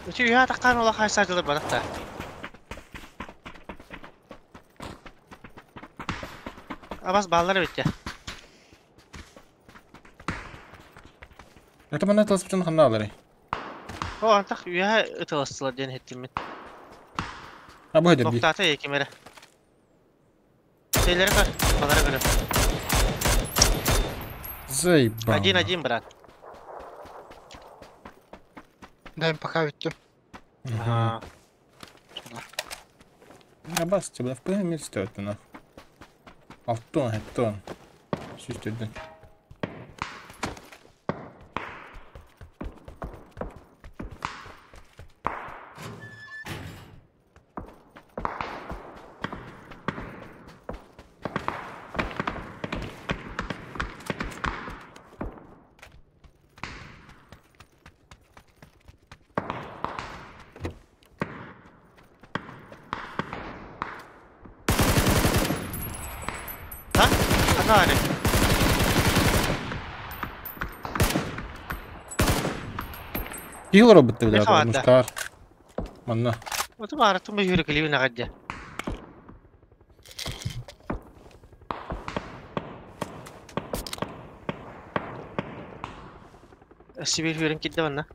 Үтү я таққан ола хайса жылы барақта. Абас баллар битте. Это мана тылсыпчын ханна алары. О, антақ үйә ытыластылар ден хеттим мен. А бу хедер би. Тоқтаты екемері. Сейлері көр, балары көрім. Заебал. Один-один, брат. Дай им пока ведь. А, Абас, тебя в пламя стоит, нахуй. Алтон, хеттон. Сүстүрдүн. Ханна баарый? Киһи олоробут да Миэхэ билэр баар да. мустаар. Манна. Оту баарытын бу үһүрүкүлүүн аҕадьа. Сибиир үөрэн киирдэ манна.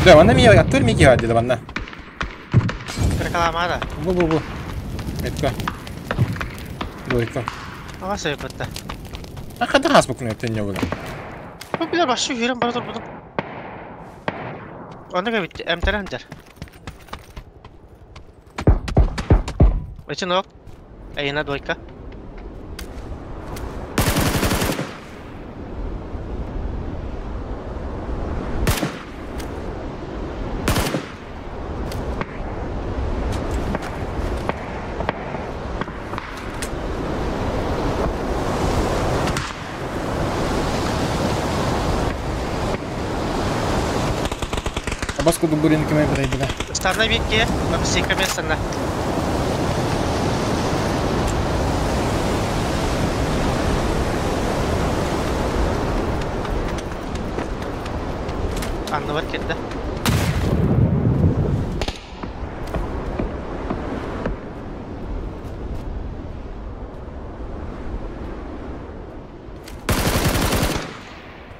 Да, манна мия аттыр ми киһи деді манна. Реклама да. Бу бу бу. Метка. Двойка. Ага сөйпөттө. А хада хас бу күнэ тенне була. Бу билер башы үөрэн бара турбутум. Онно кэбит эмтэрэн дэр. Очень ок. Айына двойка. Абас куду бурин кеме бирей била. Станна бикке, бабсика мессана. Анны бар кирде.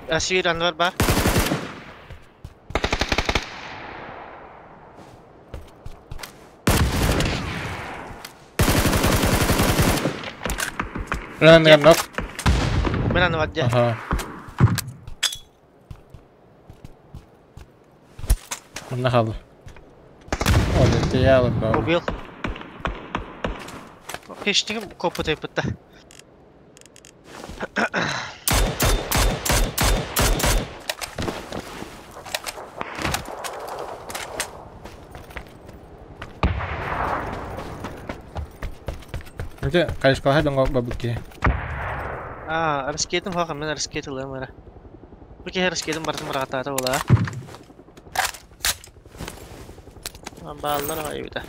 Асир анвар бар. Ран ран нок. Мен аны бар Ага. Манна халы. О, те ялы ба. Убил. Пештигим копу тайпытта. Нте кайышкала донго бабуки. А, раскетим хака мен раскет ылым ара. Бу ке раскетим бартым баратата була. Баллар айбыта.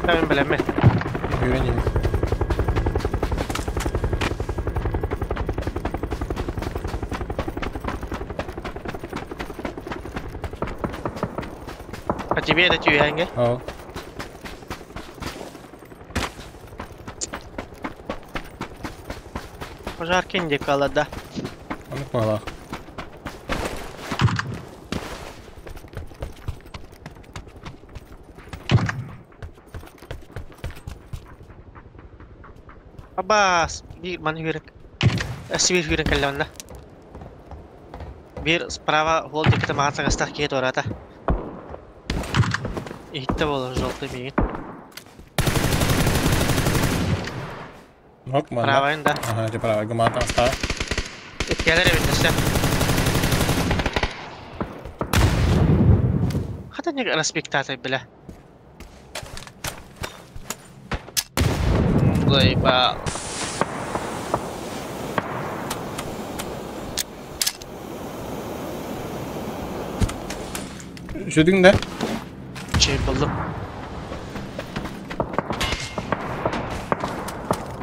Tamam bileme. Үйренем. А тебе это түйәңге? О. Пожар кенде калада. Аны калах. Абас, бир ман хүрек. Сибир хүрек калланна. Бир справа хол дикте мага сагастах кие тората. Итте болор желтый мигин. Нок манна. Правайын да. Ага, те право, гумата оста. Иткелер эбит Хата не респектатай бля. Заебал. Шөдүң да? Şey buldum.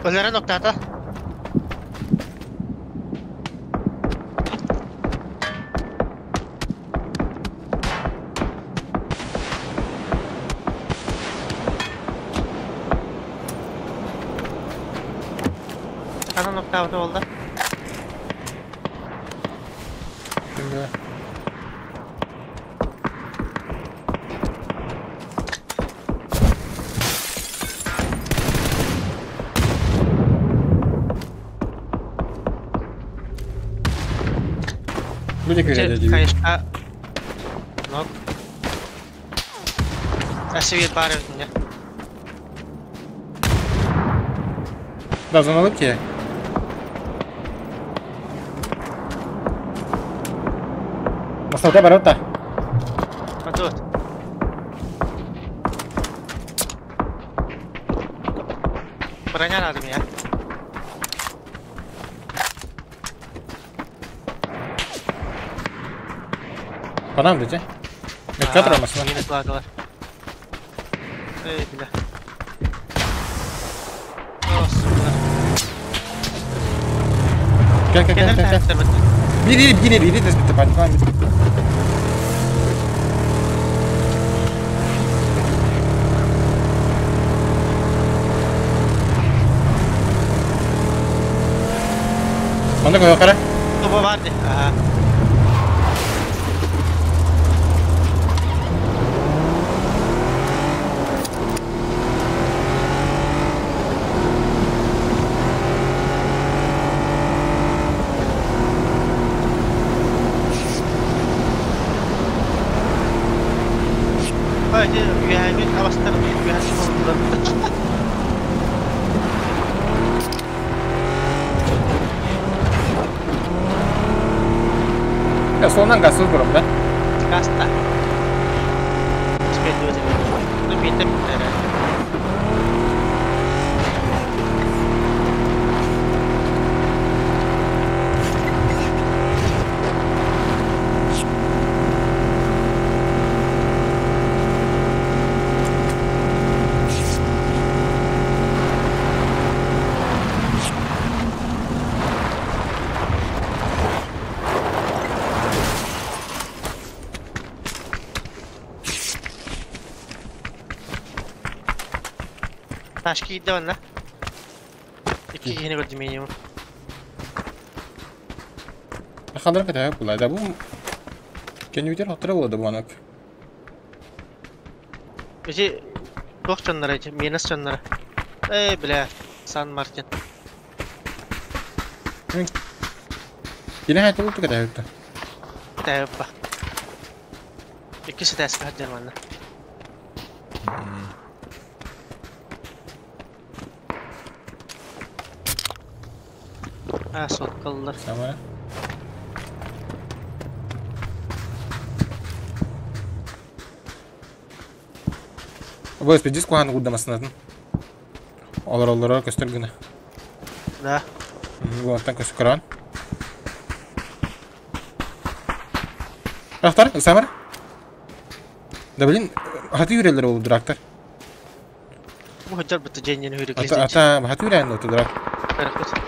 Ölere noktada. Ana nokta oldu. Şimdi. Бу диэки Ити үөрэ диибит. хайысха ног. Өссө биир баар эбит инньэ. Да, зоналык киһи. Масалта барар та. Отут. Броня надо мне. Панам дете. Метка турар машина. Мина кладылар. Эй, бля. О, сука. Кел кел кел Кэлэр кел кел. таһыттар бытты. Биир биир биир биир дэспитте паникалаан бит. Манна көһө кара. Бу бар ди. Ага. Ой, ди үөһээҥҥи абастар үөһэ субуллар. Я солонан газсыз бурам да. Гаста. Успеть өтө. Ну, биитэ бүттэрэ. Ташки киирдэ манна. Икки киһини көрдүм минимум. Хандар кэтэ була да бу. Кенүтер хоттара була да бу анак. Ити туох дьонноро ити минус дьонноро. Эй, бля, Сан Мартин. Кини хайтыл ту кэтэ хүттэ. Кэтэһэппа. Икки ситээскэ сылдьар манна. А, соткаллар. Самара. Бу спидис кухан гудда масынатын. Олар олар көстөр гына. Да. Бу аттан көстөр көрөн. Рахтар, Самара. Да блин, хаты үрелер ол драктар. Бу хыджар бытты дьэннен хүрүк Ата ата хаты үрән ол драк. Көрөкпүт.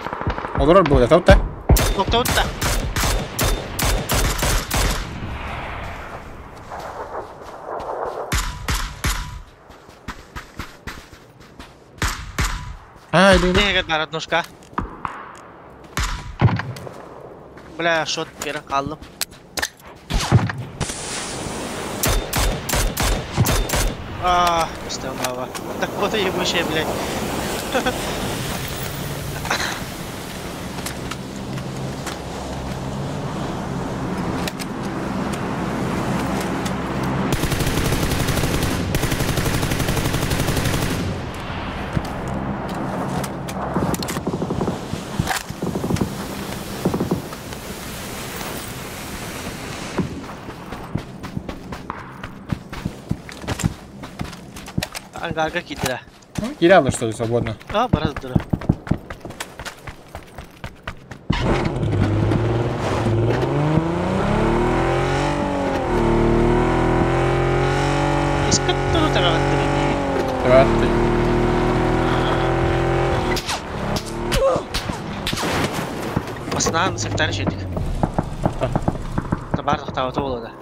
Олар бу да таута. Токтоутта. А, или Нехегер бар однушка. Бля, шот берен калдым. А, установа. Так вот и ебучая, блядь. Ангарга киирдэ. Кире алыр что ли свободно. А, бараз дыра. Искаттыру таҕаттыр дии. Давай ты. Басынан сектар шедик. Бар тохтообото буолуо да.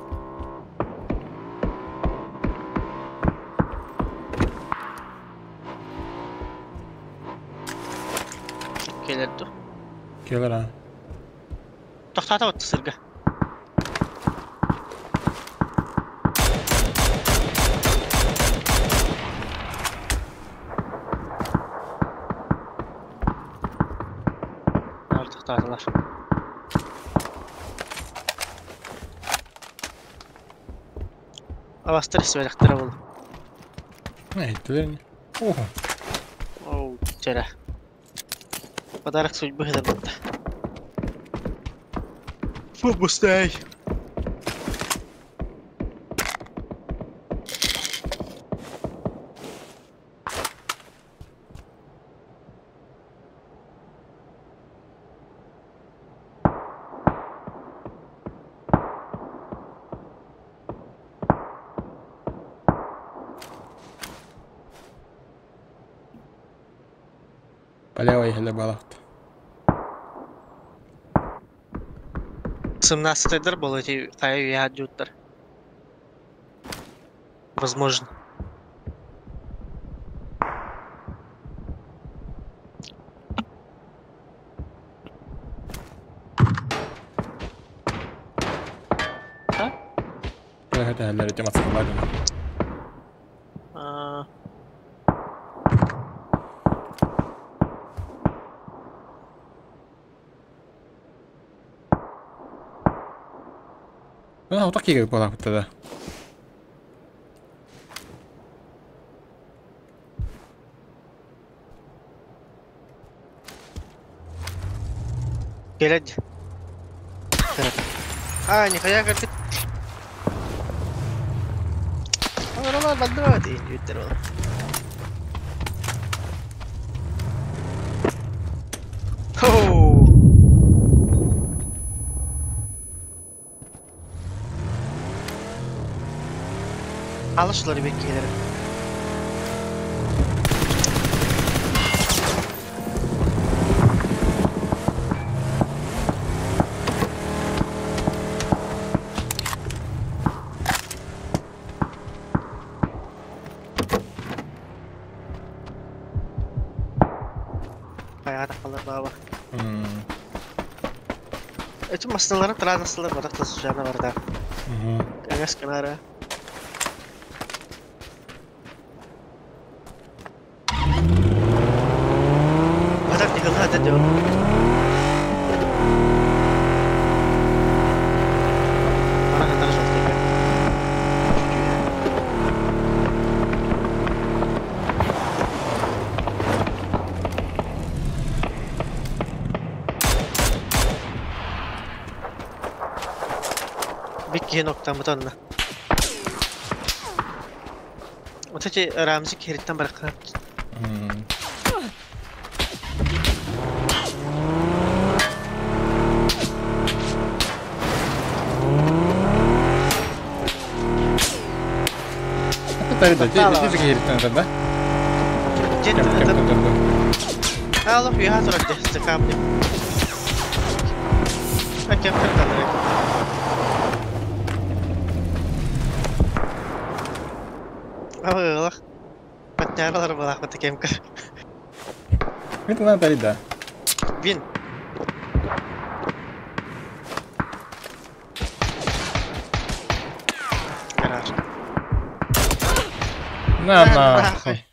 Кэлэр дуу? Келер а. Тохтоото батта сырга. Бары тохтоотулар. Авастар истибэтэхтэрэ буолуо. Иһиттилэр ини. Оо. Оу, чэрэ. Подарок судьбы ыһытар батта. Фу, быстрей! Полево иһэлэ балахт. Сымнаастайдар буолуо ити хайа үйэ дьууттар. Возможно. Түһэллэр ити массыыналар дьоно. Аа, Ну, вот такие буолаахпыт да. Кэлэ Аа, нихуя көрбүт. Олоролор бандыбат иин ол. Хоу! Алышлар беккилер. Хайа тахалар баба. Эти масналары транслар барахта сужана барда. Каңас канара. Батак дихалла да дё. Барах атар жалтыга. Бик ноктамыт онна. Вот эти Рамзи кериттен баракка. Это да, ти же кериттен да? Дед Кем это кем Алло, я турар за камнем. А кем кем Аллах. Поднялар была вот кемка. Это надо да. Вин. Гараж. На нахуй.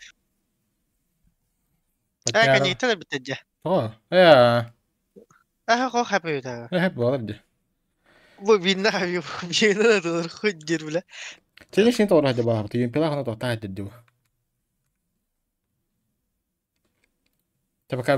А, конечно, это битеде. О, э. А, хо хапы да. Э, буолар ди. Бу винна хабы, винна да хоть дир бля. Телешин тоҕор хадя баҕар, түйүн пила хана тоқтаа хадя дуу. Та пока.